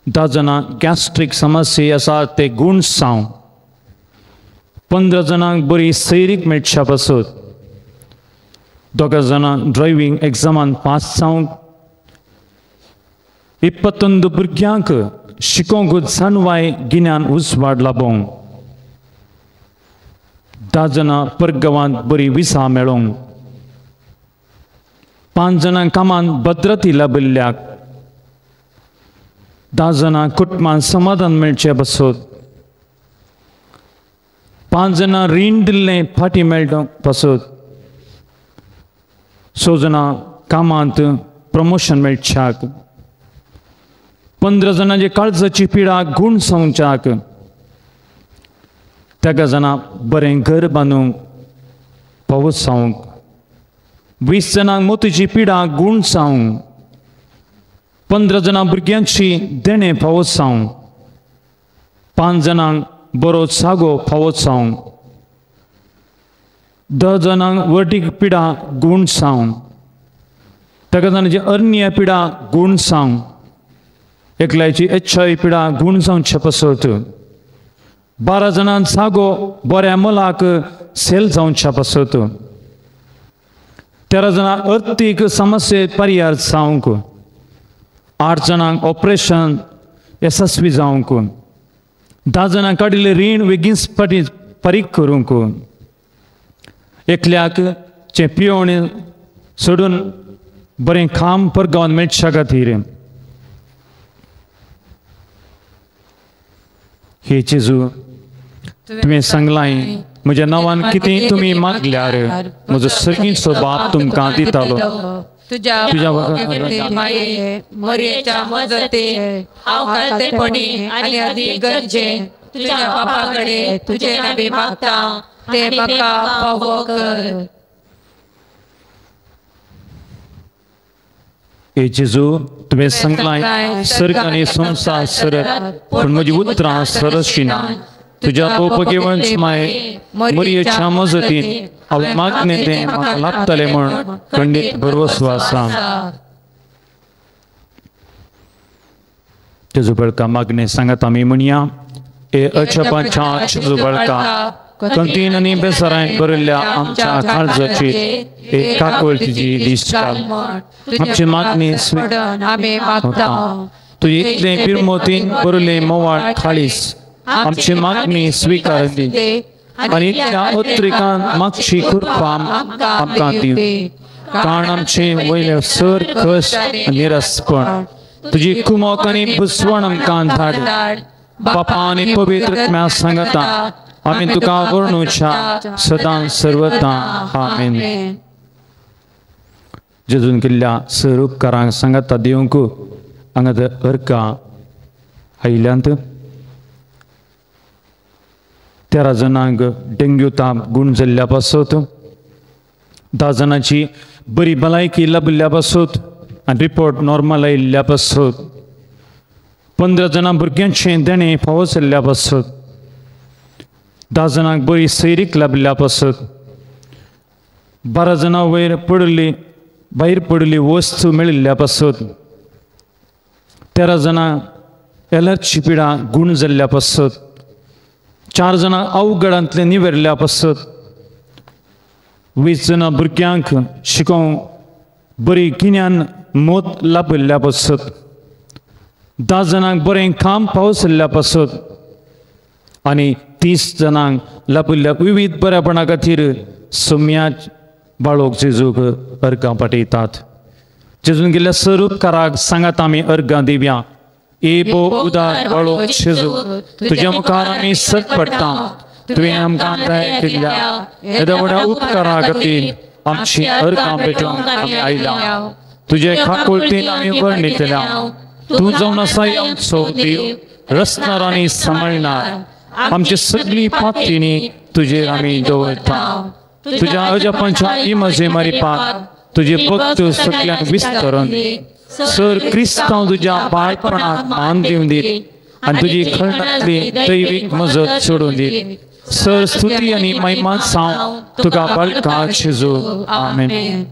10 जाणां गॅस्ट्रीक समस्या आसा ते गूण सावन, 15 जाणांक बरी सैरीक मेळच्या पासत, 2 जाणां ड्रायव्हींग एग्जामान पास जावंक, 21 भुरग्यांक शिकोवंक जाणवाय गिन्यान उजवाड लाबोवंक, 10 जाणां परगांवांत बरी विसा मेळोवंक, 5 जाणांक कामान भद्रती लाबिल्ल्याक, 10 जाणांक कुटुंबान समाधान मेळचें पासत, 5 जाणां रीण दिल्लें फाटीं मेळटा पासत, 6 जाणां कामांत प्रमोशन मेळच्याक, 15 जाणांचे काळजाची पिडा गूण जावच्याक, 13 जाणां बरें घर बांदूंक पावस जावंक, 20 जाणांक मोतीची पिडा गूण जावंक, 15 जाणां भुरग्यांची देणें फावत जावंक, 5 जाणांक बरो जागो फावत जावंक, 10 जाणांक वर्टीक पिडा गूण जावंक, 13 जाणांची अर्निया पिडा गूण जावंक, एकल्याची एच I पिडा गूण जावचे पासत, 12 जाणांक जागो बऱ्या मोलाक सेल जावच्या पासत, 13 जाणांक अर्थीक समस्ये पर्याय जावंक, 8 जाणांक ऑपरेशन येसस्वी जावंक, 10 जाणांक काडिल्लें रीण बेगीन फाटीं फारीक करूंक, एकल्याक चें पियोवणी सोडून बरें काम परगांवांत मेळच्या खातीर. हे जेजू, तुवें सांगलां म्हज्या नांवान कितें तुमी मागल्यार म्हजो सर्गीचो बाप तुमकां दितालो. तुझ्या मरयेच्या मजतीन हांव खालतेपणी आनी अदीक गरजेन तुझ्या बापा कडेन तुजे नावे मागता ते म्हाका फावो कर. हे जेजू, तुवें सांगलां सर्ग आनी संवसार सरत पूण म्हजी उतरां सरशी ना. तुज्या तोपगेवंच माय मरयेच्या मजतीन हांव मागणें तें म्हाका लाभतलें म्हूण खंडीत भरवसो आसा. जेजू बळका मागणें सांगात आमी म्हणया. हे अचपाच्या जेजू बळका, कंतीन आनी बेसरांत भरिल्ल्या आमच्या काळजाची एक काकळतीची दिश्ट घाल. आमची मागणी तुजी इतलें पिरमोतीन भरिल्लें मोवाळ खाळीस आमची मागणी स्विकार दी आनी इतल्या अत्रिकान मागची कृपा आमकां दी. कारण आमचे वयले सर कस निरसपण तुजी कुमोक आनी बुसवण आमकां धाड. बापा आनी पवित्र आत्म्या सांगता आमी तुका वर्णुच्या सदां सर्वता. आमेन. जेजून केल्ल्या सर उपकारांक सांगता दिवंक हांगा अर्कां आयिल्ल्यांत 13 जाणांक डेंग्यू ताप गूण जाल्ल्या पासत, 10 जाणांची बरी भलायकी लाबिल्ल्या पासत आनी रिपोर्ट नॉर्मल आयिल्ल्या पासत, 15 जाणां भुरग्यांचें देणें फावो जाल्ल्या पासत, 10 जाणांक बरी सैरीक लाबिल्ल्या पासत, 12 जाणां वयर पडिल्ली भायर पडिल्ली वस्तू मेळिल्ल्या पासत, 13 जाणां एलर्जी पिडा गूण जाल्ल्या पासत, 4 जाणां अवघडांतले निवरिल्ल्या पासत, 20 जाणां भुरग्यांक शिकोवंक बरी गिन्यान मत लाबिल्ल्या पासत, 10 जाणांक बरें काम पावस जाल्ल्या पासत आनी 30 जाणांक लाबिल्ल्या विवीध बऱ्यापणा खातीर सोम्या बाळोक जेजूक अर्गां पाठयतात. जेजून गेल्ल्या सर उपकाराक सांगात आमी अर्गां दिवया. ए बो उदार बाळोक जेजू, तुज्या मुखार आमी सत पडटा. तुवें आमकां दया केल्ल्या येद्या व्हडा उपकारा खातीर आमची अर्गां भेटोवंक आमी आयल्या. तुजे खाकुळतीन आमी वर्णितल्या. तूं जावन आसा आमचो देव, रचणार आनी सांबाळणार. आमची सगळी पातींनी तुजेर आमी दवरता. तुज्या अजापांच्या इमजे मारिपाक तुजे भक्त सगळ्यांक विस्तरून सर क्रिस्तांव तुज्या बाळपणाक मान दिवन दी आनी तुजी खरणांतली दैवीक मजत सोडून दी. सर स्तुती आनी महिमा साव तुका बाळका जेजू. आमेन.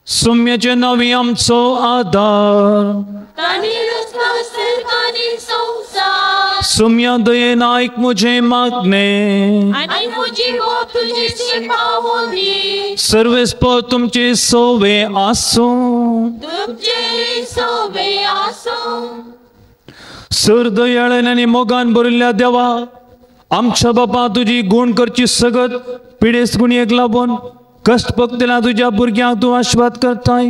सुम्याचे नवी आमचो आदार, सुम्या दयेन आयक म्हजें मागणें, सर्वेस्पर तुमचे सोवे आसूं. सर दयाळेन आनी मोगान भरिल्ल्या देवा, आमच्या बापा तुजी गूण करची सगत पिडेस्त गुणयेक लागून कश्ट भोगतल्या तुज्या भुरग्यांक तूं आशिर्वाद करताय.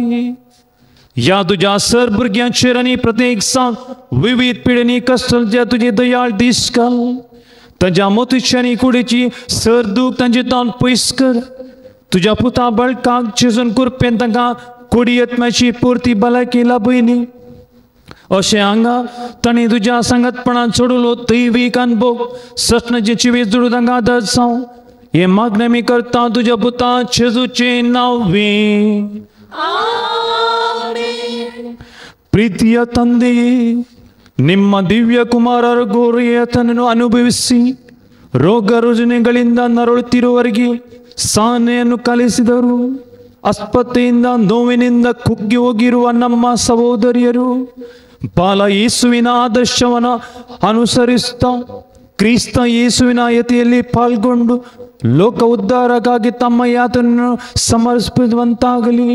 ह्या तुज्या सर भुरग्यांचेर आनी प्रत्येक सांग विविध पिढ्यांनी कश्ट तुजी दयाळ दीस घाल. तांच्या मोतीची आनी कुडीची सर दूख तांचे ताण पयस कर. तुज्या पुता बळकाक चिजून कुरपेन तांकां कुडी यत्नाची पुरती भलायकी लाभयली. अशें हांगा तांणी तुज्या सांगातपणान सोडलो दैवीक अनुभव सस्नाचे जिवीत जोडू तांकां आदर जावं. हें मागणें आमी करता तुज्या पुता जेजूचें नांवे. ಪ್ರೀತಿಯ ತಂದೆಯೇ, ನಿಮ್ಮ ದಿವ್ಯ ಕುಮಾರರ ಗೋರಿಯತನನ್ನು ಅನುಭವಿಸಿ ರೋಗ ರುಜಿನಗಳಿಂದ ನರಳುತ್ತಿರುವವರಿಗೆ ಸಹನೆಯನ್ನು ಕಲಿಸಿದರು. ಆಸ್ಪತ್ರೆಯಿಂದ ನೋವಿನಿಂದ ಕುಗ್ಗಿ ಹೋಗಿರುವ ನಮ್ಮ ಸಹೋದರಿಯರು ಬಾಲ ಯೇಸುವಿನ ಆದರ್ಶವನ್ನು ಅನುಸರಿಸುತ್ತಾ ಕ್ರಿಸ್ತ ಯೇಸುವಿನ ಯತಿಯಲ್ಲಿ ಪಾಲ್ಗೊಂಡು ಲೋಕ ಉದ್ಧಾರಕ್ಕಾಗಿ ತಮ್ಮ ಯಾತನನ್ನು ಸಮರ್ಪಿಸುವಂತಾಗಲಿ.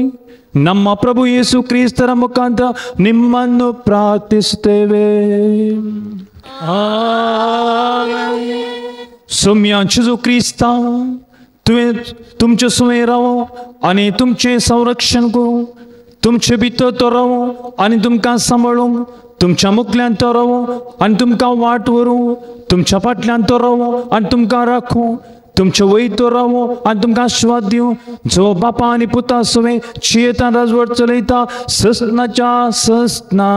ನಮ್ಮ ಪ್ರಭು ಯೇಸು ಕ್ರಿಸ್ತರ ಮುಖಾಂತರ ನಿಮ್ಮನ್ನು ಪ್ರಾರ್ಥಿಸುತ್ತೇವೆ. सोम्या जेजू क्रिस्ता, तुवें तुमचे सुवें रावो आनी तुमचें संरक्षण करूं. तुमचे भितर तो रावो आनी तुमकां सांबाळूंक. तुमच्या मुखल्यान तो रावो आनी तुमकां वाट व्हरूं. तुमच्या फाटल्यान तो रावो आनी तुमकां राखूं. तुमचे वयर तो रावो आनी तुमकां आशिर्वाद दिवं. जो बापा आनी पुता सुवें जियेतान राजवट चलयता ससनाच्या ससना.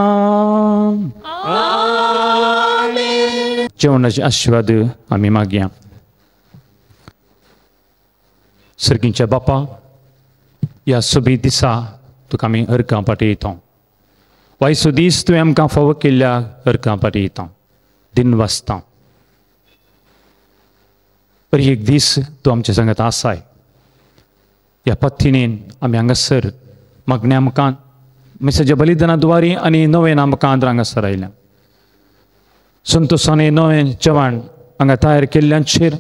जेवणाचे आशिर्वाद आमी मागया. सर्गींच्या बापा, ह्या सोबीत दिसा तुका आमी अर्गां पाठयता. वायसो दीस तुवें आमकां फावो केल्ल्या अर्गां पाठयता. दिन वाचता पर एक दीस तूं आमच्या सांगात आसाय. ह्या पत्तिनेन आमी हांगासर मागण्या मुखान मिसाच्या बलिदाना द्वारे आनी नवें नामकांत हांगासर आयल्या. संतोषान नवें जेवण हांगा तयार केल्ल्यांचेर,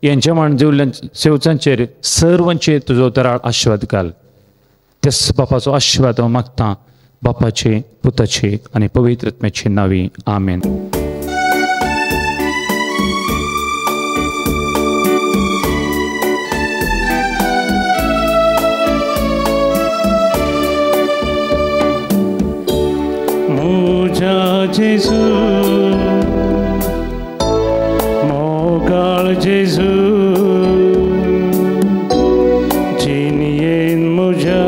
हें जेवण जेवल्ल्या सेवचांचेर सर्वांचेर तुजो दराळ आशिर्वाद घाल. त्याच बापाचो आशिर्वाद हांव मागता, बापाचे, पुताचे आनी पवित्र आत्म्याचे नांवी. आमेन. म्हज्या जेजू, मोगाळ जेजू, जिणयेन म्हज्या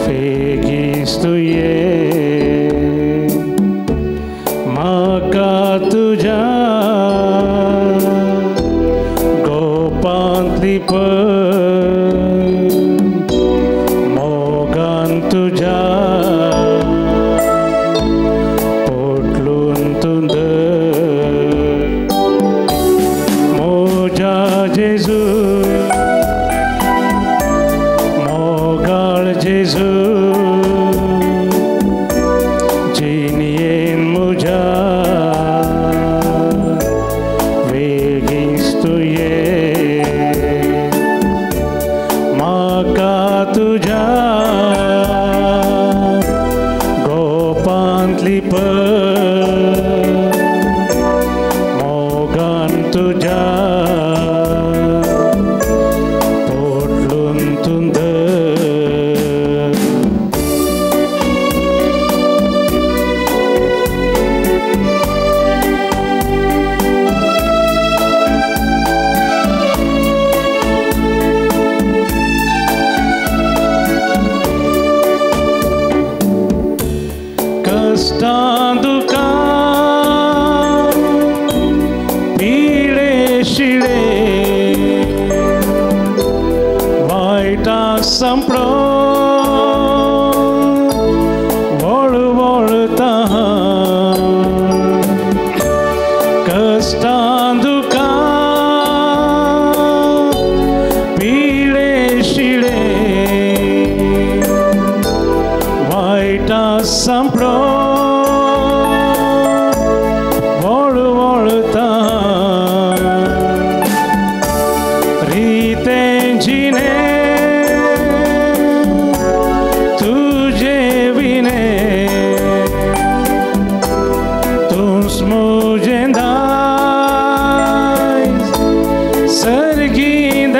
फेगीस तुवें म्हाका तुज्या गोपांतली पय मोगान तुज्या पोटलून तूं धर. म्हज्या जेजू, मोगाळ जेजू, जिणयेन म्हज्या वेगींच तुवें म्हाका तुज्या गोपांतली पय मोगान तुज्या पोटलून तूं धर. कश्टां दुकां पिडे शिळे वायटां सांपडो वळवळता. कश्टां दुकां पिडे शिळे वायटां सांपडो वळवळता. रितें जिणे तुजे विणे तूंच म्हजें दायज सर्गीं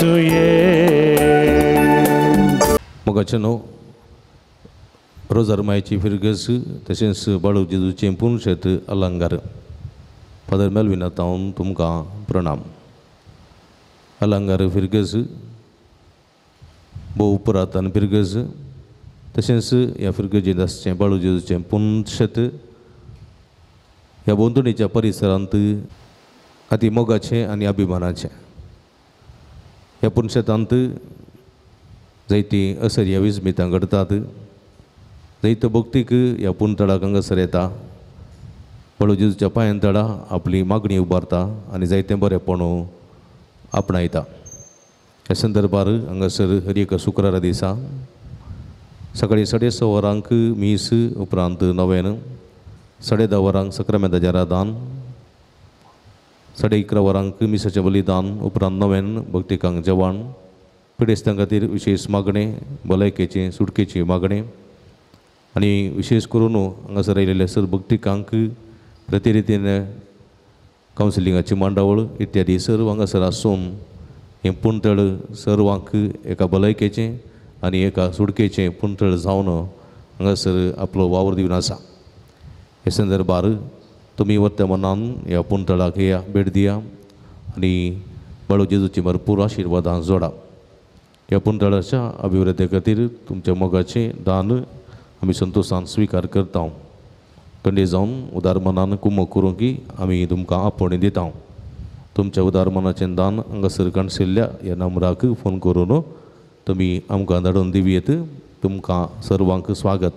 तुये. मोगाचें न्हू रोजारमायची फिरगस तशेंच बाळू जेजूचें पुनशेत अलंगार. फादर मेल्विना तावन तुमकां प्रणाम. अलंगार फिरगस भोव पुरातन फिरगस तशेंच ह्या फिरगजेंत आसचें बाळू जेजूचें पुनशेत ह्या भोंवतणीच्या परिसरांत अती मोगाचें आनी अभिमानाचें. ह्या पुनशेतांत जायतीं असर्या विस्मितां घडटात. जायतो भक्तीक ह्या पुनतळाक हांगासर येता, बाळू जेजूच्या पांयां तळा आपली मागणी उबारता आनी जायतें बरेंपण आपणायता. ह्या संदर्भार हांगासर हर एका शुक्रारा दिसा सकाळीं 6:30 वरांक मीस, उपरांत नवेन, 10:30 वरांक सक्रामेंताचें आराधन, 11:30 वरांक मिसाचें बलिदान, उपरांत नवेन भक्तिकांक जेवण, पिडेस्तां खातीर विशेश मागणें, भलायकेचें सुटकेची मागणें आनी विशेश करून हांगासर आयिल्ले सर भक्तिकांक प्रतिरितीन कावन्सिलिंगाची मांडावळ इत्यादी सर्व हांगासर आसून हें पुणतळ सर्वांक एका भलायकेचें आनी एका सुटकेचें पुणतळ जावन हांगासर आपलो वावर दिवन आसा. हे संदर्भार तुमी वर्तमानान ह्या पुणतळाक या भेट दिया आनी बाळू जेजूची भरपूर आशिर्वादां जोडा. ह्या पुणतळाच्या अभिवृद्धी खातीर तुमच्या मोगाचें दान आमी संतोशान स्विकार करता. कंडे जावन उदार मनान कुमक करूंक आमी तुमकां आपोवणें दिता. तुमच्या उदार मनाचें दान हांगासर काणशिल्ल्या ह्या नंबराक फोन करून तुमी आमकां धाडून दिवयेत. तुमकां सर्वांक स्वागत.